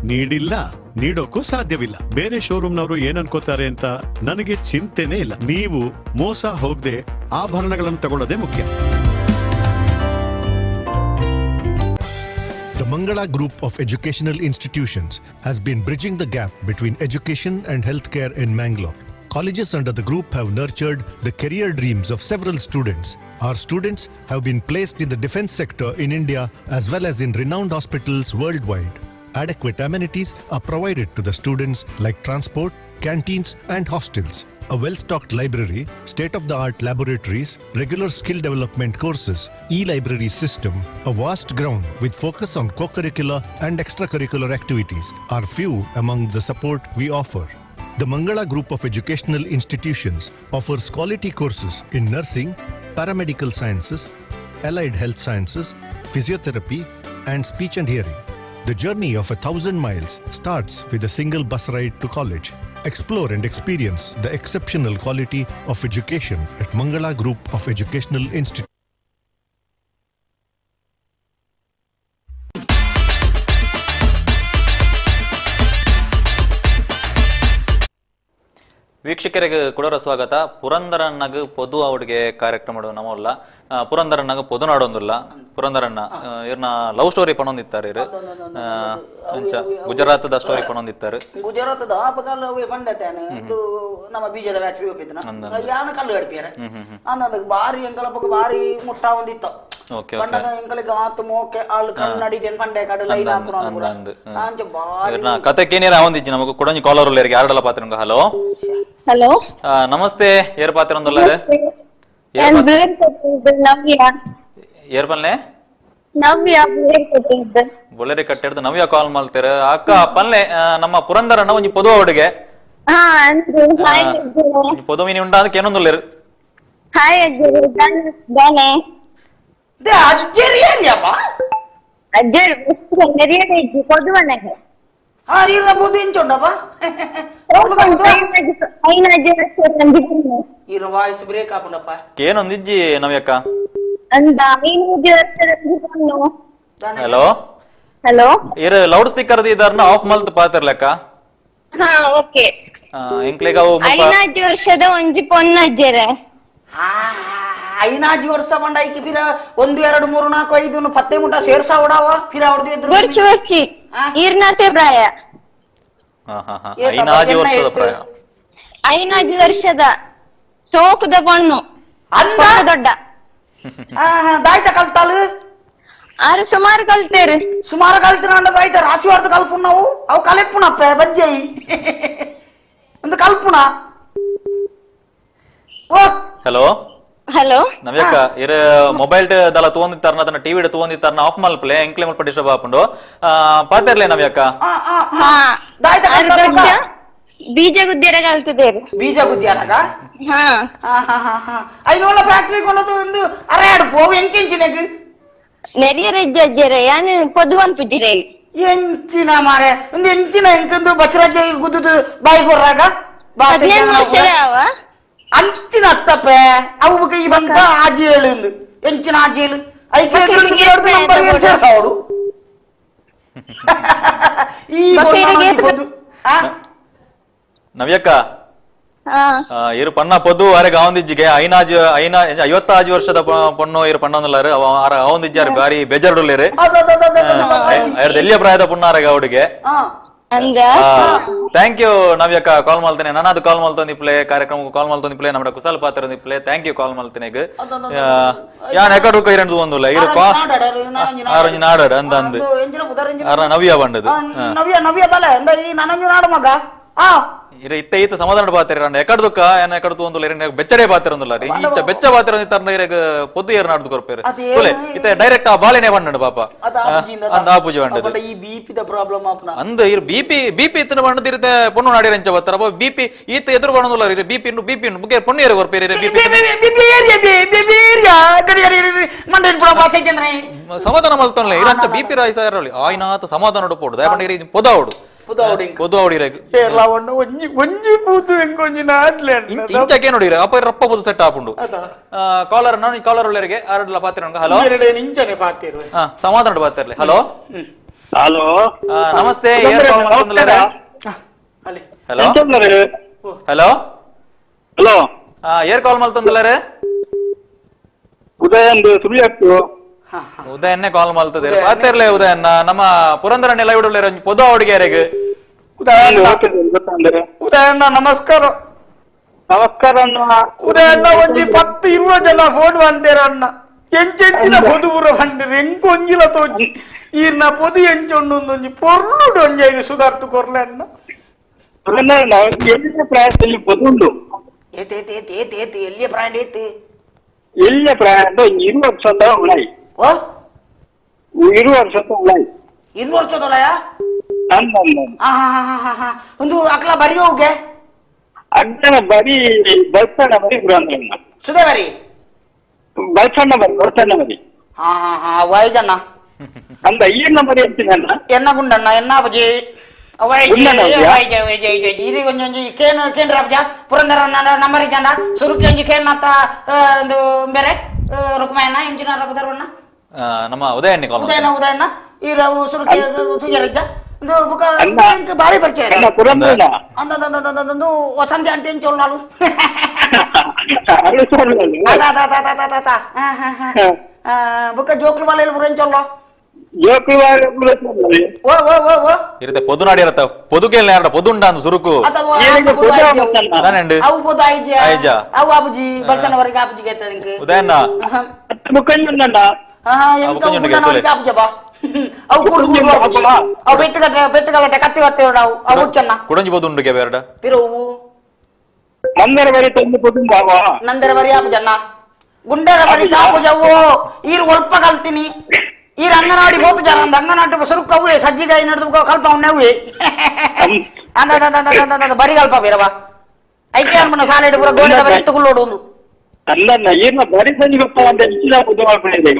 ನೀಡಿಲ್ಲ, ನೀಡೋಕ್ಕೂ ಸಾಧ್ಯವಿಲ್ಲ. ಬೇರೆ ಶೋರೂಮ್ನವರು ಏನ್ ಅನ್ಕೋತಾರೆ ಅಂತ ನನಗೆ ಚಿಂತೆನೇ ಇಲ್ಲ. ನೀವು ಮೋಸ ಹೋಗದೆ ಆಭರಣಗಳನ್ನು ತಗೊಳ್ಳೋದೇ ಮುಖ್ಯ. The Mangala Group of Educational Institutions has been bridging the gap between education and healthcare in Mangalore. Colleges under the group have nurtured the career dreams of several students. Our students have been placed in the defense sector in India as well as in renowned hospitals worldwide. Adequate amenities are provided to the students like transport, canteens and hostels. A well-stocked library, state-of-the-art laboratories, regular skill development courses, e-library system, a vast ground with focus on co-curricular and extracurricular activities are few among the support we offer. The Mangala Group of Educational Institutions offers quality courses in nursing, paramedical sciences, allied health sciences, physiotherapy, and speech and hearing. The journey of 1,000 miles starts with a single bus ride to college. Explore and experience the exceptional quality of education at Mangala Group of Educational Institutions. ವೀಕ್ಷಕರಿಗೆ ಕುಡರ ಸ್ವಾಗತ. ಪುರಂದರಣ್ಣಗ ಪೊದು ಅವಡಿಗೆ ಕಾರ್ಯಕ್ರಮ ನಮ್ಮಲ್ಲ. ಪುರಂದರಣ್ಣಗ ಪೊದು ನಾಡೊಂದಿಲ್ಲ. ಪುರಂದರಣ್ಣ ಇವ್ರನ್ನ love story ಪಣೊಂದಿತ್ತಾರೆ. ಇರು ಗುಜರಾತದ story ಪಣೊಂದಿತ್ತಾರೆ. ಗುಜರಾತದ ಇದು ನಮ್ಮ ಬೀಜದ batch ಯಾನ ಕಲ್ಲು ಕಡ್ಪಿಯಾರೆ ಅನ್ನೋದಕ್ಕೆ ಬಾರಿ ಎಂಕಲ ಪಕ್ಕ ಬಾರಿ ಮುಟ್ಟ ಒಂದಿತ್ತು. ಪಂಡಗ ಎಂಕಲಿಗೆ ಆತು ಮೋಕೆ ಆಳು ಕನ್ನಡಿ ಪಂಡೆ ಕಡು ಲೈನ್ ಆತು ಬಾರಿ ಕತೆ ಕೇನಿರ ಅವಂದಿಜ್ಜಿ ನಮಗ ಕೊಡಂಜಿ ಕಾಲರ್ ಉಲ್ಲೇರಿಗೆ ಯಾರಡಲ ಪಾತ್ರ. ಹಲೋ ಹಲೋ ನಮಸ್ತೆ, ಏರ್ ಪಾತ್ರ ಒಂದಲ್ಲ ಏರ್ ಪಲ್ಲೆ ಬೊಳ್ಳೇರಿ ಕಟ್ಟೆಡ್ದು ನವ್ಯ ಕಾಲ್ ಮಾಡ್ತೀರ ಅಕ್ಕ ಪಲ್ಲೆ. ನಮ್ಮ ಪುರಂದರಣ್ಣ ಒಂಜಿ ಪೊದು ಅವಡಿಗೆ ಪೊದು ಮೀನಿ ಉಂಟಾ ಅದಕ್ಕೆ ಏನೊಂದುಲ್ಲೇರು. ಏನೊಂದಿಜ್ಜಿ ನವ್ಯಕ್ಕ? ಹಲೋ ಹಲೋ ಇರು ಲೌಡ್ ಸ್ಪೀಕರ್ ಇದಾರನ್ನ ಆಫ್ ಮಲ್ತ್ ಪಾತಿರ್ಲಕ್ಕ. ಓಕೆ ಎಂಕ್ಲೆಗ ಐನಾಜಿ ವರ್ಷದ ಒಂಜಿ ಪೊನ್ನಜ್ಜೆರೆ. ಐನಾಜಿ ವರ್ಷ ಬಂಡ ಐಕಿ ಫಿರ 1 2 3 4 5 ಪತ್ತೆ ಮುಟ ಸೇರ್ಸ ಉಡಾವ ಫಿರ ಹೊಡೆದು ಬರ್ಚಿ ಬರ್ಚಿ ಈರ್ನಾತೆ ಪ್ರಾಯ. ಐನಾಜಿ ವರ್ಷದ ಪ್ರಾಯ. ಐನಾಜಿ ವರ್ಷದ ಸೋಕುದ ಪೊಣ್ಣು ಅಂದ ದೊಡ್ಡ ದಾಯ್ತ ಕಲ್ತಾಲು. ಆರು ಸುಮಾರು ಕಲ್ತೇರು. ಸುಮಾರು ಕಲ್ತಿನ ಆಯ್ತು ರಾಶಿವಾರ್ದ ಕಲ್ಪುಣ್ಣವು ಅವು ಕಲೆಪ್ಪುನಪ್ಪ ಬಜ್ಜೈ ಒಂದು ಕಲ್ಪುಣ. ಓ ಹಲೋ ಹಲೋ ನವ್ಯಕ್ಕ ಇರ ಮೊಬೈಲ್ ದಲ ತೂವೊಂದಿತ್ತಾರನ ಅದನ್ನ ಟಿವಿ ತೂವೊಂದಿತ್ತಾರನ ಆಫ್ ಮಲ್ಪಲೆ ಎಂಕ್ಲೆ ಮಲ್ಪ ಡಿಸ್ಟರ್ಬ್ ಆಪುಂಡು ಪಾತೆರ್ಲೆ ನವ್ಯಕ್ಕ. ಬೀಜ ಗುದ್ದಿಯರ ಕಲ್ತದೇರು. ಬೀಜ ಗುದ್ದಿಯರಾಗ ಐನೋಲ ಫ್ಯಾಕ್ಟ್ರಿ ಕೊಂಡು ಒಂದು ಅರೆ ಅಡುಪು ಅವು ಎಂಕೆಂಚಿನಗ್ ನೆರಿಯರ ಇಜ್ಜರ ಯಾನ್ ಪೊದು ಅನ್ಪುಜಿರೆ ಎಂಚಿನ ಮಾರೆ ಒಂದು ಎಂಚಿನ ಎಂಕಂದು ಬಚ್ಚರಾಜ ಗುದ್ದುದು ಬಾಯಿ ಕೊರ್ರಾಗ ಅಂಚಿನ ಅತ್ತಪ್ಪೆ ಅವು ಬುಕ್ಕ ಈ ಬಂತ ಆಜಿ ಹೇಳು ಎಂಚಿನ ಆಜಿ ಹೇಳು ಐಕೆ ನಂಬರ್ ಸೇರ್ಸಾವಡು ಈ ನವ್ಯಕ್ಕ ಇರು ಪಣ್ಣ ಪೊದ್ದು ಅರೆ ಗಾವಂದಿಜ್ಜಿಗೆ ಐನಾಜ್ ಐನಾ 50 ವರ್ಷದ ಪೊಣ್ಣು ಇರು ಪಣ್ಣೊಂದುಲ್ಲಾರು ಆರ ಆವಂದಿಜ್ಜಾರು ಬಾರಿ ಬೇಜಾರುಡುಲ್ಲೇರು ಎಲ್ಲಿಯ ಪ್ರಾಯದ ಪುಣ್ಣಾರ ಗಾವುಡಿಗೆ. Thank you ನವ್ಯಕ್ಕ ಕಾಲ್ ಮಾಡ್ತೇನೆ ನಾನಾದು ಕಾಲ್ ಮಾಡ್ತೊಂದು ಇಪ್ಲೆ ಕಾರ್ಯಕ್ರಮ ಕಾಲ್ ಮಾಡ್ತೊಂದು ಇಪ್ಲೆ ನಮ್ಮ ಕುಶಾಲ ಪಾತ್ರ ಇಪ್ಲೆ thank you ಕಾಲ್ ಮಾಡ್ತೇನೆ. ಯಾನ್ ಎಕಡು ಕೈರಂದು ಒಂದುಲ್ಲ ಇರು ಆರಂಜಿ ನಾಡಾಡು ಅಂದ ಅಂದು ಆರ ನವ್ಯ ಬಂಡದು ನವ್ಯ ನವ್ಯ ಬಲೆ ಅಂದ ಈ ನನಂಜಿ ನಾಡು ಮಗ ಇರ ಇತ್ತ ಈತ ಸಮಾಧಾನ ಬಾತಿರ ಎಕಡ ದುಕ್ಕ ಏನ ಎಕಡ ತೂಂದುಲ್ಲ ಇರ ಬೆಚ್ಚಡೆ ಬಾತಿರಂದುಲ್ಲ ಇಂಚ ಬೆಚ್ಚ ಬಾತಿರ ತರ್ನ ಇರಗ ಪೊದ್ದು ಏರ್ ನಾಡ್ದು ಕೊರ್ಪೇರು ತುಲೆ ಇತ್ತ ಡೈರೆಕ್ಟ್ ಆ ಬಾಳೆನೆ ಬಂಡಂಡು ಪಾಪ ಅಂದ ಆಪೂಜೆ ಬಂಡದು ಈ ಬಿಪಿ the problem ಆಪ್ನ ಅಂದ ಇರ್ ಬಿಪಿ ಬಿಪಿ ಇತ್ತನ ಬಂಡದು ಇರುತ್ತೆ ಪೊಣ್ಣು ನಾಡಿರ ಎಂಚ ಬತ್ತರ ಅಪ್ಪ ಬಿಪಿ ಈತ ಎದುರು ಬಂಡದುಲ್ಲ ಇರ ಬಿಪಿ ಇನ್ನು ಬಿಪಿ ಇನ್ನು ಬುಕ್ಕೆ ಪೊಣ್ಣು ಏರು ಕೊರ್ಪೇರು ಇರ BP BP area BP area ಗಡಿ ಗಡಿ ಮಂಡೇನ್ ಪುರ ಬಾಸೆ ಚಂದ್ರೆ ಸಮಾಧಾನ ಮಲ್ತನ್ಲೆ ಇರಂತ ಬಿಪಿ ರಾಯ್ಸ ಇರಲಿ ಆಯ್ನಾತ ಸಮಾಧಾನ ಪೋಡು ದಯಪಂಡ ಇರ ಪೊದಾವಡು ಇಂಚಕ್ಕೆ ನೋಡಿರ ಅಪ್ಪ ರಪ್ಪ ಪೊದು ಸೆಟ್ ಆಪುಂಡು ಕಾಲರ್ ನಾನು ಕಾಲರ್ ಒಳ್ಳೆರಿಗೆ ಆರಡ್ಲ ಪಾತ್ರ. ಹಲೋ ಸಮಾಧಾನ ಪಾತಿರ್ಲಿ. ಹಲೋ ಹಲೋ ನಮಸ್ತೆ. Hello hello hello air call ಮಲ್ತೊಂದುಲ್ಲಾರೆ ಉದಯಂದು ಸುಳ್ಯತ್ತು ಉದಯನ್ನೇ ಕಾಲ್ ಮಲ್ತದೆ ಪಾತಿರ್ಲೆ ಉದಯನ್ನ ನಮ್ಮ ಪುರಂದರಣ್ಣ ಎಲ್ಲ ಇಡೋಲ್ಲೇರ ಪೊದು ಅವಡಿಗೆ ಉದಯಣ್ಣ ನಮಸ್ಕಾರ. ನಮಸ್ಕಾರ ಅಣ್ಣ. ಉದಯಣ್ಣ ಒಂಜಿ 10 20 ಜನ ಫೋನ್ ಬಂದೇರ ಅಣ್ಣ ಎಂಚೆಂಚಿನ ಪೊದು ಪೂರ ಬಂದಿರ ಎಂಕೊಂಜಿಲ ತೋಜಿ ಈರ್ನ ಪೊದು ಎಂಚೊಂಡೊಂದೊಂಜಿ ಪೊರ್ಲುಡು ಒಂಜಿ ಐದು ಸುಧಾರ್ತು ಕೊರ್ಲೆ ಅಣ್ಣ. ಎಲ್ಲಿಯ ಪ್ರಾಯದಲ್ಲಿ ಪೊದುಂಡು ಏತ್ ಏತ್ ಏತ್ ಏತ್ ಏತ್ ಎಲ್ಲಿಯ ಪ್ರಾಯ ಏತ್ ಎಲ್ಲಿಯ ಪ್ರಾಯ 20 ವರ್ಷದ ಉಳಾಯಿ. ಓ 20 ವರ್ಷದ ಉಳಾಯಿ. 20 ವರ್ಷದ ಉಳಾಯ ಒಂದು ಅಕ್ಲ ಬರಿ ಹೋಗೆ ಅಗ್ಗನ ಬರಿ ಬಲ್ಸಣ್ಣ ಬರಿ ಪುರಂದ್ರಣ್ಣ ಸುದೇ ಬರಿ ಬಲ್ಸಣ್ಣ ಬರಿ ಬಲ್ಸಣ್ಣ ಬರಿ. ಹಾ ಹಾ ಹಾ ವೈಜಣ್ಣ ಅಂದ ಈರ್ನ ಬರಿ ಅಂತೀನಣ್ಣ ಎನ್ನ ಗುಂಡಣ್ಣ ಎನ್ನ ಬಜಿ ಇದು ಒಂಜೊಂಜಿ ಕೇನು ಕೇಂದ್ರ ಅಬ್ಜ ಪುರಂದರ ನಮ್ಮರಿ ಜನ ಸುರುಕಿ ಒಂಜಿ ಕೇನ್ ಅಂತ ಒಂದು ಬೇರೆ ರುಕ್ಮಾಯಣ್ಣ ಇಂಜಿನಿಯರ್ ಅಬ್ದರ್ವಣ್ಣ ನಮ್ಮ ಉದಯಣ್ಣ ಉದಯಣ್ಣ ಉದಯಣ್ಣ ಈ ಸುರುಕಿ ತುಜರಿಜ್ಜ ಒಂದು ಭಾರಿ ಪರಿಚಯ ಅಂದ ವಸಂತಿ ಅಂಟಿ ಚೊಲ್ಲಾಳು ಬುಕ್ಕ ಜೋಕ್ಲು ಬಾಳೆ ಪುರ ಚೊಲ್ಲೋ ಓ ಓ ಓ ಓ ಇರುತ್ತೆ ಪೊದು ನಾಡಿ ಇರತ್ತ ಪೊದುಕೇಲ್ ಯಾರ ಪೊದುಂಡ ಅಂದು ಸುರುಕು ಅವು ಪೊದು ಐಜ ಐಜ ಅವು ಆಬುಜಿ ಬಲ್ಸನವರಿಗೆ ಆಬುಜಿ ಗೇತ ಉದಯಣ್ಣ ಅವು ಅವು ಬೆಟ್ಟುಗಟ್ಟೆ ಬೆಟ್ಟುಗಲಟೆ ಕತ್ತಿ ಕತ್ತಿ ಅವು ಅವು ಚೆನ್ನ ಕುಡಂಜಿ ಪೊದುಂಡುಗೆ ಬೇಡ ಪಿರುವು ನಂದರ ಬರಿ ತಂದು ಪೊದುಂಡು ಅವ ನಂದರ ಬರಿ ಆಬುಜಣ್ಣ ಗುಂಡರ ಬರಿ ಕಾಪುಜವ್ವೋ ಈರು ಒಲ್ಪ ಕಲ್ತೀನಿ ಈ ಅಂಗನವಾಡಿ ಹೋತು ಜನ ಅಂಗನವಾಡಿ ಸುರುಕು ಅವೇ ಸಜ್ಜಿಗಾಯಿ ನಡೆದು ಕಲ್ಪ ಅವನೇ ಅಂದ ಬರಿ ಕಲ್ಪ ಬೇರವ ಐಕೆ ಅನ್ಮನ ಸಾಲೆ ಪೂರ ಗೋಡೆ ಬರಿ ಇಟ್ಟುಕೊಳ್ಳೋಡು ಒಂದು ಅಲ್ಲ ಈರ್ನ ಬರಿ ಸಂಜೆ ಗೊತ್ತ ಅಂತ ಇಚ್ಚಿನ ಪೊದು ಮಾಡ್ಕೊಂಡಿದ್ದೆ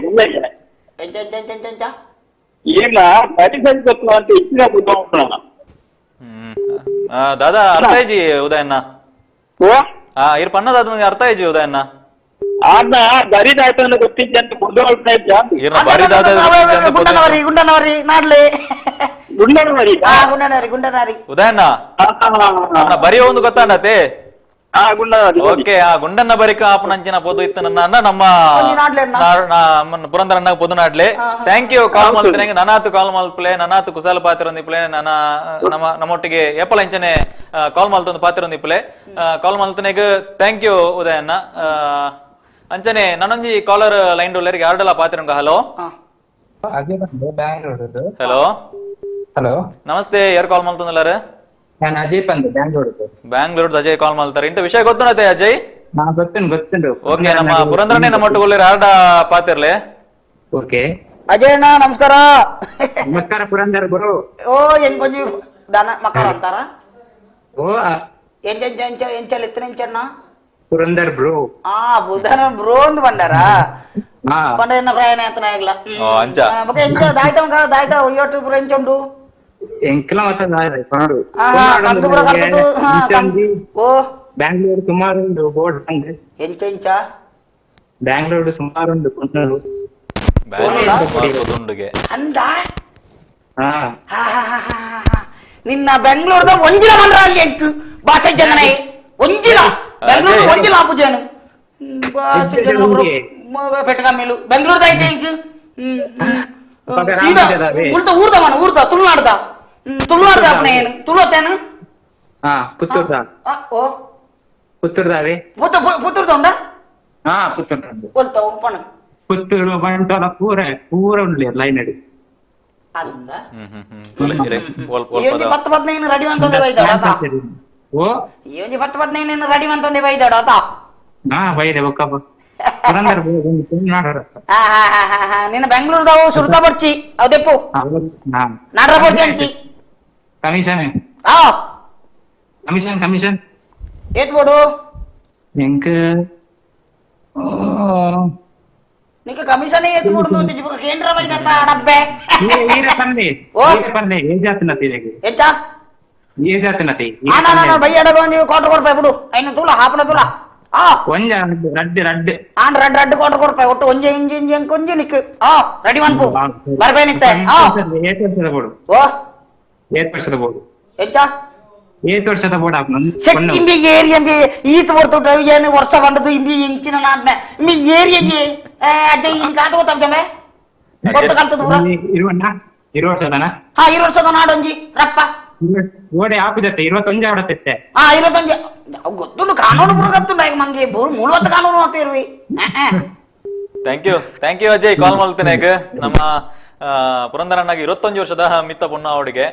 ಎಂಚ ಎಂಚ ಎಂಚ ಎಂಚ ಎಂಚ ಈರ್ನ ಬರಿ ಸಂಜೆ ಗೊತ್ತ ಅಂತ ಇಚ್ಚಿನ ಪೊದು ಮಾಡ್ಕೊಳ್ಳೋಣ. ದಾದಾ ಅರ್ಥ ಆಯ್ಜಿ ಉದಯಣ್ಣ. ಇರ್ ಪನ್ನದಾದ ಅರ್ಥ ಆಯ್ಜಿ ಉದಯಣ್ಣ. ಆದ್ನ ಬರಿದಾಯ್ತು ಅಂತ ಗೊತ್ತಿದ್ದೆ ಅಂತ ಪೊದು ಮಾಡ್ತಾ ಇದ್ದ ಈರ್ನ ಬರಿದಾದ ಗುಂಡನವರಿ ಗುಂಡನವರಿ ನಾಡ್ಲಿ ಗುಂಡನವರಿ ಗುಂಡನವರಿ ಗುಂಡನವರಿ ಉದಯಣ್ಣ ಬರಿ ಒಂದು ಗೊತ್ತಾಂಡತೆ ಓಕೆ ಆ ಗುಂಡನ್ನ ಬರಿಕ ಆಪನಂಚಿನ ಪೊದು ಇತ್ತು ನನ್ನ ನಮ್ಮ ಪುರಂದರಣ್ಣ ಪೊದು ನಾಡ್ಲೆ thank you ಕಾಲ್ ಮಲ್ತನೆ ನನಾತು ಕಾಲ್ ಮಲ್ಪ್ಲೆ ನನಾತು ಕುಶಾಲ ಪಾತ್ರ ಒಂದಿಪ್ಲೆ ನನ್ನ ನಮ್ಮ ನಮ್ಮೊಟ್ಟಿಗೆ ಏಪಲ ಇಂಚನೆ ಕಾಲ್ ಮಲ್ತೊಂದು ಪಾತ್ರ ಒಂದಿಪ್ಲೆ ಕಾಲ್ ಮಲ್ತನೆಗ್ thank you Udayanna. ಅಂಚನೆ ನಾನೊಂಜಿ ಕಾಲರ್ ಲೈನ್ ಡೋಲರಿಗೆ ಯಾರ್ಡಲ ಪಾತ್ರ. ಹಲೋ Ajay ಬಂದು ಬ್ಯಾಂಗ್ಳೂರ್. ಹಲೋ ಹಲೋ ನಮಸ್ತೆ, ಯಾರು ಕಾಲ್ ಮಾಡ್ತಂದಲ್ಲಾರ? ನಾನು ಅಜಯ್ ಬಂದು ಬ್ಯಾಂಗ್ಳೂರ್. ಬ್ಯಾಂಗ್ಳೂರ್ ಅಜಯ್ ಕಾಲ್ ಮಾಡ್ತಾರೆ. ಇಂತ ವಿಷಯ ಗೊತ್ತುನತೆ ಅಜಯ್? ಗೊತ್ತೇನು ಗೊತ್ತುಂಟು. ಓಕೆ, ನಮ್ಮ ಪುರಂದ್ರನೇ ನಮ್ಮ ಒಟ್ಟುಗೊಳ್ಳಿ ಆರ್ಡ ಪಾತಿರ್ಲೆ. ಓಕೆ ಅಜಯ್ ಅಣ್ಣ ನಮಸ್ಕಾರ. ನಮಸ್ಕಾರ ಪುರಂದರ್ ಗುರು. ಓ ಎಂಗ್ ಕೊಂಜಿ ದಾನ ಮಕಾರ ಅಂತಾರ? ಓ ಎಂಚ ಎಂಚ ಎಂಚ ಎಂಚಲ್ ಇತ್ತನ ಎಂಚಣ್ಣ? ಪುರಂದರ್ ಬ್ರೋ. ಆ ಬುಧನ ಬ್ರೋ ಅಂದ್ ಬಂಡಾರ ಪಂಡ ಎನ್ನ ಪ್ರಯಾಣ ಆತನ ಆಗಲ. ಅಂಚ ಬೊಕ ಎಂಚ ದಾಯ್ತ ಮಗ ದಾಯ್ತ ಒಯ್ಯೋಟು ಪುರ ಎಂಚ ಉಂಡು? ಎಂಕಲ ಮತ ದಾಯ ಪನಡು. ಕಂದು ಪುರ ಕರ್ತದು. ಓ ಬ್ಯಾಂಗ್ಳೂರ್ ಸುಮಾರು ಉಂಡು ಬೋರ್ಡ್ ಅಂದ್. ಎಂಚ ಎಂಚ ಬ್ಯಾಂಗ್ಳೂರ್ ಸುಮಾರು ಉಂಡು ಪುಂಡು. ಬ್ಯಾಂಗ್ಳೂರ್ ಅಂದ ನಿನ್ನ ಬೆಂಗಳೂರದ ಒಂಜಿಲ ಬಂದ್ರ ಅಲ್ಲಿ ಎಂಕ್ ಭಾಷೆ ಜನನೇ ಒಂಜಿಲ ಬೆಂಗಳೂರು ಒಂಜಿಲ ಆಪುಜೇನು ಭಾಷೆ ಜನ ಪೆಟ್ಟಕಮ್ಮಿಲು ಬೆಂಗಳೂರದ ಐತೆ ಎಂಕ್ ಸೀದಾ ಉಳ್ತ ಊರ್ದ ಮನ ಊರ್ದ ತುಳುನಾಡ್ದ ತುಳುನಾಡ್ದ ಅಪ್ಪನ ಏನು ತುಳುವತ್ತೇನು? ಪುತ್ತೂರ್ದ. ಓ ಪುತ್ತೂರ್ದಾವೆ. ಪುತ್ತೂರ್ದ ಉಂಡ? ಪುತ್ತೂರ್ ಒಲ್ತ ಪಣ ಪುತ್ತೂರು ಬಂಟ್ವಾಳ ಪೂರ ಪೂರ ಉಂಡ್ಲಿ ಲೈನ್ ಅಡಿ. ಅಂದ ಪತ್ತು ಪದ್ನೈದು ರೆಡಿ ಅಂತಂದೆ ಬೈದಾಡ ಆತ. ಓ ಏಂಜಿ ಪತ್ತು ಪದ್ನೈದು ರೆಡಿ ಅಂತಂದೆ ಬೈದಾಡ ಆತ. ಹಾ ಬೈದೆ ಬೊಕ್ಕಪ್ಪ ಪುರಂದರ್ ನಿನ್ನ ಬೆಂಗಳೂರದವು ಸುರ್ತ ಬರ್ಚಿ ಅವದೆಪ್ಪು ನಾಡ್ರ ಬರ್ಚಿ ಅಂಚಿ commission. Commission commission ಏತ್ ಬೋಡು ಎಂಕ್ నీకు కమిషన్ ఎత్తుకుడు కేంద్ర డబ్బే. కోట ಕೊಡ್ಪ ಬಿಡು ಐನ ತೂಲ ಹಾಪನ ತೂಲ ರಡ್ಡು ರಡ್ಡು ಆನ್ ರಡ್ಡು ರಡ್ಡು ಕೋಟ ಕೊಡ್ಪ ಒಟ್ಟು ಒಂಜೆ ಇಂಜಿ ಇಂಜಿ ಅಂಕ ಒಂಜಿ ನಿಕ್ ಆ ರೆಡಿ ಮನ್ಪು ಬರ್ಬೇನಿತ್ತೆ. ಆ ಓ ಏರ್ಪಡಿಸಬಹುದು ಎಂತ ಏತ್ ವರ್ಷದ ಬೋರ್ಡ್ ಹಾಕ್ನ ಶಕ್ತಿ ಇಂಬಿ ಏರಿ ಎಂಬಿ ಈತ ಬರ್ತುಟ ಏನು ವರ್ಷ ಬಂದದು ಇಂಬಿ ಇಂಚಿನ ನಾಡ್ನೆ ಇಂಬಿ ಏರಿ ಎಂಬಿ ಅಜ್ಜ ಇನ್ ಕಾತ ಗೊತ್ತಾಗ್ತವೆ ಕೊಟ್ಟು ಕಲ್ತದ ಪೂರ ಇರುವಣ್ಣ ಇರು ವರ್ಷದನ. ಹಾ ಇರು ವರ್ಷದ ನಾಡೊಂಜಿ ರಪ್ಪ ಓಡೆ ಹಾಕುದತ್ತೆ 21 ಆಡತ್ತೆ. ಹಾ 21 ಗೊತ್ತುಂಡು ಕಾನೂನು ಪೂರ ಗೊತ್ತುಂಡು ಈಗ ಮಂಗೆ ಮೂವತ್ತು ಕಾನೂನು ಅಂತ ಇರುವಿ. Thank you thank you Ajay call ಮಾಡ್ತೇನೆ. ಈಗ ನಮ್ಮ ಪುರಂದರಣ್ಣಗೆ 21 ವರ್ಷದ ಮಿತ್ತ ಪೊನ್ನ ಅವಡಿಗೆ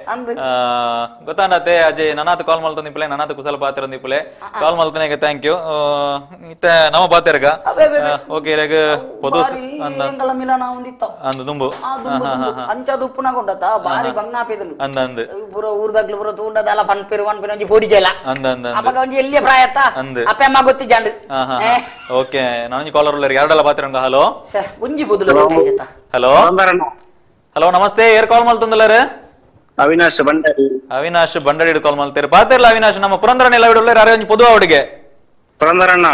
ಗೊತ್ತಾಂಡತೆ ಅಜಯ್ ನನ್ನಾತ ಕಾಲ್ ಮಾಡ್ತಾನೆ ನಿಪ್ಪಲೆ ನನ್ನಾತ ಕುಸಲ ಪಾತ್ರ ನಿಪ್ಪಲೆ ಕಾಲ್ ಮಾಡ್ತಾನೆ. ಈಗ thank you. ಇತ್ತ ನಮ್ಮ ಪಾತೆರ್ಗ ಓಕೆ ಇರಾಗ ಪೊದು ಅಂದ ದುಂಬು ಅಂಚ ದುಪ್ಪುನ ಬಾರಿ ಬಂಗಾಪಿದನು ಅಂದ ಅಂದ ಪೂರ ಊರ್ದಾಗ್ಲು ಪೂರ ತೂಂಡದಲ್ಲ ಪನ್ಪಿರು ಪನ್ಪಿನ ಒಂಜಿ ಪೊಡಿ ಜಲ ಅಂದ ಅಂದ ಅಪಗ ಒಂಜಿ ಎಲ್ಲಿಯ ಪ್ರಾಯತ್ತ ಅಂದ ಅಪ್ಪ ಅಮ್ಮ ಗೊತ್ತಿಜಾಂಡು. ಓಕೆ ನಾನು ಕಾಲರ್ ಉಳ್ಳಾರ ಎರಡೆಲ್ಲ ಪಾತ್ರ. ಹಲೋ ಸರ್ ಒಂಜಿ ಬುದುಲು ಹಲೋ ಹಲೋ ನಮಸ್ತೆ, ಏರ್ ಕಾಲ್ ಮಾಡ್ತಂದಲ್ಲಾರ? ಅವಿನಾಶ್ ಬಂಡಾರಿ. ಅವಿನಾಶ್ ಬಂಡಾರಿ ಕಾಲ್ ಮಾಡ್ತಾರೆ ಪಾತಿರ್ಲ ಅವಿನಾಶ್. ನಮ್ಮ ಪುರಂದರಣ್ಣ ಎಲ್ಲ ಬಿಡಲ್ಲ ಯಾರೇ ಒಂಜಿ ಪೊದು ಅವಡಿಗೆ ಪುರಂದರಣ್ಣ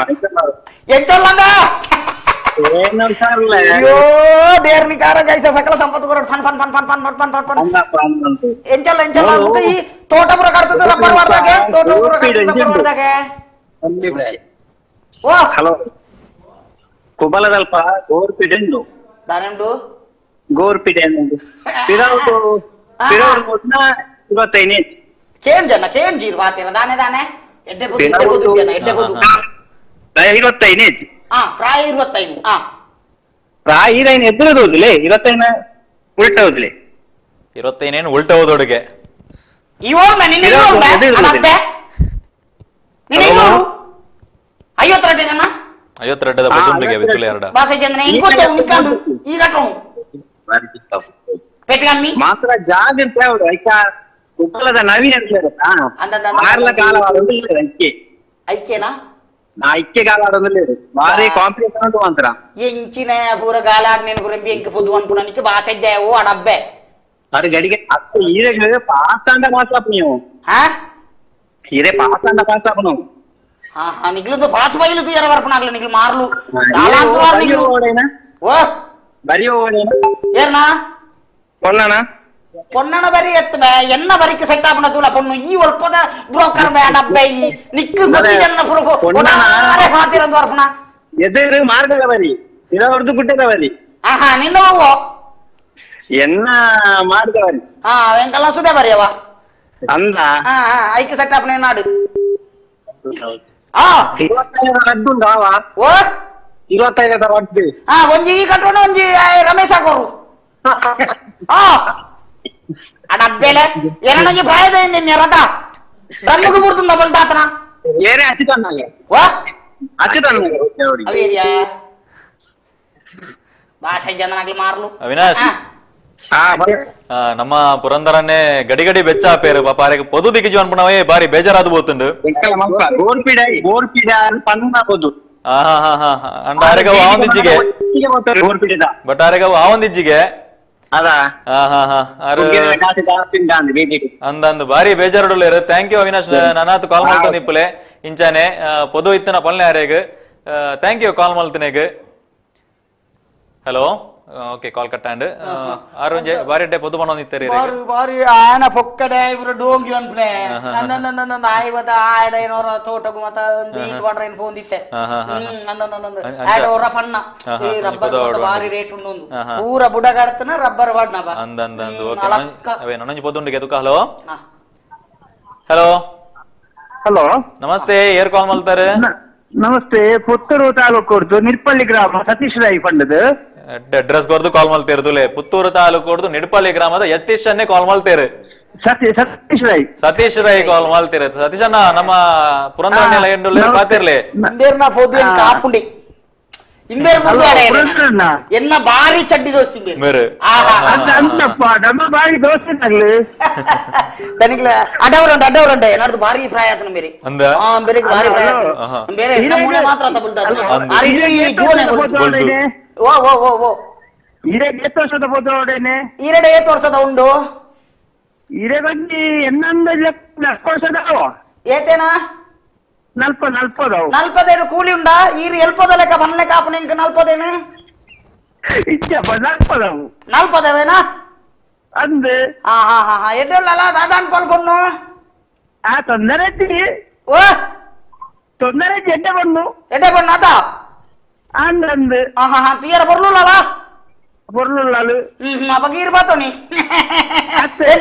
ಎಂಟಲ್ಲಂದ ಅಯ್ಯೋ ದೇರ್ನಿ ಕಾರ ಗೈಸ ಸಕಲ ಸಂಪತ್ತು ಕೊರಡು fun fun fun fun fun fun fun fun fun ಎಂಚಲ್ಲ ಎಂಚಲ್ಲ ಮುಖ ಈ ತೋಟ ಪುರ ಕಡ್ತದ ರಬ್ಬರ್ ಮಾಡ್ದಾಗೆ ತೋಟ ಪುರ ಕಡ್ತದ ರಬ್ಬರ್ ಮಾಡ್ದಾಗೆ. ಓ ಹಲೋ ಕುಬಲದಲ್ಪ ಗೋರ್ಪಿಡೆಂಡು ದಾನೆಂದು ಗೋರ್ಪಿಡೆ ಪಿರೌಡು ಪಿರೌಡು ಮೊದ್ನ 25 ಕೇನ್ ಜನ ಕೇನ್ ಜೀರ್ ವಾತಿರ ದಾನೆ ದಾನೆ ಎಡ್ಡೆ ಬುದು ಎಡ್ಡೆ ಬುದು ಜನ ಎಡ್ಡೆ ಬುದು 25 ಆ ಪ್ರಾಯ 25 ಆ ಪ್ರಾಯ 25 ಎದ್ರದುದಿಲೆ 25 ಉಲ್ಟ ಹೋದ್ಲೆ 25 ಏನು ಉಲ್ಟ ಹೋದೊಡಗೆ ಇವೋರ್ ಮನೆ ನಿನ್ನ ಇವೋರ್ ಅಡಬ್ಬೆ ನಿನ್ನ ಇವೋರು 52 ಜನ 52 the ಬದುಂಡಿಗೆ ಬಿತ್ತುಲೆ ಎರಡ ಬಾಸೆ ಜನ ಇಂಕೊಚ್ಚ ಉಂಕಂಡು ಈ ಗಟ್ಟೋ ಮಾತ್ರ ಜಾಗ್ರತೆ ಅವಡು ಐಕ ಕುಪ್ಪಲದ ನವೀನ ಮಾರ್ಲ ಕಾಲ ಐಕ್ಯ ಐಕ್ಯನಾ ಐಕ್ಯ ಕಾಲ ಆಡೋದಿಲ್ಲ ಭಾರಿ ಕಾಂಪಿಟೇಷನ್ ಉಂಟು ಮಾತ್ರ ಎಂಚಿನ ಪೂರ ಗಾಲ ಆಡ್ನೇನು ಗುರಂಬಿ ಎಂಕ ಪೊದು ಅನ್ಪುನನಿಗೆ ಬಾಸೆ ಜಯ ಓ ಅಡಬ್ಬೆ ಅರೆ ಗಡಿಗೆ ಅತ್ತ ಈರೆ ಪಾಸ್ ಅಂಡ ಪಾಸ್ ಆಪ್ ನೀವು ಹಾ ಹೀರೆ ಪಾಸ್ ಅಂಡ ಪಾಸ್ ಆಪ್ ನಾವು ಹಾ ಹಾ ನಿಗ್ಲದು ಪಾಸ್ ಬೈಲು ತು ಯಾರ ಬರ್ಪನಾಗ್ಲ ನಿಗ್ಲು ಮಾರ್ಲು ನಿಗ್ಲು ಓ ಬರಿ ಓಡೇನ ಏರ್ನಾ ಪೊನ್ನಣ ಪೊನ್ನಣ ಬರಿ ಎತ್ತ ಬೇ ಎನ್ನ ಬರಿಕ್ ಸೆಟ್ ಆಪಣ ತೂಲ ಪೊನ್ನು ಈ ಒಲ್ಪದ ಬ್ರೋಕರ್ ಬೇ ಡಬ್ಬೆ ಈ ನಿಕ್ಕು ಗೊತ್ತಿ ಜನ ಪುರ ಒಡಾರೆ ಹಾತಿರಂದು ಅರ್ಪಣ ಎದುರು ಮಾರ್ಗದ ಬರಿ ಇರವರ್ದು ಗುಡ್ಡದ ಬರಿ ಆಹಾ ನಿನ್ನ ಹೋಗೋ ಎನ್ನ ಮಾರ್ಗದ ಬರಿ ಹಾ ಎಂಕಲ್ಲ ಸುದೆ ಬರಿಯವ ಅಂದ ಹಾ ಹಾ ಐಕ್ ಸೆಟ್ ಆಪಣ ನಾಡು ಆ 25 ರಡ್ಡು ಉಂಡಾವ ಓ 25 ರಡ್ಡು ಹಾ ಒಂಜಿ ಈ ಕಟ್ಟೋಣ ಒಂಜಿ ರಮೇಶ್ ಹಾಕೋರು ಆ ಅಡಬ್ಬೆಲೆ ಏನೊಂಜಿ ಪ್ರಾಯದ ನಿನ್ನ ರಥ ಡ್ರಮ್ముకు ಬುಡ್ತುಂದ ಬಲ್ದಾತನ ಏನೇ ಅಚ್ಯುತಣ್ಣಗೆ ವಾ ಅಚ್ಯುತಣ್ಣಗೆ ಅವೇರಿಯಾ ಭಾಷೆ ಜನನಾಗ್ಲಿ ಮಾರ್ಲು ಅವಿನಾಶ್ ನಮ್ಮ ಪುರಂದರನ್ನೇ ಗಡಿ ಗಡಿ ಬೆಚ್ಚ ಆಪೇರು ಪಾಪ ಆರೆಗ್ ಪೊದು ದಿಕ್ಕಿಜಿ ಅನ್ಪುಣವೇ ಬಾರಿ ಬೇಜಾರಾದ ಬೋತುಂಡು ಗೋರ್ಪಿಡ ಗೋರ್ಪಿಡ ಪನ್ನ ಪೊದು ಅಂಡ ಆರೆಗ ಆವಂದಿಜ್ಜಿಗೆ ಬಟ್ ಆರೆಗ ಆವಂದಿಜ್ಜಿಗೆ ಅಂದ ಅಂದ್ ಬಾರಿ ಬೇಜಾರುಡುಲ್ಲೇರು. Thank you Avinash, ನನಾತ್ ಕಾಲ್ ಮಲ್ತೊಂದು ಇಪ್ಪುಲೆ ಇಂಚಾನೆ ಪೊದು ಇತ್ತನ ಪಲ್ನೆ ಆರೆಗ್. Thank you call ಮಲ್ತನೆಗ್. Hello, okay call cut and ಆರು ಬಾರಿ ಎಡ್ಡೆ ಪೊದು ಪನೊಂದಿತ್ತೇರಿ ಬಾರಿ ಬಾರಿ ಆನ ಪೊಕ್ಕಡೆ ಇಬ್ರು ಡೋಂಗಿ ಅನ್ಪನೆ ನನ್ನ ಆಯ್ವದ ಆಡ ಏನೋರ ತೋಟಗು ಮತ ಒಂದು ಈಟ್ ವಾಟರ್ ಏನ್ ಫೋನ್ ದಿತ್ತೆ ನಂದ ಆಡ ಓರ ಪಣ್ಣ ಈ ರಬ್ಬರ್ ಬಾರಿ ರೇಟ್ ಉಂಡು ಒಂದು ಪೂರ ಬುಡಗಾಡ್ತನ ರಬ್ಬರ್ ವಾಡ್ನ ಬಾ ಅಂದ ಅಂದ ಅಂದ ಓಕೆ ಅವೇ ನನ್ನೊಂಜಿ ಪೊದುಂಡು ಗೆದುಕ. Hello hello hello ನಮಸ್ತೆ, ಏರ್ ಕಾಲ್ ಮಲ್ತಾರೆ? ನಮಸ್ತೆ, ಪುತ್ತೂರು ತಾಲೂಕು ನಿಡ್ಪಳ್ಳಿ ಗ್ರಾಮ, ಸತೀಶ್ ರಾಯ್ ಪಂಡದು. ಅಡ್ರೆಸ್ ಕೊರ್ದು ಕಾಲ್ ಮಲ್ತೇರುದುಲೆ. ಪುತ್ತೂರು ತಾಲೂಕು ನಿಡ್ಪಳ್ಳಿ ಗ್ರಾಮದ ಯತೀಶ್ ಅನ್ನೇ ಕಾಲ್ ಮಲ್ತೇರು. ಸತೀಶ್ ರೈ, ಸತೀಶ್ ರೈ ಕಾಲ್ ಮಲ್ತೇರು. ಸತೀಶ್ ಅಣ್ಣ ನಮ್ಮ ಪುರಂದರ ಎಂಡುಲ್ಲೇರು ಪಾತಿರ್ಲೆ ಇಂಬೇರ್ನ ಫೋದು ಎನ್ ಕಾಪುಂಡಿ ಇಂಬೇರ್ ಮುರುಗಾಡೆ ಎನ್ನ ಬಾರಿ ಚಡ್ಡಿ ದೋಸ್ತಿ ಇಂಬೇರ್. ಅಂತಪ್ಪ ನಮ್ಮ ಬಾರಿ ದೋಸ್ತಿ ನಗ್ಲಿ ತನಿಗ್ಲ ಅಡವರಂಡ ಅಡವರಂಡ ಏನಾದ್ರು ಬಾರಿ ಪ್ರಾಯ ಆತನ ಮೇರಿ ಅಂದ ಆ ಬೇರೆ ಬಾರಿ ಪ್ರಾಯ ಆತನ ಬೇರೆ ಎನ್ನ ಮೂಲೆ ಮಾತ್ರ ಅಂತ ಬುಲ್ದ ಜೀವನ ಓ ಓ ಓ ಓ ಇರೆಗೆ ಏತ್ ವರ್ಷದ ಪೊದೋಡೇನೆ? ಇರೆಡೆ ಏತ್ ವರ್ಷದ ಉಂಡು? ಇರೆ ಬಂದು ಎನ್ನಂದ ನಾಲ್ಕು ವರ್ಷದ ಏತೇನಾ? ನಲ್ಪ ನಲ್ಪದವು. ನಲ್ಪದೇನು ಕೂಲಿ ಉಂಡಾ? ಈರು ಎಲ್ಪದ ಲೆಕ್ಕ ಬನ್ಲೆ ಕಾಪು ನಿಂಕ ನಲ್ಪದೇನು? ಇಜ್ಜಪ್ಪ ನಲ್ಪದವು. ನಲ್ಪದವೇನಾ? ಅಂದ್ ಹಾ ಹಾ ಹಾ ಹಾ ಎಡ್ರಲ್ಲ ದಾದಾನ್ ಪಾಲ್ಕೊಂಡು ಆ ತೊಂದರೆ ಓ ತೊಂದರೆ ಎಡ್ಡೆ ಬಣ್ಣು ಎಡ್ಡೆ ಬಣ್ಣು ಆತ ಅಂದ್ ಅಂದ್ ಹಾ ಹಾ ಹಾ ತುಯರ ಬರ್ಲೂಲಲ್ಲ ಬರ್ಲೂಲಲು ಹ್ಮ್ ಅಪ್ಪ ಗೀರ್ ಬಾತೋನಿ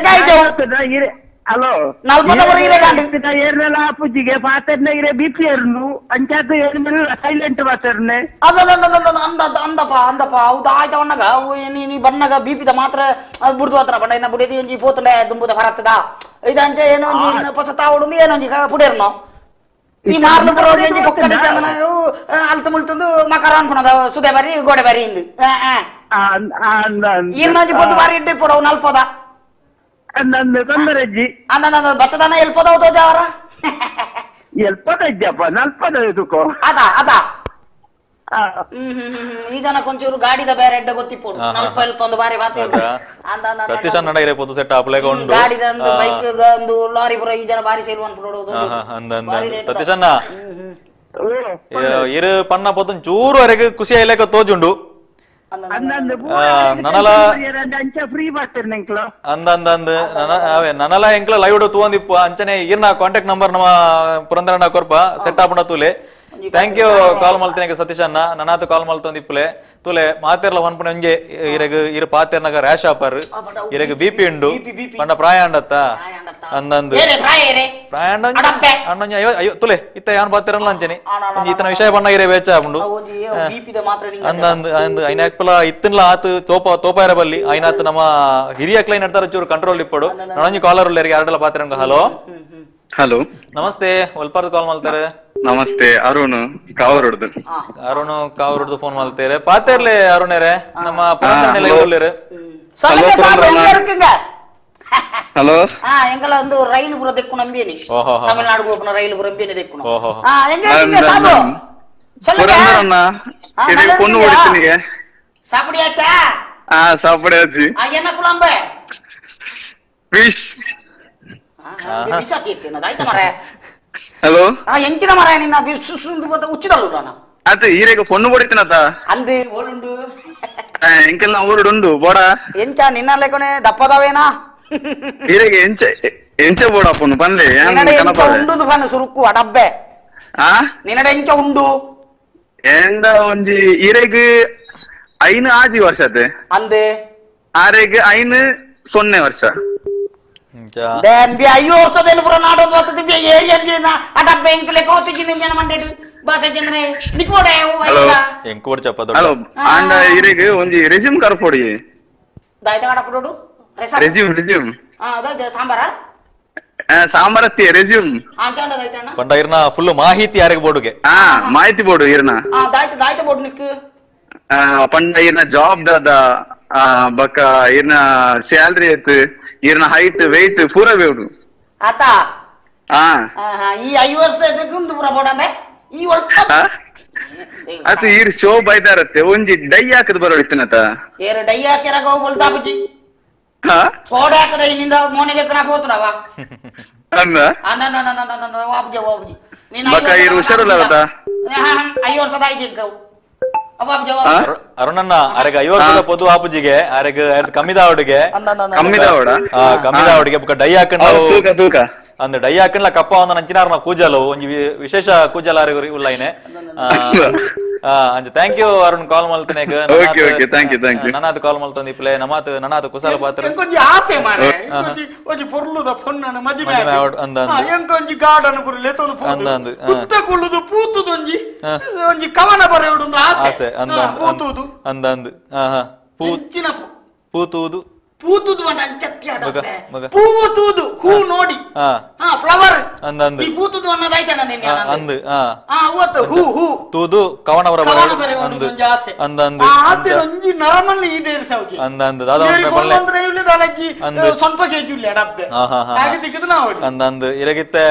ಹಲೋ ನಲ್ಪದ ಬರ ಇರೆ ಗಾಂಡಿ ಏರ್ನೆಲ್ಲ ಆಪುಜಿಗೆ ಪಾತೆರ್ನ ಇರೆ ಬಿ ಪಿ ಏರ್ನು ಅಂಚಾತ ಏರ್ನೆಲ್ಲ ಸೈಲೆಂಟ್ ಬಾತರ್ನೆ ಅಲ್ಲ ಅಂದ ಅಂದಪ್ಪ ಅಂದಪ್ಪ ಹೌದು ಆಯ್ತ ಒಣ್ಣಗ ನೀ ಬಣ್ಣಗ ಬಿ ಪಿದ ಮಾತ್ರ ಬುಡ್ದು ಆತನ ಬಣ್ಣ ಇನ್ನ ಬುಡಿದಿ ಒಂಜಿ ಪೋತುಂಡೆ ದುಂಬುದ ಬರತ್ತದ ಇದಂಚೆ ಏನೋ ಒಂಜಿ ಪೊಸ ತಾವಡುಂದು ಏನೋ ಒಂಜಿ ಪುಡೇರ್ನೋ ಈ ಮಾರ್ಲು ಬರೋ ಒಂಜಿ ಪೊಕ್ಕಡೆ ಚಂದನ ಅಲ್ತು ಮುಲ್ತುಂದು ಮಕರ ಅನ್ಪುಣದ ಸುದೆ ಬಾರಿ ಗೋಡೆ ಬಾರಿ ಇಂದು ಈರ್ನೊಂಜಿ ಪೊದ್ದು ಬಾರಿ ಇಡ್ಡಿ ಪೊಡವು ನಲ್ಪದ ಅಂದಂದು ತೊಂದರೆಜ್ಜಿ ಅಂದ ಭತ್ತದಾನ ಎಲ್ಪದ ಹೋದ ಎಲ್ಪದ ಇಜ್ಜಪ್ಪ ನಲ್ಪದ ಇದಕ್ಕೋ ಅದ ಅದ ಈ ಜನ ಕೊಂಚೂರು ಗಾಡಿದ ಬೇರೆ ಎಡ್ಡ ಗೊತ್ತಿಪ್ಪೋಡು ನಲ್ಪ ಎಲ್ಪ ಒಂದು ಬಾರಿ ಮಾತು ಸತೀಶ್ ಅಣ್ಣ ಇರೆ ಪೊದು ಸೆಟ್ ಆಪ್ಲೆಗ ಉಂಡು ಗಾಡಿದ ಒಂದು ಬೈಕ್ ಒಂದು ಲಾರಿ ಪುರ ಈ ಜನ ಬಾರಿ ಸೇಲ್ ಅನ್ಬಿಡೋದು ಅಂದ ಅಂದ ಸತೀಶ್ ಅಣ್ಣ ಇರು ಪಣ್ಣ ಪೊತ್ತನ್ ಚೂರುವರೆಗೆ ಖುಷಿ ಆಯ್ಲೆಕ ತೋಜುಂಡು ನನಲ ಅಂದ ಅಂದ ಅಂದ್ ನನಲ ಎಂಕ್ಲ ಲೈವ್ ತೂವಂದಿಪ್ಪು ಅಂಚನೆ ಇರ್ನ ಕಾಂಟ್ಯಾಕ್ಟ್ ನಂಬರ್ ನಮ್ಮ ಪುರಂದರಣ್ಣ ಕೊರ್ಪ ಸೆಟ್ ಆಪುಂಡ ತೂಲೆ. Thank you call ಮಲ್ತಿನ ಸತೀಶ್ ಅಣ್ಣ ನನಾತು ಕಾಲ್ ಮಲ್ತೊಂದಿಪ್ಪುಲೆ ತೂಲೆ ಮಾತೆರ್ಲ ಹೊನ್ಪುಣ ಒಂಜೆ ಇರಗ್ ಇರು ಪಾತೆರ್ನಾಗ ರ್ಯಾಶ್ ಆಪರ್ ಇರಗ್ ಬಿ ಪಿ ಉಂಡು ಪಂಡ ಪ್ರಾಯ ಅಂಡತ್ತ ಅಂದಂದು ಪ್ರಾಯ ಅಂಡ ಅಯ್ಯೋ ತುಲೆ ಇತ್ತ ಯಾನ್ ಪಾತೆರಲ್ಲ ಅಂಚನೆ ಈತನ ವಿಷಯ ಬಣ್ಣ ಇರೇ ಬೇಚ ಆಪುಂಡು ಅಂದಂದು ಅಂದ್ ಐನಾಕ್ಪಲ ಇತ್ತನ್ಲ ಆತು ತೋಪ ತೋಪಾಯರ ಬಲ್ಲಿ ಐನಾತ್ ನಮ್ಮ ಹಿರಿಯ ಕ್ಲೈನ್ ನಡ್ತಾರ ಚೂರು ಕಂಟ್ರೋಲ್ ಇಪ್ಪಡು ನನೊಂಜಿ ಕಾಲರ್ ಉಲ್ಲೇರಿಗೆ ಯಾರೆಲ್ಲ ಪಾತೆರಂಗ. ಹಲೋ ಹಲೋ ನಮಸ್ತೆ, ಒಲ್ಪಾರ್ದು ಕಾಲ್ ಮಲ್ತಾರೆ? ನಮಸ್ತೆ, ಅರುಣ್ ಕಾವರುಡ್ದು. ಅರುಣ್ ಕಾವರುಡ್ದು ಫೋನ್ ಮಲ್ತೇರೆ ಪಾತೇರ್ಲೆ ಅರುಣೇರೆ ನಮ್ಮ ಪುರಂದರಣ್ಣ ಹಲೋ ಎಂಗಲ ಒಂದು ರೈಲು ಪುರ ದೆಕ್ಕು ನಂಬಿನಿ ತಮಿಳ್ನಾಡು ಹೋಗುನ ರೈಲು ಪುರ ನಂಬಿನಿ ದೆಕ್ಕುನ ಎಂಗ இருக்கீங்க ಸಾಬು? ಪುರಂದರಣ್ಣ ಇದು பொண்ணு ஓடிச்சுனீங்க சாப்பிடியாச்சா? சாப்பிடியாச்சு. என்ன குழம்பு? ஃபிஷ். ಹಲೋ ಎಂಚಿನ ಮರ ನಿನ್ನ ಉಚ್ಚಿದಲ್ಲ ಅದು ಈರೆಗ ಪೊಣ್ಣು ಬಡಿತೀನತ ಅಂದು ಓಳುಂಡು ಎಂಕೆಲ್ಲ ಊರುಡುಂಡು ಬೋಡ ಎಂಚ ನಿನ್ನ ಲೆಕ್ಕನೆ ದಪ್ಪದವೇನಾ ಈರೆಗೆ ಎಂಚ ಎಂಚ ಬೋಡ ಪೊಣ್ಣು ಪನ್ಲೆ ಎಂಚ ಉಂಡುದು ಪನ್ನೆ ಸುರುಕ್ಕು ಅಡಬ್ಬೆ ನಿನ್ನಡೆ ಎಂಚ ಉಂಡು ಎಂದ ಒಂಜಿ ಈರೆಗ್ 5 ಆಜಿ ವರ್ಷ ಅಂದೆ ಆರೆಗ್ 5 0 ವರ್ಷ ಅಯ್ಯೋ ವರ್ಷದಲ್ಲಿ ಪೂರ ನಾಡೋದು ಬರ್ತದೆ ಏರಿ ಅಡಬ್ಬೆ ಎಂಕಲೆ ಕೋತಿಜಿ ನಿಮ್ಗೆ ಮಂಡೇಟಿ ಬಾಸ ಚಂದ್ರನೆ ನಿಕೋಡೆ ಎಂಕೋಡ್ ಚಪ್ಪ ಹಲೋ ಅಂಡ ಇರೆಗ್ ಒಂಜಿ ರೆಸ್ಯೂಮ್ ಕರ್ಪೊಡಿ. ದಾಯ್ದ ಕಡಪಡೋಡು ರೆಸ್ಯೂಮ್ ರೆಸ್ಯೂಮ್ ಅದ ಸಾಂಬಾರ ಸಾಂಬಾರ್ ಅತ್ತಿ ರೆಸ್ಯೂಮ್ ಪಂಡ ಇರ್ನ ಫುಲ್ ಮಾಹಿತಿ ಯಾರಿಗೆ ಬೋರ್ಡುಗೆ ಮಾಹಿತಿ ಬೋರ್ಡು ಇರ್ನ ದಾಯ್ತ ದಾಯ್ತ ಬೋರ್ಡ್ ನಿಕ್ ಪಂಡ ಇರ್ನ ಜಾಬ್ ದಾದ ಬಕ್ಕ ಇರ್ನ ಸ್ಯಾಲರಿ ಆಯ್ತು ಇರ್ನ ಹೈಟ್ ವೆಯ್ಟ್ ಪೂರ ಬೇಡು ಆತ ಈ 5 ವರ್ಷ ಇದಕ್ಕೊಂದು ಪೂರ ಬೋರ್ಡಂಬೆ ಈ ಒಲ್ಪ ಅದು ಈರ್ ಶೋ ಬೈದಾರತ್ತೆ ಒಂಜಿ ಡೈ ಹಾಕದ್ ಬರೋಡಿತ್ತನತ ಏರು ಡೈ ಹಾಕಿರಾಗ ಹೋಗ್ಬೋಲ್ತಾ ಬುಜ್ಜಿ ಕೋಡೆ ಹಾಕದ ಇಲ್ಲಿಂದ ಮೋನೆ ದಕ್ಕನ ಹೋತ್ರವ ಅಂದ ಅಂದ ವಾಪಜೆ ವಾಪಜಿ ನೀನು ಬಕ್ಕ ಈರ್ ಹುಷಾರಲ್ಲ ಅವತ 5 ವರ್ಷದ ಆಯ್ತು ಇಂಕವು ಅರುಣಣ್ಣ ಅರೆಗ 5 ವರ್ಷದ ಪೊದು ಆಪುಜಿಗೆ ಅರೆಗ ಕಮ್ಮಿದ ಅವಡಿಗೆ ಕಮ್ಮಿದ ಅವಡಿಗೆ ಬುಕ್ಕ ಡೈ ಹಾಕೊಂಡು ಅಂದ್ ಡೈ ಹಾಕೊಂಡ್ಲ ಕಪ್ಪ ಒಂದ ನಂಚಿನಾರ್ನ ಕೂಜಲು ಒಂಜಿ ವಿಶೇಷ ಕೂಜಲ ಅರೆಗ ಉಲ್ಲೈನೆ. ಅಂಚ thank you Arun call ಮಲ್ತನೆ. Okay okay thank you thank you. ನನಾದ ಕಾಲ್ ಮಲ್ತಂದು ಇಪ್ಲೆ ನಮಾತ್ ನನಾದ ಕುಶಲ ಪಾತ್ರ ಎಂಕೊಂಜಿ ಆಸೆ ಮಾರೆ ಎಂಕೊಂಜಿ ಒಂಜಿ ಪೊರ್ಲುದ ಪೊನ್ನನ ಮದಿಮೆ ಅಂದ ಅಂದ ಎಂಕೊಂಜಿ ಗಾರ್ಡನ್ ಪುರ ಲೆತೊಂದು ಅಂದ ಅಂದ ಕುತ್ತ ಕುಳ್ಳುದು ಪೂತುದೊಂಜಿ ಒಂಜಿ ಕವನ ಬರೆಯುಡು ಆಸೆ ಆಸೆ ಅಂದ ಪೂತುದು ಅಂದ ಅಂದ ಹಾ ಪೂಚಿನ ಪೂತುದು ಪೂತುದು ಅಂತ ಅಂಚತ್ತಿ ಪೂವು ತೂದು ಹೂ ನೋಡಿ ಹಾ ಫ್ಲವರ್ ಅಂದ ಅಂದ ಈ ಪೂತುದು ಅನ್ನೋದಾಯ್ತಣ್ಣ ನಿನ್ನೆ ಅಂದ ಹಾ ಅವತ್ತು ಹೂ ಹೂ ತೂದು ಕವನ ಬರ ಆಸೆ ಅಂದ ಅಂದ ಆಸೆ ಒಂಜಿ ನರಮಲ್ಲಿ ಈಡೇರಿಸೋಕೆ ಅಂದ ಅಂದ ದಾದಾ ಅಂದ್ರೆ ಇಲ್ಲದ ಅಜ್ಜಿ ಸ್ವಲ್ಪ ಕೆಜಿ ಇಲ್ಲ ಡಬ್ಬೆ ಹಾಗೆ ತಿಕ್ಕಿದ್ ನಾವು ಅಂದ ಅಂದ ಇರಗಿತ್ತೆ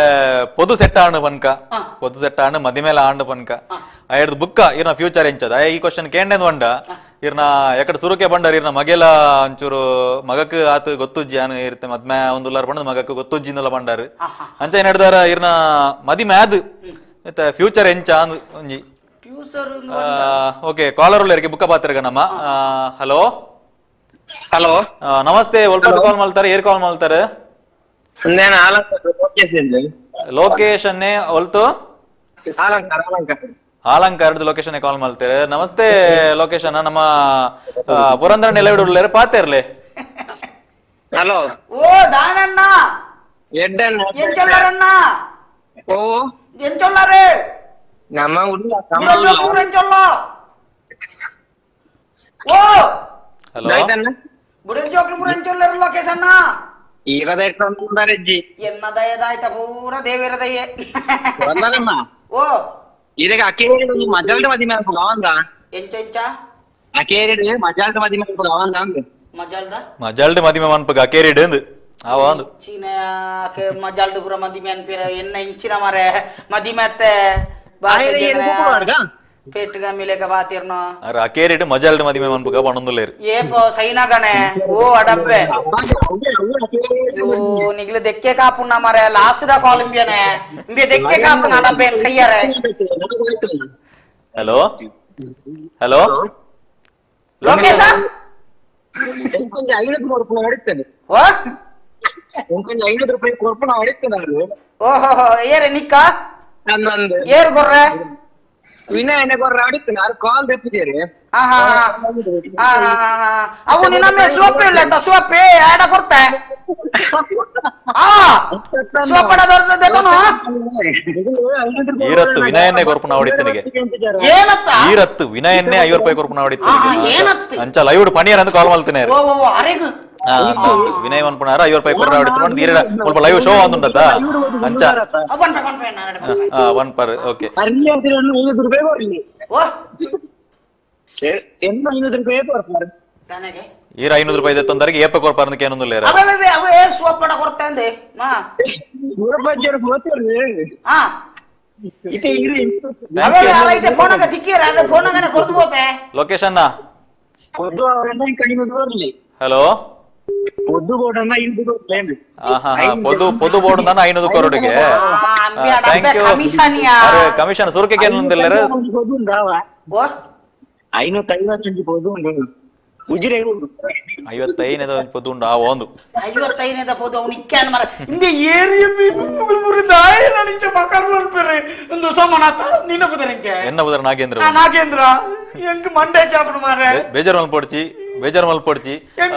ಪೊದು ಸೆಟ್ ಆಣು ಪನ್ಕ ಪೊದು ಸೆಟ್ ಆಣು ಮದಿಮೇಲೆ ಆಂಡು ಪನ್ಕ ಅಯ್ಯರ್ದು ಬುಕ್ಕ ಇರ್ನ ಫ್ಯೂಚರ್ ಎಂಚದ ಈ ಕ್ವಶನ್ ಕೇಂಡೇನ್ ಬಂಡ ಇರ್ನ ಎಕಡೆ ಸುರುಕೆ ಬಂಡರ್ ಇರ್ನ ಮಗೆಲ ಒಂಚೂರು ಮಗಕ್ ಆತ ಗೊತ್ತುಜ್ಜಿ ಅನ್ ಇರ್ತೆ ಮದ್ಮೆ ಒಂದುಲ್ಲಾರ ಬಂಡ ಮಗಕ್ ಗೊತ್ತುಜ್ಜಿಂದಲ್ಲ ಬಂಡಾರು ಅಂಚ ಏನ್ ಹಿಡ್ದಾರ ಇರ್ನ ಮದಿಮೆ ಅದು ಫ್ಯೂಚರ್ ಎಂಚ ಅಂದ್ ಒಂಜಿ ಓಕೆ ಕಾಲರ್ ಉಳ್ಳರಿಗೆ ಬುಕ್ಕ ಪಾತ್ರಗ ನಮ್ಮ. ಹಲೋ ಹಲೋ ನಮಸ್ತೆ. ಒಲ್ಪದ ಕಾಲ್ ಮಾಡ್ತಾರೆ ಏರ್ ಕಾಲ್ ಮಾಡ್ತಾರೆ? ಲೋಕೇಶ್ ಅನ್ನೇ ಒಲ್ತು ಆಲಂಕಾರದ ಲೊಕೇಶನ್ ಕಾಲ್ ಮಾಡ್ತೇವೆ. ನಮಸ್ತೆ ಲೊಕೇಶನ್, ನಮ್ಮ ಪುರಂದರ ನೆಲವಿಡು ಉಳ್ಳೇರು ಪಾತೇರ್ಲೆ. ಹಲೋ ಓ ದಾನಣ್ಣ ಎಂಚೊಲ್ಲರಣ್ಣ ಓ ಎಂಚೊಲ್ಲರೇ ನಮ್ಮ ಎಂಚೊಲ್ಲ ಓ ಹಲೋ ಬುಡಂಚೋಕ್ಲು ಪುರಂಚೊಲ್ಲರು ಲೊಕೇಶ್ ಅಣ್ಣ ಈರದೆಟ್ಟೊಂದರೆಜ್ಜಿ ಎನ್ನ ದಯದಾಯ್ತ ಪೂರ ದೇವಿರ ದಯೆ ಓ ಇದಕ್ಕೆ ಅಕೇರಿಡು ಮಜಲ್ದ ಮದಿ ಮೇಲೆ ಅವಂದ ಎಂಚ ಎಂಚ ಅಕೇರಿಡು ಮಜಲ್ದ ಮದಿ ಮೇಲೆ ಅವಂದ ಅಂದ್ ಮಜಲ್ದ ಮಜಲ್ದ ಮದಿಮೆ ಮನ್ಪಗ ಅಕೇರಿಡು ಅಂದ್ ಆವ ಅಂದ್ ಚೀನ ಮಜಲ್ದ ಪುರ ಮದಿಮೆ ಅನ್ಪಿರ ಎನ್ನ ಇಂಚಿನ ಮರೆ ಮದಿಮೆತ್ತೆ ಪೇಟುಗ ಮಿಲೇಕ ಬಾತಿರ್ನೋ ಅರೆ ಅಕೇರಿಡು ಮಜಲ್ದ ಮದಿಮೆ ಮನ್ಪಗ ಪಣೊಂದುಲ್ಲೇರು ಏಪೋ ಸೈನಗಣೆ ಓ ಅಡಬ್ಬೆ ಓ ನಿಗ್ಲು ದೆಕ್ಕೆ ಕಾಪುಣ್ಣ ಮರೆ ಲಾಸ್ಟ್ the ಕಾಲ್ ಇಂಬಿಯನೆ ಇಂಬಿಯ ದೆಕ್ಕೆ ಕಾಪುನ ಅಡಬ್ಬೆ ಸೈಯರೆ. ಹಲೋ ಹಲೋ ಲೋಕೇಶ కొంచెం 500 ಕೊರ್ಪುನ ಹೊಡಿತೇನೆ కొంచెం 500 ರೂಪಾಯಿ ಕೊರ್ಪುನ ಹೊಡಿತೇನೆ ಅವರು. ಓಹೋ ಏರೆ ನಿಕ್ಕ ಏರು ಕೊರ್ರೆ ವಿನಯನ ಕೊರ್ರೆ ಹೊಡಿತೇನೆ ಅವ್ರು ಕಾಲ್ ತೆಪ್ಪಿದ್ದೀರಿ. ಅವು ನಿನ್ನೊಮ್ಮೆ ಸೋಪೆ ಇಲ್ಲ ಅಂತ ಸೋಪೆ ಆಡ ಕೊರ್ತೆ ಈರತ್ತು ವಿನಯನ್ನೇ ಕೊರ್ಪುನ ಹೊಡಿತನಿಗೆ ಏನತ್ತ ಈರತ್ತು ವಿನಯನ್ನೇ 50 ರೂಪಾಯಿ ಕೊರ್ಪುನ ಹೊಡಿತನಿಗೆ ಅಂಚ ಲೈವ್ ಪಣಿಯರ್ ಅಂತ ಕಾಲ್ ಮಾಡ್ತೇನೆ ವಿನಯ್ ಮನ್ಪುಣಾರ 50 ರೂಪಾಯಿ ಕೊರ್ರ ಹೊಡಿತು ಈರ ಸ್ವಲ್ಪ ಲೈವ್ ಶೋ ಒಂದುಂಟತ್ತ ಅಂಚ one per okay ಈರ 500 ರೂಪಾಯಿ ತೊಂದರೆಗೆ ಏಪ ಕೊರ್ಪಾರ ಅಂತ ಏನೊಂದಿಲ್ಲ ಲೊಕೇಶನ್. ಹಲೋ ಪೊದು ಪೊದು ಬೋರ್ಡ್ 500 ಕೊರಡಿಗೆ thank you. Commission ಸುರುಕೆ ಏನೊಂದಿಲ್ಲ 555 ಪೊದು ಉಜಿರೆ 55 ಪೊದು ಉಂಡು ಆ ಒಂದು 55 ಪೊದು ಅವನು ಇಕ್ಕಾನ ಮರ ಇಂಬೆ ಏರಿಯ ಮುರಿದಾಯ ನನಿಂಚ ಮಕರ್ ಮಲ್ಪೆರೆ ಒಂದು ಸಮಾನತ ನಿನ್ನ ಬುದರಂಚ ಎನ್ನ ಬುದರ ನಾಗೇಂದ್ರ ನಾಗೇಂದ್ರ ಎಂಕ್ ಮಂಡೆ ಚಾಪಡು ಮಾರೆ ಬೇಜಾರ್ ಮಲ್ಪೊಡ್ಚಿ ಬೇಜಾರ್ ಮಲ್ಪೊಡ್ಚಿ ಎಂಕ್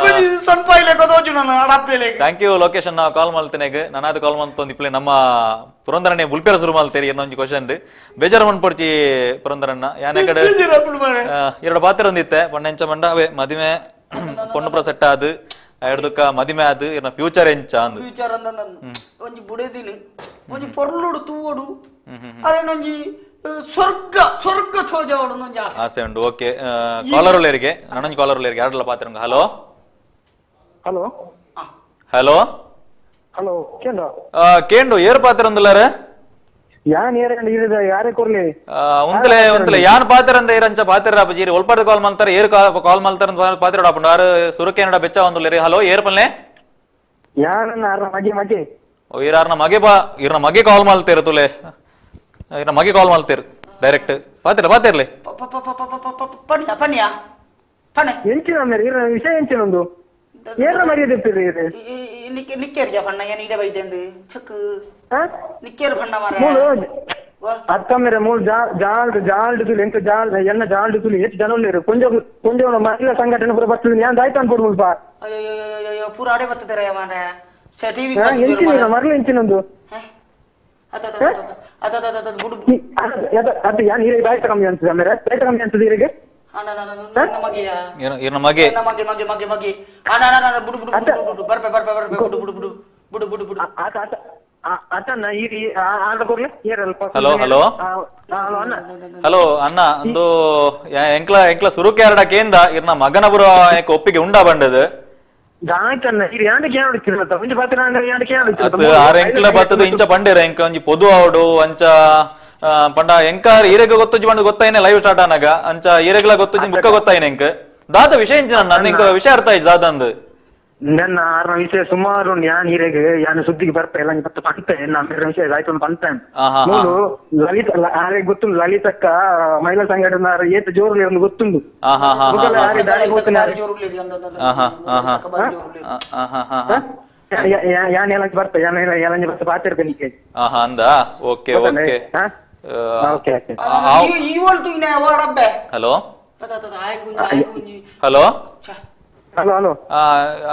ಸೊನ್ಪಾಯಿಲೆ ಗೊದೋಜು ನಾನು ಅಡಪ್ಪೆಲೆ. Thank you location ಕಾಲ್ ಮಲ್ತನೆಗ್ ನಾನಾದ ಕಾಲ್ ಮಲ್ತೊಂದು ಇಪ್ಲೆ ನಮ್ಮ ಪುರಂದರನೆ ಬುಲ್ಪೇರ ಶುರು ಮಲ್ತೇರಿ ಏನೊಂಜಿ ಕ್ವಶನ್ ಬೇಜಾರ್ ಮನ್ಪೊಡ್ಚಿ ಪುರಂದರಣ್ಣ ಯಾನೆ ಕಡೆ ಎರಡು ಪಾತ್ರ ಒಂದಿತ್ತೆ ಪಣ್ಣೆಂಚ ಮಂಡ ಅವೇ ಮದಿಮೆ ಪೊಣ್ಣು ಪುರ ಸೆಟ್ ಆದ್ ಐಡ್ದುಕ್ಕ ಮದಿಮೆ ಆದ್ ಇರ್ನ ಫ್ಯೂಚರ್ ಎಂಚ ಅಂದ್ ಫ್ಯೂಚರ್ ಅಂದ ಒಂಜಿ ಬುಡೆದಿನ ಒಂಜಿ ಪೊರ್ಲುಡು ತೂವೊಡು ಅದೇನೊಂಜಿ ಸ್ವರ್ಗ ಸ್ವರ್ಗ ತೋಜವಡು ಒಂಜಿ ಆಸೆ ಆಸೆ ಉಂಡು. ಓಕೆ, ಕಾಲರ್ ಉಳ್ಳೇರಿಗೆ ನನೊಂಜಿ ಕಾಲರ್ ಉಳ್ಳೇರಿಗೆ ಯಾರೆಲ್ಲ ಪಾತ್ರ. Hello hello hello hello ಕೇಂದ್ರ ಕೇಂಡು ಏರ್ ಪಾತ್ರ ಅಂದುಲ್ಲಾರ ಯಾನ್ ಏರ್ ಇರದ ಯಾರೇ ಕೊರ್ಲಿ ಉಂತಲೆ ಉಂತಲೆ ಯಾನ್ ಪಾತ್ರ ಅಂದ ಏರಂಚ ಪಾತ್ರ ಅಪ್ಪಜಿ ಒಲ್ಪಾದ ಕಾಲ್ ಮಾಡ್ತಾರೆ ಏರ್ ಕಾಲ್ ಮಾಡ್ತಾರೆ ಅಂತ ಪಾತ್ರ ಆಪುಂಡು ಆರು ಸುರುಕೇನಡ ಬೆಚ್ಚ ಒಂದುಲ್ಲೇರಿ. ಹಲೋ ಏರ್ ಪಲ್ಲೆ ಯಾನ್ ಆರ್ನ ಮಗೆ ಮಗೆ ಓ ಇರಾರ್ನ ಮಗೆ ಬಾ ಇರ್ನ ಮಗೆ ಕಾಲ್ ಮಾಡ್ತೀರ ತುಲೆ ಇರ್ನ ಮಗೆ ಕಾಲ್ ಮಾಡ್ತೀರ ಡೈರೆಕ್ಟ್ ಪಾತ್ರ ಪಾತಿರ್ಲಿ ಪಣಿಯ ಪಣಿಯ ಪಣೆ ಎಂಚಿನ ಮೇರೆ ಇರ್ನ ವಿಷಯ ಎಂಚಿನ ಒಂದು ಏರ್ನ ಮರ್ಯಾದೆ ಇರ್ತೀರಿ ಇರೆ ನಿಕ್ಕೆ ನಿಕ್ಕೇರಿಯ ಬಣ್ಣ ಏನ್ ಇಡ ಬೈದೆಂದು ಚಕ್ ನಿಕ್ಕೇರು ಬಣ್ಣ ಮಾರ ಅತ್ತ ಮೇರೆ ಮೂಲ ಜಾಲ್ಡ್ ಜಾಲ್ಡ್ ತುಲಿ ಎಂತ ಜಾಲ್ ಎನ್ನ ಜಾಲ್ಡ್ ತುಲಿ ಹೆಚ್ಚು ಜನ ಉಳ್ಳೇರು ಕೊಂಜ ಕೊಂಜ ಮಹಿಳಾ ಸಂಘಟನೆ ಪೂರ ಬರ್ತದೆ ಯಾನ್ ದಾಯ್ತು ಅನ್ಕೊಡು ಮುಲ್ಪ. ಅಯ್ಯೋ ಪೂರ ಆಡೆ ಬರ್ತದೆ ಮಾರ ಟಿವಿ ಎಂಚಿನ ಮರಳು ಎಂಚಿನೊಂದು ಅದು ಯಾನ್ ಹೀರೆ ದಾಯ್ತ ಕಮ್ಮಿ ಅನ್ಸುತ್ತೆ ಮೇರೆ ದಾಯ್ತ ಕಮ್ಮಿ ಅನ್ಸುತ್ತೆ ಹೀರೆಗೆ ಮಗೆ ಮಗೆ ಮಗೆ ಮಗೆ ಬುಡು ಬುಡು ಬುಡು ಬರ್ಬೆ ಬರ್ಬೆ ಬರ್ಬೆ ಬುಡು ಬುಡು ಬುಡು ಬುಡು ಬುಡು ಬುಡು ಆತಣ್ಣ ಈ ಆರ್ಡರ್ ಕೊರ್ಲೆ ಏರಲ್ಪ. Hello hello hello ಅಣ್ಣ ಒಂದು ಎಂಕ್ಲ ಎಂಕ್ಲ ಸುರುಕೆ ಎರಡ ಕೇಂದ ಇರ್ನ ಮಗನ ಬುರ ಒಪ್ಪಿಗೆ ಉಂಡಾ ಬಂಡದು ಆರ್ ಎಂಕ್ಲ ಬತ್ತದ ಇಂಚ ಬಂಡೇರ ಎಂಕ ಒಂಜಿ ಪೊದು ಆವಡು ಅಂಚ ಪಂಡ ಎಂಕಾರ ಈರೆಗ್ ಗೊತ್ತುಜಿ ಬಂದು ಗೊತ್ತಾಯಿನ ಲೈವ್ ಸ್ಟಾರ್ಟ್ ಆನಾಗ ಅಂಚ ಈರೆಗ್ಲ ಗೊತ್ತುಜಿ ಬುಕ್ಕ ಗೊತ್ತಾಯಿನ ಎಂಕ್ ದಾದ ವಿಷಯ ಇಂಚ ನನ್ನ ಎಂಕ ವಿಷಯ ಅರ್ಥ ಆಯ್ತು ದಾದಂದು ನನ್ನ ಆರ್ನ ವಿಷಯ ಸುಮಾರು ಯಾನ್ ಹೀರೆಗ್ ಯಾನ್ ಸುದ್ದಿಗೆ ಬರ್ಪೆ ಎಲ್ಲ ಪತ್ತ ಪಂತೆ ನಮ್ಮ ವಿಷಯ ಆಯ್ತು ಪಂತೆ ಮೂಲು ಲಲಿತ ಆರೆಗ್ ಗೊತ್ತುಂಡು ಲಲಿತಕ್ಕ ಮಹಿಳಾ ಸಂಘಟನೆ ಏತ್ ಜೋರು ಒಂದು ಗೊತ್ತುಂಡು ಯಾನ್ ಎಲ್ಲ ಬರ್ಪೆ ಯಾನ್ ಎಲ್ಲ ಬರ್ತ ಪಾತಿರ್ಪೆ ಅಂದ. Okay okay hello hello hello hello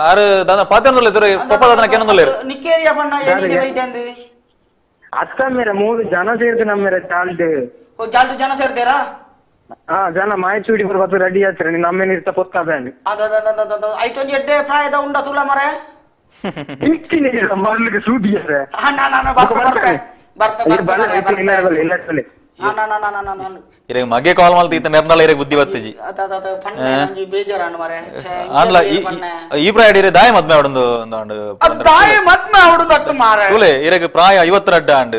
ಆರು ದಾದ ಪಾತೆಂದುಲ್ಲೆ ತುರೆ ಪಪ್ಪ ದಾದನ ಕೆನಂದುಲ್ಲೆ ನಿಕ್ಕೇರಿಯ ಬಣ್ಣ ಏನಿದೆ ಬೈದೆಂದು ಅತ್ತ ಮೇರೆ ಮೂರು ಜನ ಸೇರ್ದು ನಮ್ಮ ಮೇರೆ ಜಾಲ್ಡ್ ಓ ಜಾಲ್ಡು ಜನ ಸೇರ್ದೇರಾ ಹಾ ಜನ ಮಾಯಚೂಡಿ ಬರ್ ರೆಡಿ ಆಯ್ತಾರೆ ನೀನು ನಮ್ಮೇನೆ ಇರ್ತ ಪೊತ್ತಾದ ಅದ ಐಟೊಂಜಿ ಎಡ್ಡೆ ಪ್ರಾಯದ ಉಂಡ ತುಲ ಮರೆ ಇಕ್ಕಿನಿ ಮರ್ಲಿಗೆ ಸೂದಿಯರೆ ಅಣ್ಣ ನಾನು ಬರ್ಪೆ ಬರ್ಪೆ ಬರ್ಪೆ ಇಲ್ಲ ಇಲ್ಲ ಇಲ್ಲ ಇರಗ ಮಗೆ ಕಾಲ್ ಮಾಡ್ತಿ ಈತ ನೆರ್ನಾಳ ಇರಗ ಬುದ್ಧಿ ಬತ್ತಿಜಿ ಆನ್ಲ ಈ ಪ್ರಾಯ ಇರೆ ದಾಯ ಮದ್ಮೆ ಅವಡೊಂದು ದಾಯ ಮದ್ಮೆ ಅವಡೊಂದು ಅತ್ತು ಮಾರೆ ತುಲೆ ಇರಗ ಪ್ರಾಯ 52 ಅಡ್ಡ ಅಂಡ್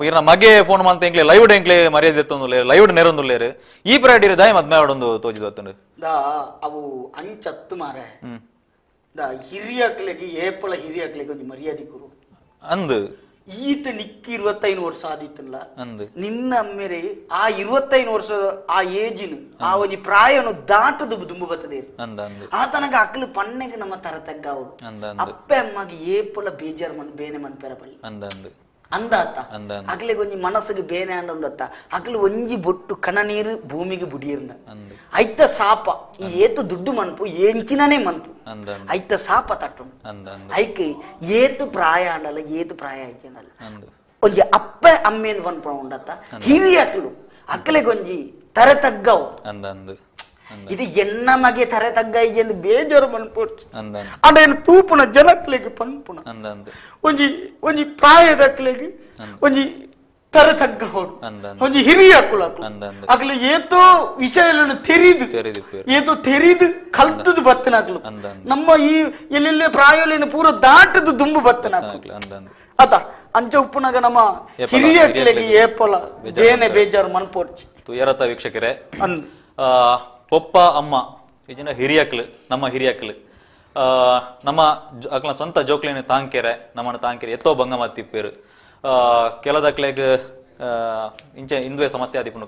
ಇರ್ನ ಮಗೆ ಫೋನ್ ಮಾಡ್ತ ಎಂಕ್ಲೆ ಲೈವ್ ಎಂಕ್ಲೆ ಮರ್ಯಾದೆ ಎತ್ತೊಂದುಲ್ಲೇರು ಲೈವ್ ನೆರೊಂದುಲ್ಲೇರು ಈ ಪ್ರಾಯ ಇರೆ ದಾಯ ಮದ್ಮೆ ಅವಡೊಂದು ತೋಜಿದ್ ಬತ್ತುಂಡು ದಾ ಅವು ಅಂಚತ್ತು ಮಾರೆ ದಾ ಹಿರಿಯಕ್ಲೆಗೆ ಏಪಲ ಹಿರಿಯಕ್ಲೆಗೆ ಒಂಜಿ ಮರ್ಯಾದೆ ಕೊರು ಅಂದು ಈತ ನಿಕ್ಕಿ 25 ವರ್ಷ ಆದಿತ್ತಲ್ಲ ನಿನ್ನ ಅಮ್ಮೇರೆ ಆ 25 ವರ್ಷ ಆ ಏಜಿನ ಆ ಒಂಜಿ ಪ್ರಾಯನು ದಾಟದು ದುಂಬು ಬರ್ತದೆ ಆತನಗ ಅಕ್ಲು ಪಣ್ಣೆಗೆ ನಮ್ಮ ತರ ತಗ್ಗಾವಡು ಅಪ್ಪೆ ಅಮ್ಮಗೆ ಏಪುಲ ಬೇಜಾರು ಮನ್ ಬೇನೆ ಮನ್ಪೆರ ಬಳ್ಳಿ ಅಂದಾತ ಅಗ್ಲಿಗೆ ಒಂಜಿ ಮನಸ್ಸಿಗೆ ಬೇನೆ ಅಂಡತ್ತ ಅಗ್ಲು ಒಂಜಿ ಬೊಟ್ಟು ಕಣ ನೀರು ಭೂಮಿಗೆ ಬುಡಿಯರ್ನ ಐತ ಸಾಪ ಈ ಏತು ದುಡ್ಡು ಮನ್ಪು ಎಂಚಿನನೇ ಮನ್ಪು ಐತ ಸಾಪ ತಟ್ಟು ಐಕ್ ಏತು ಪ್ರಾಯ ಅಂಡಲ್ಲ ಏತು ಪ್ರಾಯ ಐಚನಲ್ಲ ಒಂಜಿ ಅಪ್ಪೆ ಅಮ್ಮೇನ್ ಪನ್ಪ ಉಂಡತ್ತ ಹಿರಿಯ ಅಕ್ಲು ಅಕ್ಲೆಗೆ ಒಂಜಿ ತರೆ ತಗ್ಗವು ಇದು ಎನ್ನ ಮಗೆ ತರೆ ತಗ್ಗ ಎಂದು ಬೇಜಾರು ಮನ್ಪು ಅಂಡ ತೂಪುನ ಜನಕ್ಲೆಗ್ ಪನ್ಪುನ ಒಂಜಿ ಒಂಜಿ ಪ್ರಾಯದಕ್ಲೆಗ್ ಒಂಜಿ ತರೆ ತಗ್ಗ ಹೋಡು ಒಂಜಿ ಹಿರಿಯ ಅಕುಲು ಅಕ್ಲು ಏತೋ ವಿಷಯಗಳನ್ನು ತೆರಿದು ಏತೋ ತೆರಿದು ಕಲ್ತದು ಬತ್ತನಾಗ್ಲು ನಮ್ಮ ಈ ಎಲ್ಲೆಲ್ಲ ಪ್ರಾಯಲೇನು ಪೂರ ದಾಟದು ದುಂಬು ಬತ್ತನಾಗ್ಲು ಅತ ಅಂಚ ಉಪ್ಪುನಾಗ ನಮ್ಮ ಹಿರಿಯಕ್ಲೆಗ್ ಏಪಲ ಬೇನೆ ಬೇಜಾರು ಮನ್ಪೋಡ್ಚಿ ತುಯರತ ವೀಕ್ಷಕರೇ ಪೊಪ್ಪ ಅಮ್ಮ ಈಜಿನ ಹಿರಿಯಕ್ಲು ನಮ್ಮ ಹಿರಿಯಕ್ಲು ನಮ್ಮ ಅಕ್ಲ ಸ್ವಂತ ಜೋಕ್ಲೇನು ತಾಂಕೆರೆ ನಮ್ಮನ್ನ ತಾಂಕೆರೆ ಎತ್ತೋ ಭಂಗ ಮತ್ತಿಪ್ಪೇರು ಕೆಲದಕ್ಲೆಗ್ ಇಂಚೆ ಇಂದುವೆ ಸಮಸ್ಯೆ ಆದಿಪ್ಪುನು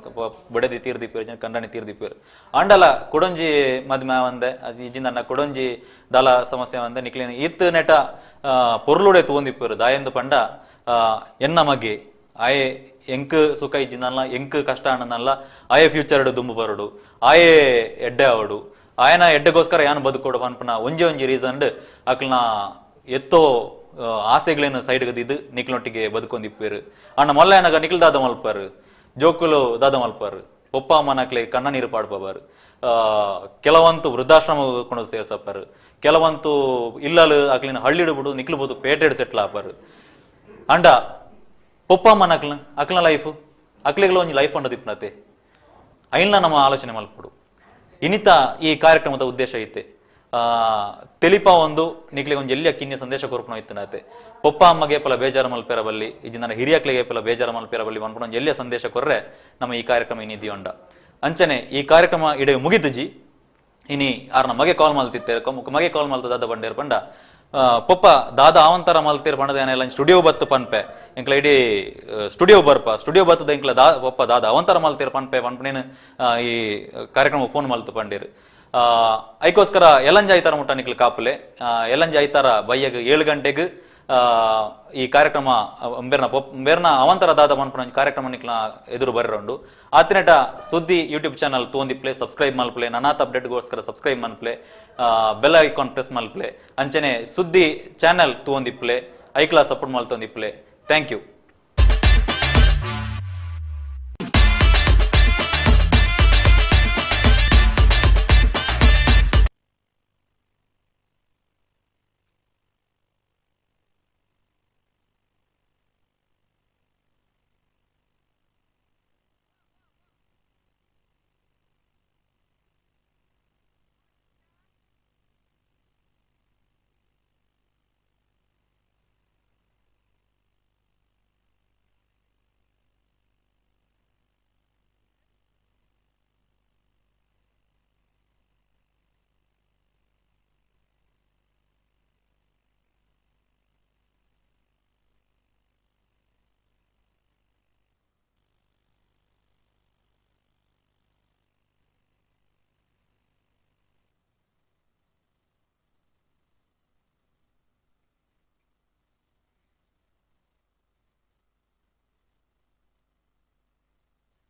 ಬಡದಿ ತೀರ್ದಿಪ್ಪೇರು ಜನ ಕಂಡಣಿ ತೀರ್ದಿಪ್ಪೇರು ಆಂಡಲ ಕೊಡೊಂಜಿ ಮದ್ಮೆ ಒಂದೆ ಈಜಿಂದ ಅಣ್ಣ ಕೊಡೊಂಜಿ ದಲ ಸಮಸ್ಯೆ ಒಂದೆ ನಿಕ್ಲೇನು ಈತ್ ನೆಟ ಪೊರ್ಲುಡೆ ತೂಂದಿಪ್ಪೇರು ದಾಯಂದು ಪಂಡ ಎನ್ನ ಮಗೆ ಆಯೆ ಎಂಕ್ ಸುಖ ಇಜ್ಜಿನಲ್ಲ ಎಂಕ್ ಕಷ್ಟ ಅಣ್ಣನಲ್ಲ ಆಯೆ ಫ್ಯೂಚರ್ ದುಂಬು ಬರಡು ಆಯೆ ಎಡ್ಡೆ ಅವಡು ಆಯನ ಎಡ್ಡೆಗೋಸ್ಕರ ಯಾನು ಬದುಕೋಡು ಪನ್ಪುನ ಒಂಜಿ ಒಂಜಿ ರೀಸನ್ ಅಕ್ಲನ ಎತ್ತೋ ಆಸೆಗಳೇನು ಸೈಡ್ಗದಿದ್ದು ನಿಕ್ಲೊಟ್ಟಿಗೆ ಬದುಕೊಂಡಿಪ್ಪೇರು ಅಣ್ಣ ಮೊಲ್ಲ ಏನಾಗ ನಿಕ್ಲು ದಾದ ಮಲ್ಪಾರು ಜೋಕುಲು ದಾದ ಮಲ್ಪಾರು ಪೊಪ್ಪ ಅಮ್ಮನಕ್ಲೆ ಕಣ್ಣ ನೀರು ಪಾಡ್ಪಬಾರು. ಕೆಲವಂತು ವೃದ್ಧಾಶ್ರಮ ಕೊಂಡು ಸೇರ್ಸಪ್ಪರು, ಕೆಲವಂತು ಇಲ್ಲಲು ಅಕ್ಲಿನ ಹಳ್ಳಿಡು ಬಿಡು ನಿಕ್ಲುಬೋದು ಪೇಟೆಡ್ ಸೆಟ್ಲ್ ಆಪರು. ಅಂಡ ಪೊಪ್ಪ ಅಮ್ಮನಕ್ಲ ಅಕ್ಲಿನ ಲೈಫ್ ಅಕ್ಲಿಗಳ ಒಂಜಿ ಲೈಫ್ ಅಂಡ ದಿಪ್ನತೆ ಐನ್ಲ ನಮ್ಮ ಆಲೋಚನೆ ಮಲ್ಪಡು. ಇನ್ನಿತ ಈ ಕಾರ್ಯಕ್ರಮದ ಉದ್ದೇಶ ಐತೆ ತೆಲಿಪ ಒಂದು ನಿಕ್ಲಿಗೆ ಒಂಜಿ ಎಲ್ಲಿಯ ಕಿನ್ಯ ಸಂದೇಶ ಕೊರ್ಪುನ ಇತ್ತನಾತೆ ಪೊಪ್ಪ ಅಮ್ಮಗೆ ಪಲ ಬೇಜಾರ ಮಲ್ಪೆರ ಬಲ್ಲಿ ಇಜ್ಜಿ ನನ್ನ ಹಿರಿಯಕ್ಲಿಗೆ ಪಲ ಬೇಜಾರ ಮಲ್ಪೆರ ಬಲ್ಲಿ ಅನ್ಕೊಂಡು ಒಂಜಿ ಎಲ್ಲಿಯ ಸಂದೇಶ ಕೊರ್ರೆ ನಮ್ಮ ಈ ಕಾರ್ಯಕ್ರಮ ಇನ್ನಿದಿಯೊಂಡ. ಅಂಚನೆ ಈ ಕಾರ್ಯಕ್ರಮ ಇಡೆ ಮುಗಿದುಜಿ ಇನಿ ಆರ್ನ ಮಗೆ ಕಾಲ್ ಮಲ್ತಿತ್ತೇರು ಮಗೆ ಕಾಲ್ ಮಲ್ತ ದಾದ ಬಂಡೇರು ಪಂಡ ಪೊಪ್ಪ ದಾದ ಆವಂತರ ಮಲ್ತೇರು ಪಂಡದ ಏನೆಲ್ಲ ಸ್ಟುಡಿಯೋ ಬತ್ತು ಪನ್ಪೆ ಎಂಕ್ಲ ಇಡೀ ಸ್ಟುಡಿಯೋ ಬರ್ಪ ಸ್ಟುಡಿಯೋ ಬತ್ತದ ಎಂಕ್ಲ ದಾ ಪೊಪ್ಪ ದಾದ ಅವಂತರ ಮಲ್ತೇರು ಪನ್ಪೆ ಪನ್ಪನೇನು ಈ ಕಾರ್ಯಕ್ರಮ ಫೋನ್ ಮಲ್ತು ಪಂಡೇರು. ಐಕೋಸ್ಕರ ಎಲ್ಲಂಜ ಐತಾರ ಮುಟ್ಟ ನಿಕ್ಲು ಕಾಪುಲೆ ಎಲ್ಲಂಜ ಐತಾರ ಬಯ್ಯಗ್ 7 ಗಂಟೆಗೆ ಈ ಕಾರ್ಯಕ್ರಮ ಬೇರ್ನ ಬೇರ್ನ ಅವಂತರ ದಾದ ಮನ್ಪುನ ಕಾರ್ಯಕ್ರಮ ನಿಕ್ಲ ಎದುರು ಬರ್ರಂಡು. ಆತಿನೆಟ ಸುದ್ದಿ ಯೂಟ್ಯೂಬ್ ಚಾನಲ್ ತೋಂದಿಪ್ಲೆ ಸಬ್ಸ್ಕ್ರೈಬ್ ಮಲ್ಪ್ಲೆ, ನನಾತ್ ಅಪ್ಡೇಟ್ಗೋಸ್ಕರ ಸಬ್ಸ್ಕ್ರೈಬ್ ಮನ್ಪ್ಲೆ, ಬೆಲ್ ಐಕಾನ್ ಪ್ರೆಸ್ ಮಲ್ಪ್ಲೆ, ಅಂಚನೆ ಸುದ್ದಿ ಚಾನಲ್ ತೋಂದಿಪ್ಲೆ ಐಕ್ಲಾ ಸಪೋರ್ಟ್ ಮಲ್ತೊಂದಿಪ್ಲೆ. Thank you.